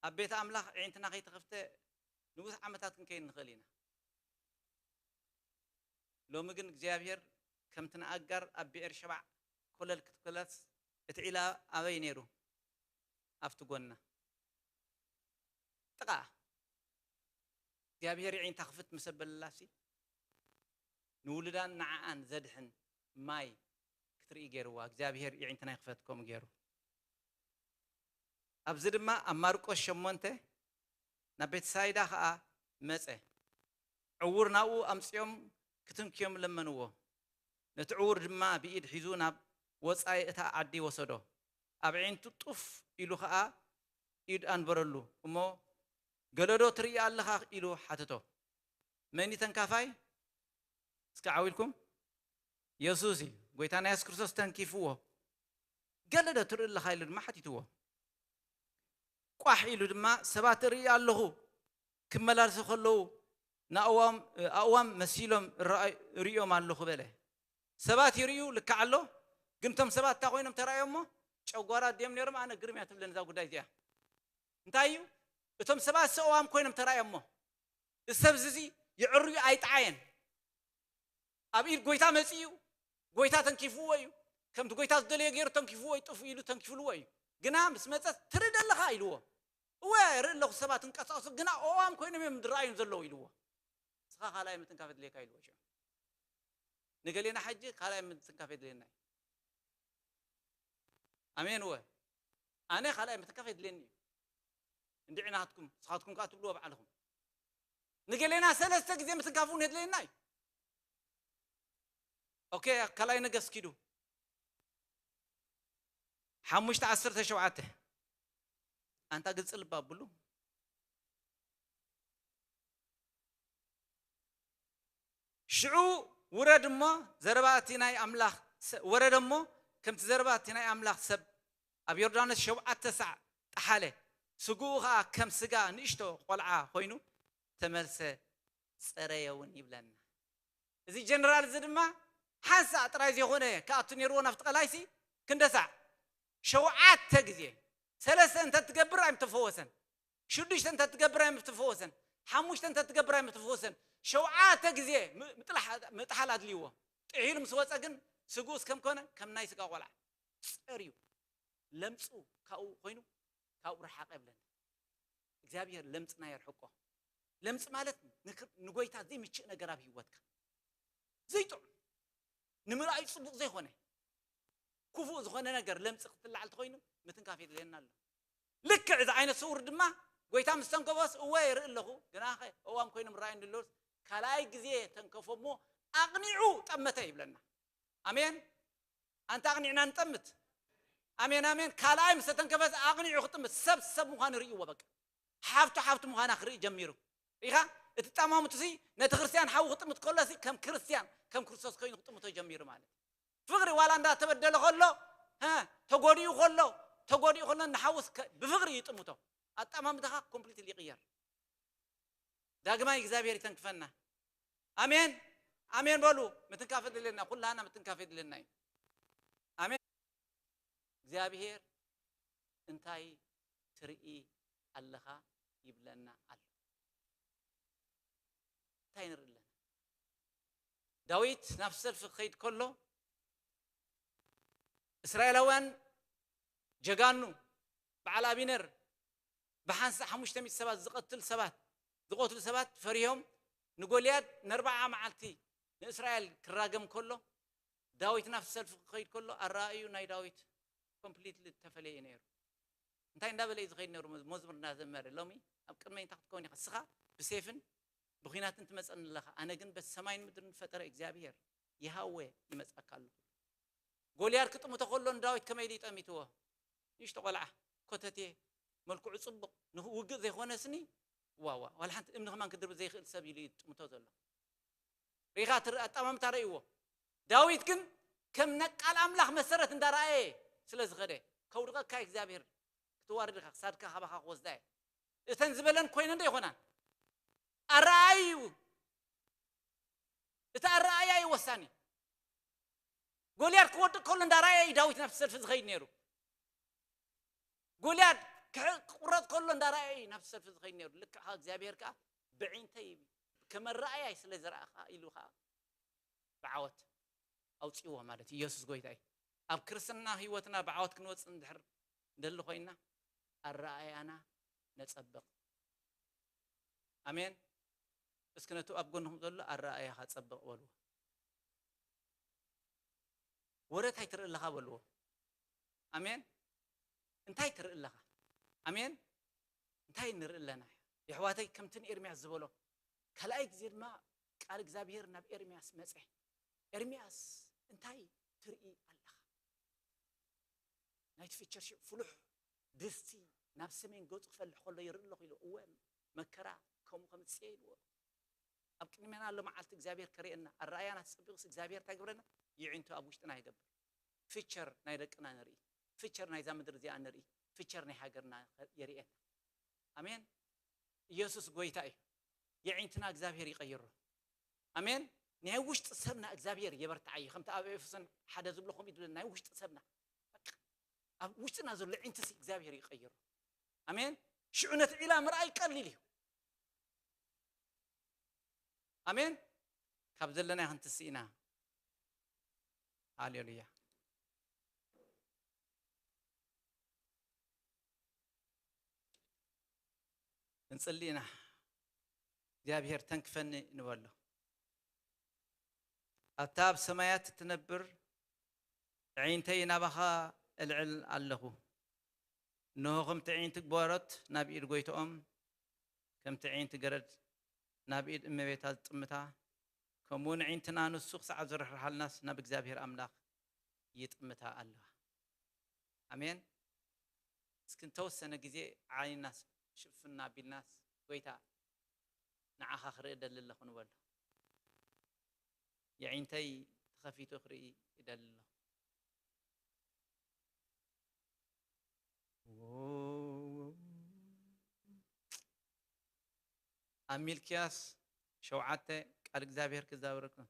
ኣብ ቤት ኣምላኽ ኣዒንትና ከይተኸፍተ ንብዙሕ ዓመታት ክንከይድ ንኽእል ኢና። ሎሚ ግን እግዚኣብሔር ከምቲ ንኣጋር ኣብ ብኤር ሸባዕ ኮለል ክትኮለስ እቲ ዒላ ኣበይ ነይሩ? ኣብቲ ጎና። ጥቓ እግዚኣብሔር የዒንታ ክፍት ምስ ኣበለላሲ ንውሉዳን ንዓኣን ዘድሕን ማይ ክትርኢ ገይርዋ። እግዚኣብሔር የዒንትና ይኽፈት ከምኡ ገይሩ። ኣብዚ ድማ ኣብ ማርቆስ ሸሞንተ ናብ ቤተሳይዳ ኸኣ መጸ። ዕዉር ናብኡ ኣምጺኦም ክትንክዮም ለመንዎ። ነቲ ዕዉር ድማ ብኢድ ሒዙ ናብ ወጻኢ እታ ዓዲ ወሰዶ። ኣብ ኣዒንቱ ጡፍ ኢሉ ኸኣ ኢድ ኣንበረሉ እሞ ገለዶ ትርኢ ኣለኻ ኢሉ ሓተቶ። መን እዩ ተንካፋይ? እስከ ዓው ኢልኩም። የሱስ እዩ። ጎይታና የሱስ ክርስቶስ ተንኪፍዎ። ገለዶ ትርኢ ኣለኻ ኢሉ ድማ ሓቲትዎ። ቋሕ ኢሉ ድማ ሰባት እርኢ ኣለኹ ክመላለሱ ከለዉ ንኣእዋም ኣእዋም መሲሎም እረኣዩ- እርእዮም ኣለኹ በለ። ሰባት ይርእዩ ልክዕ ኣሎ፣ ግን እቶም ሰባት እንታይ ኮይኖም ተራእዮሞ? ጨጓራ ድዮም ነይሮም? ኣነ ግርም እያ ትብለኒ እዛ ጉዳይ እዚኣ። እንታይ እዩ? እቶም ሰባት ሰእዋም ኮይኖም ተራእዮሞ። እዚ ሰብ እዚ የዕርዩ ኣይጠዓየን። ኣብ ኢድ ጎይታ መጺኡ፣ ጎይታ ተንኪፍዎ እዩ። ከምቲ ጎይታ ዝደለዮ ገይሩ ተንኪፍዎ እዩ፣ ጥፍ ኢሉ ተንኪፍልዎ እዩ። ግና ምስ መጸ ትርኢ ደለኻ ኢልዎ። እወ ርኢ ኣለኹ ሰባት እንቀሳቐሱ ግና ኦዋም ኮይኖም እዮም ዝረኣዩን ዘለዉ ኢልዎ። ንስኻ ካልኣይ ምትንካፍ የድልየካ ኢልዎ ሽዑ። ንገሌና ሕጂ ካልኣይ ምትንካፍ የድልየና እዩ። ኣሜን እወ ኣነ ካልኣይ ምትንካፍ የድልየኒ እዩ። እንድዒ ናትኩም ንስኻትኩም ከዓ ትብልዎ ባዕልኹም። ንገሌና ሰለስተ ግዜ ምትንካፍ እውን የድልየና እዩ። ኦኬ ካልኣይ ነገስ ኪዱ ሓሙሽተ ዓሰርተ ሸውዓተ ኣንታ ግልፂ ልባ ኣብሉ። ሽዑ ውረድ እሞ ዘረባ እቲ ናይ ኣምላኽ ወረደ እሞ ከምቲ ዘረባ እቲ ናይ ኣምላኽ ሰብ ኣብ ዮርዳኖስ ሸውዓተ ሳዕ ጠሓለ። ስግኡ ኸዓ ከም ስጋ ንእሽቶ ቆልዓ ኮይኑ ተመልሰ፣ ጸረየ እውን ይብለና። እዚ ጀነራል እዚ ድማ ሓንሳእ ጥራይ ዘይኮነ ክኣቱ ነይርዎ ናብቲ ቀላይሲ ክንደሳዕ ሸውዓተ ግዜ ሰለስተ እንተ ትገብር ኣይምተፈወሰን። ሽዱሽተ እንተ ትገብር ኣይምተፈወሰን። ሓሙሽተ እንተ ትገብር ኣይምተፈወሰን። ሸውዓተ ግዜ ምጥሓል ኣድልይዎ። ጥሒሉ ምስ ወፀ ግን ስግኡስ ከም ኮነ ከም ናይ ስጋ ቆልዓ ፀርዩ ለምፁ ካብኡ ኮይኑ ካብኡ ረሓቐ ይብለና። እግዚኣብሔር ለምጽና የርሕቆ። ለምጽ ማለት ንክ- ንጎይታ ዘይምችእ ነገር ኣብ ህይወትካ ዘይጥዑም ንምርኣዩ ጽቡቕ ዘይኮነ ክፉእ ዝኾነ ነገር ለምጽ ክትላዓል ተኮይኑ ምትንካፍ የድልየና ኣሎ። ልክዕ እዚ ዓይነት ስውር ድማ ጎይታ ምስ ተንከፎስ እወ ይርኢ ኣለኹ፣ ግናኸ እዋም ኮይኖም ራእይ እንድለውስ ካልኣይ ግዜ ተንከፎ እሞ ኣቕኒዑ ጠመተ ይብለና። ኣሜን። ኣንታ ኣቕኒዕና ንጠምት። ኣሜን ኣሜን። ካልኣይ ምስ ተተንከፈስ ኣቕኒዑ ክጥምት ሰብ ሰብ ምዃኑ ርእይዎ። በቃ ሓፍቱ ሓፍቱ ምዃና ክርኢ ጀሚሩ። ኢኻ እቲ ጠማሙትሲ ነቲ ክርስቲያን ሓዊ ክጥምት ከሎሲ ከም ክርስቲያን ከም ክርስቶስ ኮይኑ ክጥምቶ ጀሚሩ ማለት ፍቕሪ ዋላ እንዳተበደለ ከሎ ሀ፣ ተጎዲኡ ከሎ ተጎዲኡ ከሎ ንሓውስ ከ- ብፍቕሪ ይጥምቶ። ኣጠማምታኻ ኮምፕሊትሊ ይቕየር። ዳግማይ እግዚኣብሔር ይተንክፈና። ኣሜን ኣሜን በሉ። ምትንካፍ የድልየና፣ ኩላና ምትንካፍ የድልየና እዩ። ኣሜን። እግዚኣብሔር እንታይ ትርኢ ኣለኻ ይብለና ኣሎ። እንታይ ንርኢ ኣለና? ዳዊት ናብ ሰልፊ ክኸይድ ከሎ እስራኤላውያን ጀጋኑ በዓል ኣቢነር ብሓንሳእ ሓሙሽተ ሚእቲ ሰባት ዝቐትል ሰባት ዝቐትሉ ሰባት ፈሪሆም ንጎልያድ ንኣርባዓ መዓልቲ ንእስራኤል ክራገም ከሎ ዳዊት ናብ ሰልፊ ክኸይድ ከሎ ኣረኣእዩ ናይ ዳዊት ኮምፕሊትሊ ዝተፈለየ እዩ ነይሩ። እንታይ እንዳበለ እዩ ዝኸይድ ነይሩ? መዝ- መዝሙር እንዳዘመረ ሎሚ ኣብ ቅድመይ እንታይ ክትከውን ኢኻ? እስኻ ብሴፍን ብኲናትን ትመፀኒ ኣለኻ፣ ኣነ ግን በቲ ሰማይን ምድርን ዝፈጠረ እግዚኣብሔር ይሃወ ይመፅኣካ ኣለኹ። ጎልያድ ክጥምቶ ከሎ ንዳዊት ከመይ ኢሉ ይጠሚትዎ? ንእሽቶ ቆልዓ ኮተቴ መልክዑ ፅቡቕ ንውግእ ዘይኮነስኒ ዋዋ ዋላ ሓንቲ እምኒ ከማን ክድርብ ዘይኽእል ሰብ ኢሉ ይጥምቶ ዘሎ። ሪኻ ትርኢ ኣጠማምታ ረእይዎ። ዳዊት ግን ከም ነቃል ኣምላኽ መሰረት እንዳረኣየ ስለ ዝኸደ ከውድቐካ እግዚኣብሔር ክትዋርድካ ክሳድካ ካባኻ ክወስዳ እየ እተን ዝበለን ኮይነን ዶ ይኾናን? ኣረኣዩ እቲ ኣረኣያ እዩ ወሳኒ። ጎልያድ ክወድቅ ከሎ እንዳረኣየ እዩ ዳዊት ናብ ሰልፊ ዝኸይድ ነይሩ። ጎልያድ ክሕ- ክቁረጥ ከሎ እንዳረኣየ እዩ ናብ ሰልፊ ዝኸይድ ነይሩ። ልክዕ ከዓ እግዚኣብሔር ከዓ ብዒንተይ ከመረኣያይ ስለ ዝረኣኻ ኢሉ ከዓ ብዓወት ኣውፅዎ ማለት እዩ። ኢየሱስ ጎይታ እዩ። ኣብ ክርስትና ህይወትና ብዓወት ክንወፅእ እንድሕር እንደሊ ኮይና ኣረኣያና ነፀብቕ። ኣሜን። እስኪ ነቱ ኣብ ጎንኹም ዘሎ ኣረኣያኻ ፀብቕ በልዎ። ወረ እንታይ ትርኢ ኣለኻ በልዎ። ኣሜን። እንታይ ትርኢ ኣለኻ? ኣሜን። እንታይ ንርኢ ኣለና? የሕዋተይ ከምቲ ንኤርምያስ ዝበሎ ካልኣይ ግዜ ድማ ቃል እግዚኣብሔር ናብ ኤርምያስ መፀ። ኤርምያስ እንታይ ትርኢ ኣለኻ? ናይቲ ፊቸር ሽዑ ፍሉሕ ድስቲ ናብ ሰሜን ገጹ ክፈልሕ ከሎ ይርኢ ኣለኹ ኢሉ። እወ መከራ ከምኡ ከምፅእ ኢልዎ። ኣብ ቅድሜና ኣሎ መዓልቲ እግዚኣብሔር ከርእየና ኣረኣያና ተፀቢቑስ እግዚኣብሔር እንታይ ግብረና? ይዒንቱ ኣብ ውሽጥና ይገብር። ፊቸር ናይ ደቅና ንርኢ። ፊቸር ናይዛ ምድሪ እዚኣ ንርኢ። ፊቸር ናይ ሃገርና የርእየና። ኣሜን። ኢየሱስ ጎይታ እዩ። የዒንትና እግዚኣብሔር ይቀይሮ። ኣሜን። ናይ ውሽጢ ሰብና እግዚኣብሔር የበርትዓዮ ከምቲ ኣብ ኤፌሶን ሓደ ዝብሎ ከምኡ ይድለ ናይ ውሽጢ ሰብና በቃ ኣብ ውሽጥና ዘሎ ዒንትሲ እግዚኣብሔር ይቀይሮ። ኣሜን። ሽዑ ነቲ ዒላ ምርኣይ ቀሊል እዩ። ኣሜን። ካብ ዘለና ክንትስእ ኢና። ሃሌሉያ። እንጽሊ ኢና። እግዚኣብሔር ተንክፈኒ ንበሎ። ኣታ ኣብ ሰማያት እትነብር ኣዒንተይ ናባኻ እልዕል ኣለኹ። እንሆ ከምቲ ኣዒንቲ ግበሮት ናብ ኢድ ጎይትኦም ከምቲ ኣዒንቲ ገረድ ናብ ኢድ እመቤታ ዝጥምታ ከምኡ ንዒንትና ንሱ ክሳዕ ዝርሕርሓልናስ ናብ እግዚኣብሔር ኣምላኽ ይጥምታ ኣለዋ። ኣሜን። እስኪ እንተወሰነ ግዜ ዓይንናስ ሽፍና ኣቢልናስ ጎይታ ንዓኻ ክርኢ ደሊ ኣለኹ ንበሎ። የዒንተይ ተኸፊቱ ክርኢ ይደሊ ኣለኹ። ኣብ ሚልክያስ ሸውዓተ ቃል እግዚኣብሔር ክዛብረኩም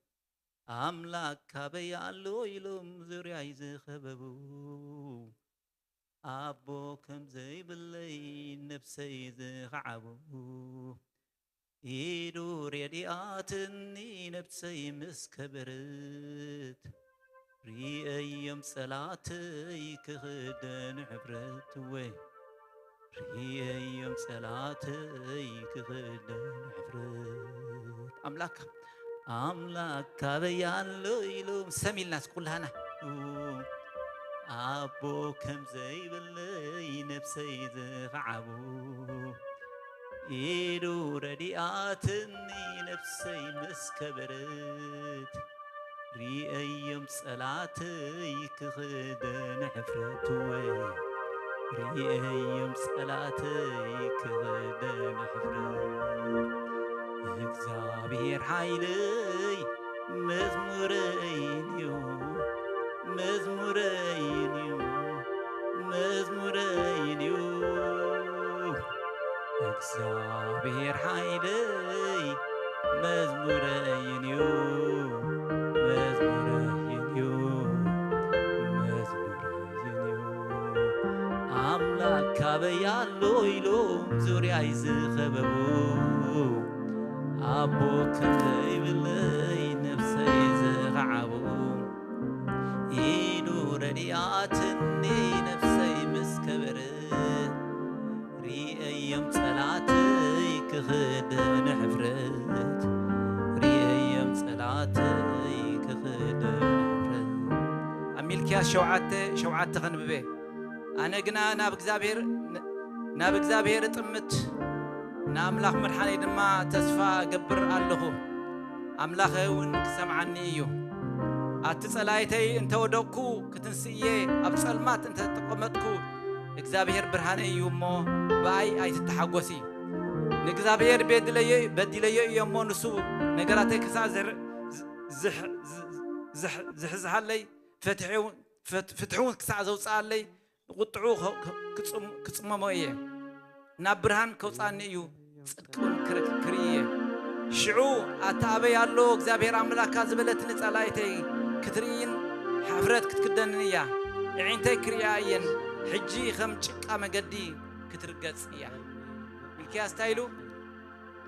ኣምላክ ካበይ ኣሎ ኢሎም ዙርያይ ዝኸበቡ ኣቦ ከም ዘይብለይ ነብሰይ ዝኸዓቡ ኢዱ ሬድኣትኒ ነብሰይ ምስ ከበረት ሪአዮም ጸላተይ ክኽደን ሕብረት ወይ ርእየዮም ጸላእተይ ክኽደን ሕፍረት። ኣምላክ ኣምላክ ካበይ ኣሎ ኢሎም ሰም ኢልና እስኪ ኩላህና። ኣቦ ከም ዘይብለይ ነብሰይ ዝኸዓቡ፣ ኢዱ ረዲኣትኒ ነብሰይ ምስ ከበረት። ርእየዮም ጸላእተይ ክኽደን ሕፍረት ወይ፣ ርእየዮም ጸላእተይ ክኽደን ሕፍረት። እግዚኣብሔር ሓይለይ መዝሙረይን እዩ፣ መዝሙረይን እዩ፣ መዝሙረይን እዩ። እግዚኣብሔር ሓይለይ መዝሙረይን እዩ፣ መዝሙረይን እዩ፣ መዝሙረይን እዩ። ኣምላክ ካበይ ኣሎ ኢሎም ዙርያይ ዝኸበቡ፣ ኣቦ ከም ዘይብለይ ነብሰይ ዝኸዓቡ፣ ኢዱ ረዲኣትኒ ነብሰይ ምስ ከበረት። ርእየዮም ጸላእተይ ክኽደን ሕፍረት፣ ርእየዮም ጸላእተይ ክኽደን ሕፍረት። ኣብ ሚልክያስ ሸውዓተ ሸውዓተ ከንብበ። ኣነ ግና ናብ እግዚኣብሔር፣ ናብ እግዚኣብሔር እጥምት፣ ንኣምላኽ መድሓነይ ድማ ተስፋ እገብር ኣለኹ። ኣምላኸ እውን ክሰምዓኒ እዩ። ኣቲ ጸላኢተይ እንተ ወደቕኩ ክትንስእየ፣ ኣብ ጸልማት እንተ ተቐመጥኩ እግዚኣብሔር ብርሃነይ እዩ እሞ ብኣይ ኣይትተሓጎሲ። ንእግዚኣብሔር ቤድለዮ-፣ በዲለዮ እየ እሞ ንሱ ነገራተይ ክሳዕ ዝር-፣ ዝሕ-፣ ዝሕ-፣ ዝሕዝሃለይ፣ ፈትሒ እውን፣ ፈት-፣ ፍትሒ እውን ክሳዕ ዘውፅኣለይ ንቁጥዑ ኸ-፣ ኸ-፣ ክጽም-፣ ክጽመሞ እየ። ናብ ብርሃን ከውጻኒ እዩ፣ ጽድቂ እውን ክር-፣ ክርኢ እየ። ሽዑ ኣታ ኣበይ ኣሎ እግዚኣብሔር ኣምላካ ዝበለትኒ ጸላኢተይ ክትርእይን ሓፍረት ክትክደንን እያ። ኣዒንተይ ክርእያ እየን፣ ሕጂ ከም ጭቃ መገዲ ክትርገጽ እያ። ሚልክያስ እንታይ ኢሉ?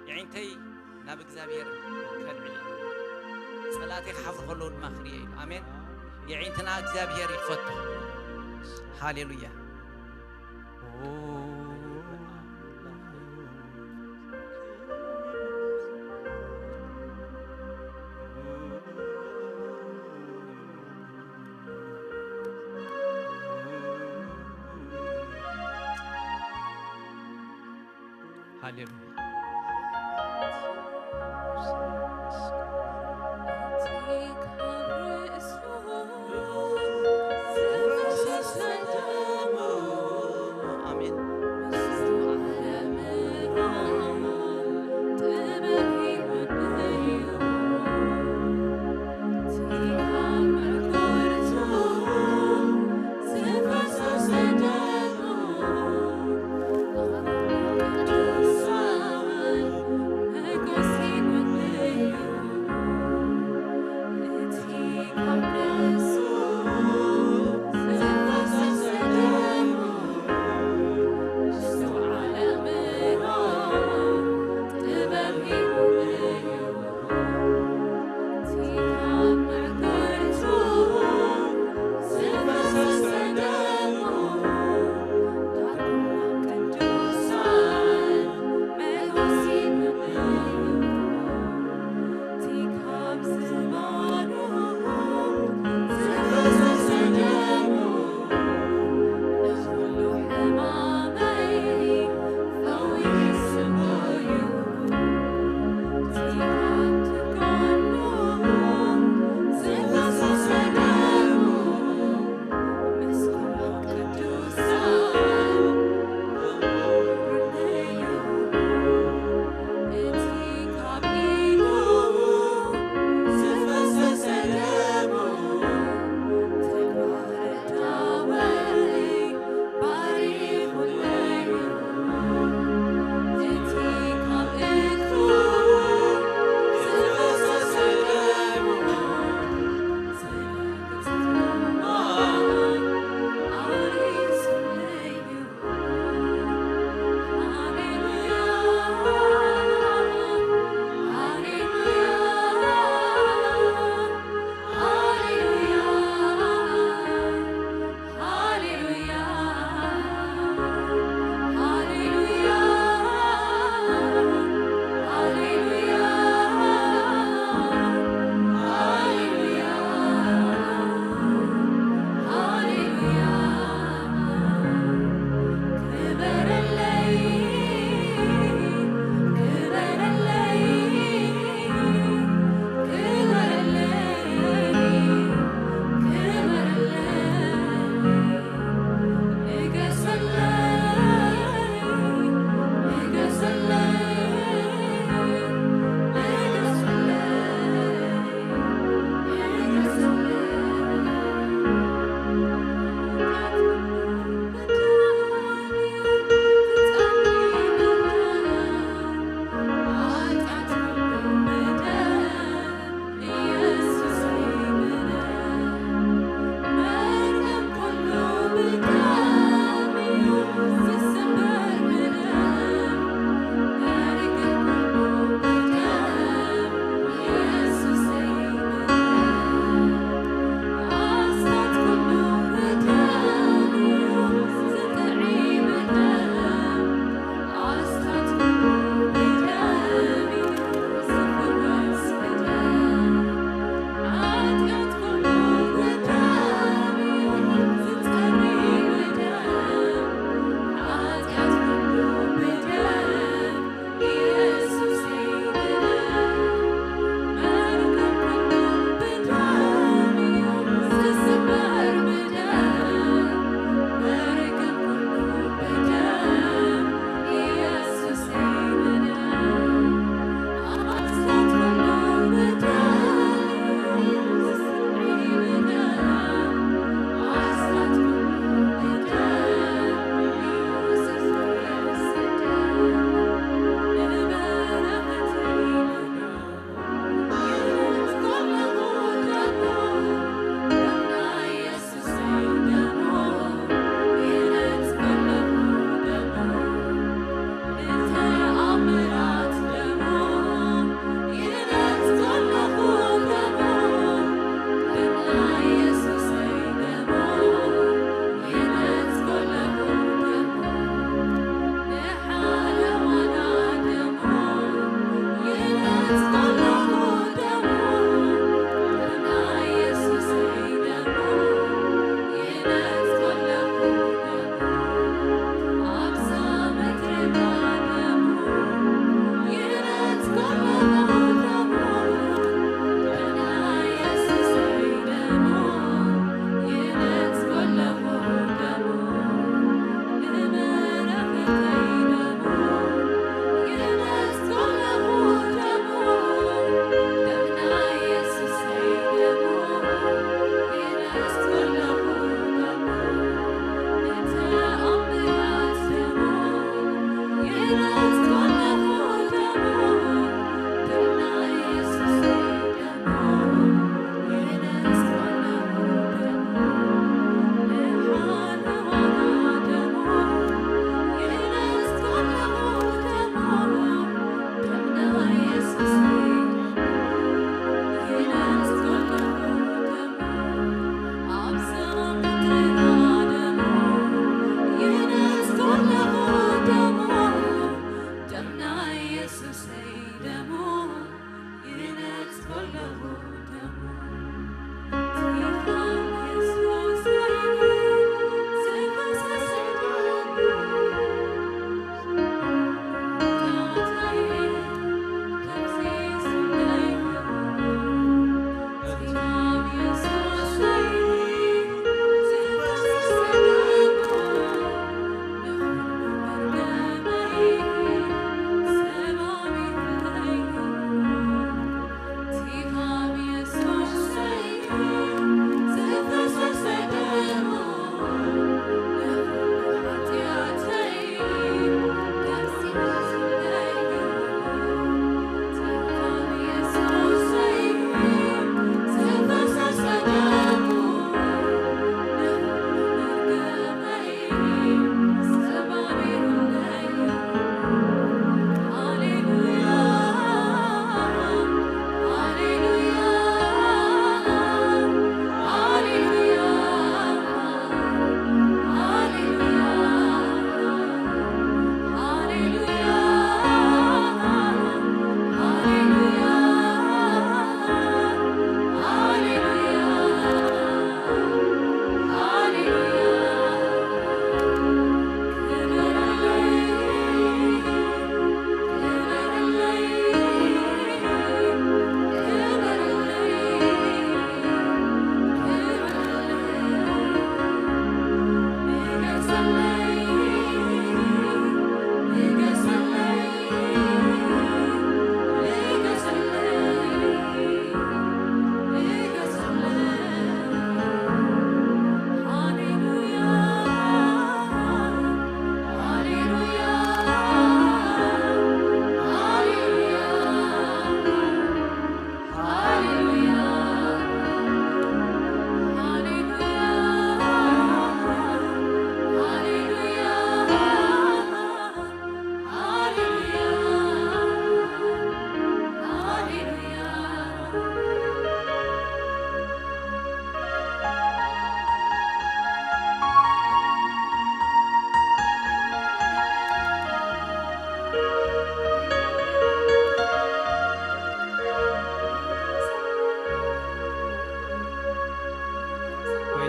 የዒንተይ ናብ እግዚኣብሔር ከልዕል እዩ። ጸላእተይ ክሓፍሩ ከለዉ ድማ ክርእየ እዩ። ኣሜን። የዒንትና እግዚኣብሔር ይፈቱ። ሃሌሉያ። ሃሌሉያ። ኣሜን።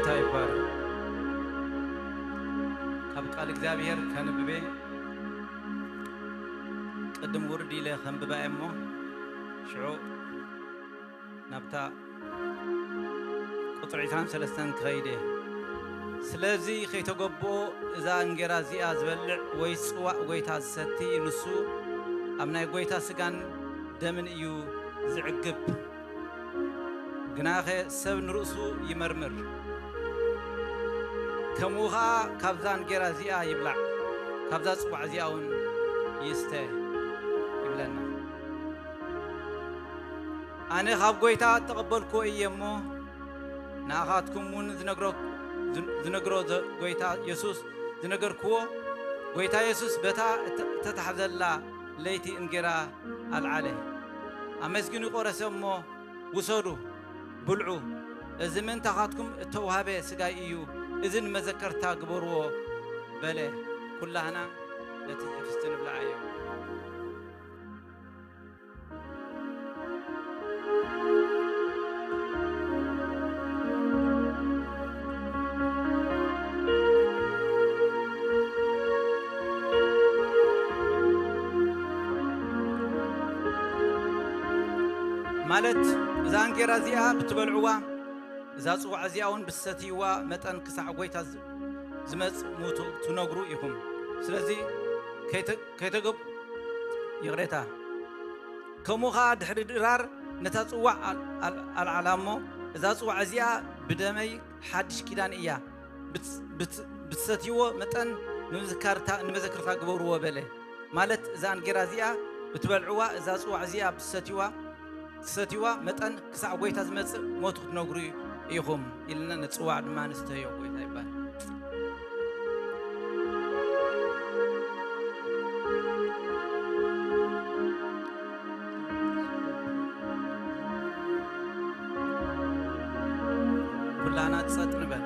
እንታይ ይባረክ። ካብ ቃል እግዚኣብሔር ከንብቤ ቅድም ውርድ ኢለ ከንብባ እየ እሞ ሽዑ ናብታ ቁፅሪ ዕስራን ሰለስተን ክኸይድ እየ። ስለዚ ከይተገብኦ እዛ እንጌራ እዚኣ ዝበልዕ ወይ ጽዋእ ጎይታ ዝሰቲ ንሱ ኣብ ናይ ጎይታ ስጋን ደምን እዩ ዝዕግብ። ግናኸ ሰብ ንርእሱ ይመርምር። ከምኡ ኸኣ ካብዛ እንጌራ እዚኣ ይብላዕ፣ ካብዛ ጽዋዕ እዚኣ እውን ይስተ ይብለና። ኣነ ካብ ጎይታ እተቐበልክዎ እየ እሞ፣ ንኣኻትኩም እውን ዝነግሮ-፣ ዝን-፣ ዝነግሮ ዘ-፣ ጎይታ የሱስ ዝነገርክዎ፣ ጎይታ የሱስ በታ እተ-፣ እተታሕዘላ ለይቲ እንጌራ ኣልዓለ። ኣመስጊኑ ቆረሰ እሞ፣ "ውሰዱ፣ ብልዑ፣ እዚ ምእንታኻትኩም እተዋህበ ስጋይ እዩ፣ እዚ ንመዘከርታ ግበርዎ" በለ። ኩላህና ነቲ ህብስቲ ንብልዓዮ። ማለት እዛ እንጌራ እዚኣ ብትበልዕዋ፣ እዛ ጽዋዕ እዚኣ እውን ብትሰትይዋ መጠን ክሳዕ ጐይታ ዝ-፣ ዝመጽእ ምውቱ ትነግሩ ኢኹም። ስለዚ ከይተ-፣ ከይተገብ-፣ ይቕሬታ። ከምኡ ኸኣ ድሕሪ ድራር ነታ ጽዋዕ ኣል-፣ ኣል-፣ ኣልዓላ እሞ፣ እዛ ጽዋዕ እዚኣ ብደመይ ሓድሽ ኪዳን እያ። ብት-፣ ብት-፣ ብትሰትይዎ መጠን ንምዝካርታ-፣ ንመዘክርታ ግበርዎ በለ። ማለት እዛ እንጌራ እዚኣ ብትበልዕዋ፣ እዛ ጽዋዕ እዚኣ ብትሰትይዋ፣ ትሰትይዋ መጠን ክሳዕ ጐይታ ዝመጽእ ሞቱ ክትነግሩ ኢኹም ኢልና ንጽዋዕ ድማ ንስተዮ። ጐይታ ይባል። ኩላና ጸጥ ንበል።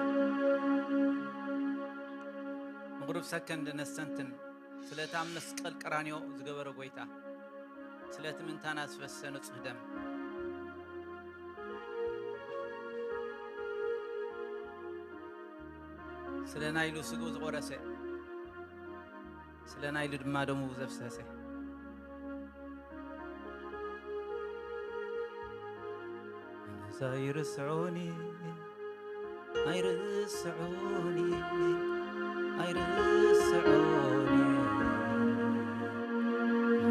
ንቑሩብ ሰከንድ ነስተንትን። ስለቲ ኣብ መስቀል ቀራንዮ ዝገበረ ጐይታ፣ ስለቲ ምንታና ዝፈሰሰ ንጹህ ደም፣ ስለ ናይሉ ስግኡ ዝቖረሰ፣ ስለ ናይሉ ድማ ደሙ ዘፍሰሰ። ኣነሳ ይርስዑኒ፣ ኣይርስዑኒ፣ ኣይርስዑኒ።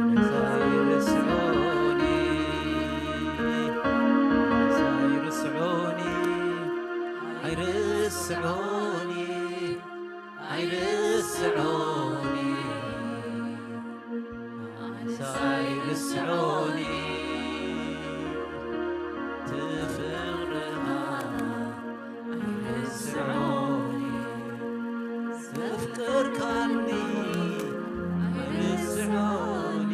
ኣነሳ ይርስዑኒ፣ ኣነሳ ይርስዑኒ፣ ኣይርስዑኒ። ኣይርስዑኒ፣ ኣነሳ ኣይርስዑኒ፣ እቲ ፍቕርኻ ኣይርስዑኒ፣ ዘፍቀርካኒ ኣይርስዑኒ፣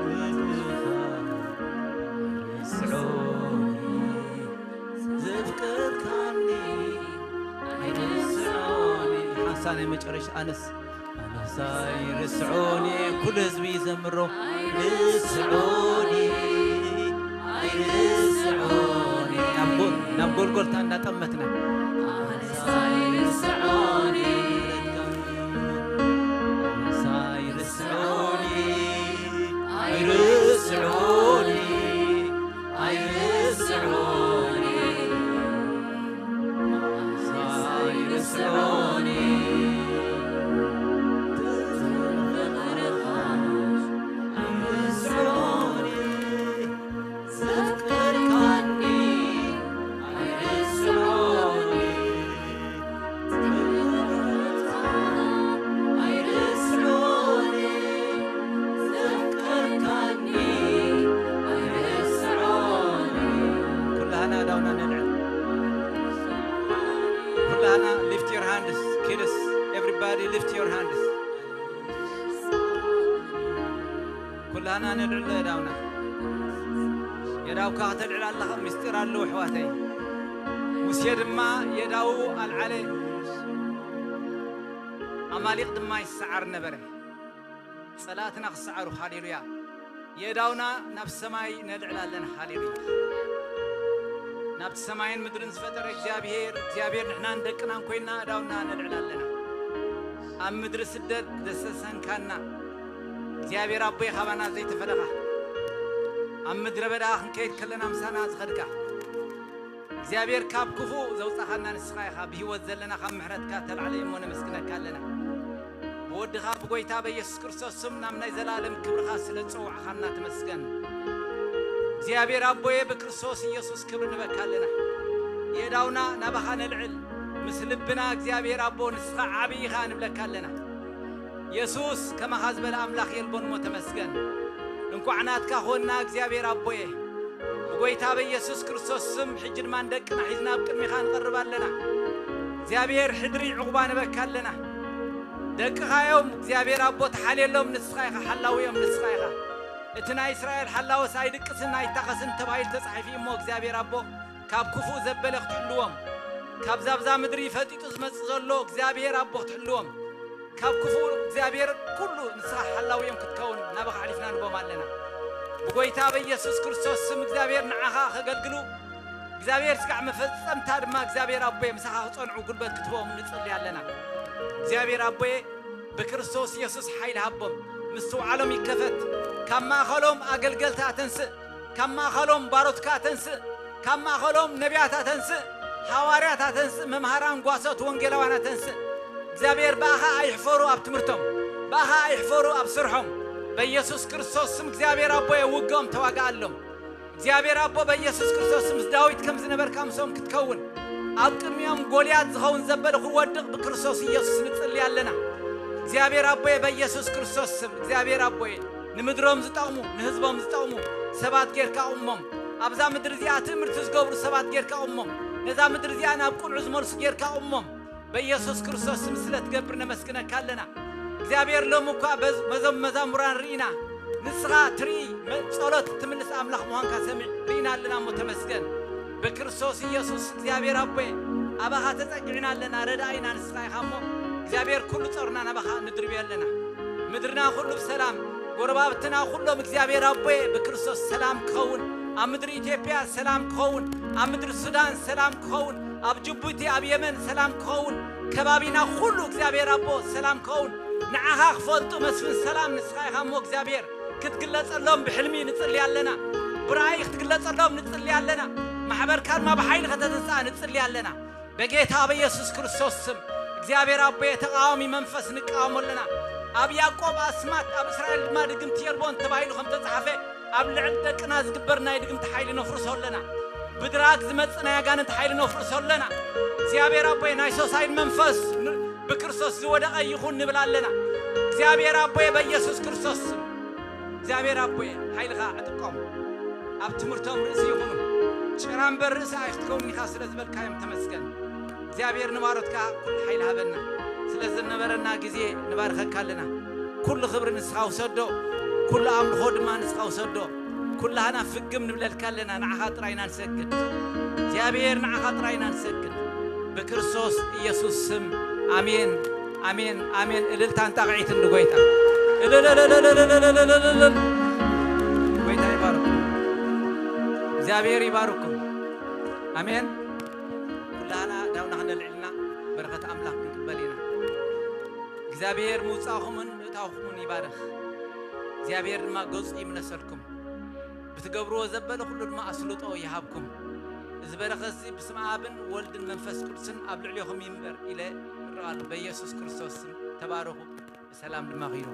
ፍቕርኻ ኣይርስዑኒ። ዘፍቀርካኒ ኣይርስዖኒ። ሓንሳ ናይ መጨረሻ ኣነስ፣ ኣነስ ኣይርስዖኒ። ኩሉ ህዝቢ ይዘምሮ። ኣይርስዖኒ፣ ኣይርስዖኒ። ናብ ጎል-፣ ናብ ጎልጎልታ እናጠመትና። ኣነስ ኣይርስዖኒ፣ ኣነስ ኣይርስዖኒ፣ ኣይርስዖኒ። ኣይርስዑኒ፣ ኣይርስዑኒ፣ ፍቕርኻ ኣይርስዑኒ፣ ዘፍቀርካኒ ኣይርስዑኒ። ኩላህና እዳውና ነልዕል። ኩላህና lift your hands, kids, everybody lift your hands. ኩላህና ነልዕሎ የዳውና። የዳውካ ከተልዕል ኣለኻ፣ ምስጢር ኣለዎ ኣሕዋተይ። ሙሴ ድማ የዳው ኣልዓለ፣ ኣማሊቕ ድማ ይሰዓር ነበረ። ጸላእትና ክሰዓሩ፣ ሃሌሉያ። የዳውና ናብ ሰማይ ነልዕል ኣለና፣ ሃሌሉያ። ናብቲ ሰማይን ምድርን ዝፈጠረ እግዚኣብሔር፣ እግዚኣብሔር ንሕናን ደቅናን ኮይና ኣእዳውና ነልዕል ኣለና። ኣብ ምድሪ ስደት ዘሰሰንካና እግዚኣብሔር ኣቦይ፣ ካባና ዘይተፈለኻ፣ ኣብ ምድረ በዳ ክንከይድ ከለና ምሳና ዝኸድካ እግዚኣብሔር፣ ካብ ክፉእ ዘውጻኻና ንስኻ ኢኻ። ብህይወት ዘለና ካብ ምሕረትካ ተላዕለ እሞ ነመስግነካ ኣለና። ብወድኻ ብጎይታ በኢየሱስ ክርስቶስ ስም ናብ ናይ ዘላለም ክብርኻ ስለ ዝጸዋዕኻና ተመስገን። እግዚኣብሔር ኣቦየ፣ ብክርስቶስ ኢየሱስ ክብሪ ንበካ ኣለና። የእዳውና ናባኻ ነልዕል፣ ምስ ልብና እግዚኣብሔር ኣቦ ንስኻ ዓቢ ኢኻ ንብለካ ኣለና። የሱስ፣ ከማኻ ዝበለ ኣምላኽ የልቦን እሞ ተመስገን። እንቋዕ ናትካ ኾንና እግዚኣብሔር ኣቦየ። ብጎይታ በኢየሱስ ክርስቶስ ስም ሕጂ ድማ ንደቅና ሒዝና ኣብ ቅድሚኻ ንቐርብ ኣለና። እግዚኣብሔር ሕድሪ ዕቑባ ንበካ ኣለና። ደቅኻ እዮም እግዚኣብሔር ኣቦ፣ ተሓልየሎም ንስኻ ኢኻ፣ ሓላዊ እዮም ንስኻ ኢኻ። እቲ ናይ እስራኤል ሓላወስ ኣይድቅስን ኣይታኸስን ተባሂሉ ተጻሒፉ እሞ እግዚኣብሔር ኣቦ፣ ካብ ክፉእ ዘበለ ክትሕልዎም፣ ካብ ዛብዛ ምድሪ ፈጢጡ ዝመጽእ ዘሎ እግዚኣብሔር ኣቦ ክትሕልዎም፣ ካብ ክፉእ እግዚኣብሔር ኩሉ ንስኻ ሓላዊ እዮም ክትከውን ናባኻ ኣሕሊፍና ንቦም ኣለና። ብጎይታ በኢየሱስ ክርስቶስ ስም እግዚኣብሔር ንዓኻ ከገልግሉ፣ እግዚኣብሔር ስጋዕ መፈጸምታ ድማ እግዚኣብሔር ኣቦየ ምሳኻ ክጸንዑ ጉልበት ክትቦም ንጽሊ ኣለና። እግዚኣብሔር ኣቦየ ብክርስቶስ ኢየሱስ ሓይሊ ሃቦም፣ ምስትውዓሎም ይከፈት። ካብ ማእኸሎም ኣገልገልታ ተንስእ፣ ካብ ማእኸሎም ባሮትካ ተንስእ፣ ካብ ማእኸሎም ነቢያታ ተንስእ፣ ሃዋርያታ ተንስእ፣ መምሃራን ጓሶት ወንጌላውያና ተንስእ። እግዚኣብሔር ብኣኻ ኣይሕፈሩ ኣብ ትምህርቶም፣ ብኣኻ ኣይሕፈሩ ኣብ ስርሖም። በኢየሱስ ክርስቶስ ስም እግዚኣብሔር ኣቦየ ውግኦም ተዋግኣሎም። እግዚኣብሔር ኣቦ በኢየሱስ ክርስቶስ ምስ ዳዊት ከም ዝነበርካ ምስኦም ክትከውን፣ ኣብ ቅድሚኦም ጎልያድ ዝኸውን ዘበለ ክወድቕ ብክርስቶስ ኢየሱስ ንጽሊ ኣለና። እግዚኣብሔር ኣቦየ በኢየሱስ ክርስቶስ ስም እግዚኣብሔር ኣቦየ ንምድሮም ዝጠቕሙ ንህዝቦም ዝጠቕሙ ሰባት ጌርካ ኣቑሞም። ኣብዛ ምድሪ እዚኣ ትእምርቲ ዝገብሩ ሰባት ጌርካ ኣቑሞም። ነዛ ምድሪ እዚኣ ናብ ቅንዑ ዝመልሱ ጌርካ ኣቑሞም። በኢየሱስ ክርስቶስ ስም ስለ ትገብር ነመስግነካ ኣለና። እግዚኣብሔር ሎም እኳ በዝ- መዞም መዛሙራን ርኢና፣ ንስኻ ትርኢ መ- ጸሎት ትምልስ ኣምላኽ ምዃንካ ሰሚዕ ርኢና ኣለና እሞ ተመስገን። ብክርስቶስ ኢየሱስ እግዚኣብሔር ኣቦየ ኣባኻ ተጸጊዕና ኣለና። ረዳኢና ንስኻ ኢኻ እሞ እግዚኣብሔር ኩሉ ጸሩና ናባኻ ንድርብዮ ኣለና። ምድርና ኩሉ ብሰላም፣ ጎረባብትና ኩሎም እግዚኣብሔር ኣቦየ ብክርስቶስ ሰላም ክኸውን፣ ኣብ ምድሪ ኢትዮጵያ ሰላም ክኸውን፣ ኣብ ምድሪ ሱዳን ሰላም ክኸውን፣ ኣብ ጅቡቲ ኣብ የመን ሰላም ክኸውን፣ ከባቢና ኩሉ እግዚኣብሔር ኣቦ ሰላም ክኸውን። ንዓኻ ክፈልጡ መስፍን ሰላም ንስኻ ኢኻ እሞ እግዚኣብሔር ክትግለጸሎም ብሕልሚ ንጽሊ ኣለና። ብራእይ ክትግለጸሎም ንጽሊ ኣለና። ማሕበርካ ድማ ብሓይሊ ከተተንስኣ ንጽሊ ኣለና። በጌታ በኢየሱስ ክርስቶስ ስም እግዚኣብሔር ኣቦየ ተቃዋሚ መንፈስ ንቃወሞ ኣለና። ኣብ ያዕቆብ ኣስማት ኣብ እስራኤል ድማ ድግምቲ የልቦን ተባሂሉ ከም ተጻሕፈ ኣብ ልዕሊ ደቅና ዝግበር ናይ ድግምቲ ሓይሊ ነፍርሶ ኣለና። ብድራግ ዝመጽእ ናይ ኣጋንንቲ ሓይሊ ነፍርሶ ኣለና። እግዚኣብሔር ኣቦየ ናይ ሶሳይድ መንፈስ ን- ብክርስቶስ ዝወደቐ ይኹን ንብል ኣለና። እግዚኣብሔር ኣቦየ በኢየሱስ ክርስቶስ ስም እግዚኣብሔር ኣቦየ ሓይልኻ ዕጥቀም። ኣብ ትምህርቶም ርእሲ ይኹኑ። ጭራ እምበር ርእሲ ኣይክትከውን ኢኻ ስለ ዝበልካዮም ተመስገን። እግዚኣብሔር ንባሮትካ ኩሉ ሓይሊ ሃበና። ስለ ዝነበረና ግዜ ንባርከካ ኣለና። ኩሉ ክብሪ ንስኻ ውሰዶ፣ ኩሉ ኣምልኾ ድማ ንስኻ ውሰዶ። ኩላህና ፍግም ንብለልካ ኣለና። ንዓኻ ጥራይ ኢና ንሰግድ። እግዚኣብሔር ንዓኻ ጥራይ ኢና ንሰግድ። ብክርስቶስ ኢየሱስ ስም ኣሜን፣ ኣሜን፣ ኣሜን። እልልታን ጣቕዒትን ንጎይታ። እልልልልልልልልልል። ጎይታ ይባርኩም። እግዚኣብሔር ይባርኩም። ኣሜን። ኩላህና ዳውና ክነልዕልና በረኸት ኣምላኽ ክንቅበል ኢና። እግዚኣብሔር ምውጻእኹምን ምእታውኹምን ይባርኽ። እግዚኣብሔር ድማ ገጹ ይምለሰልኩም። ብትገብርዎ ዘበለ ኩሉ ድማ ኣስልጦ ይሃብኩም። እዚ በረኸት እዚ ብስም ኣብን ወልድን መንፈስ ቅዱስን ኣብ ልዕሌኹም ይንበር ኢለ እምርቕ ኣለኹ። በኢየሱስ ክርስቶስ ስም ተባረኹ። ብሰላም ድማ ኺዱ።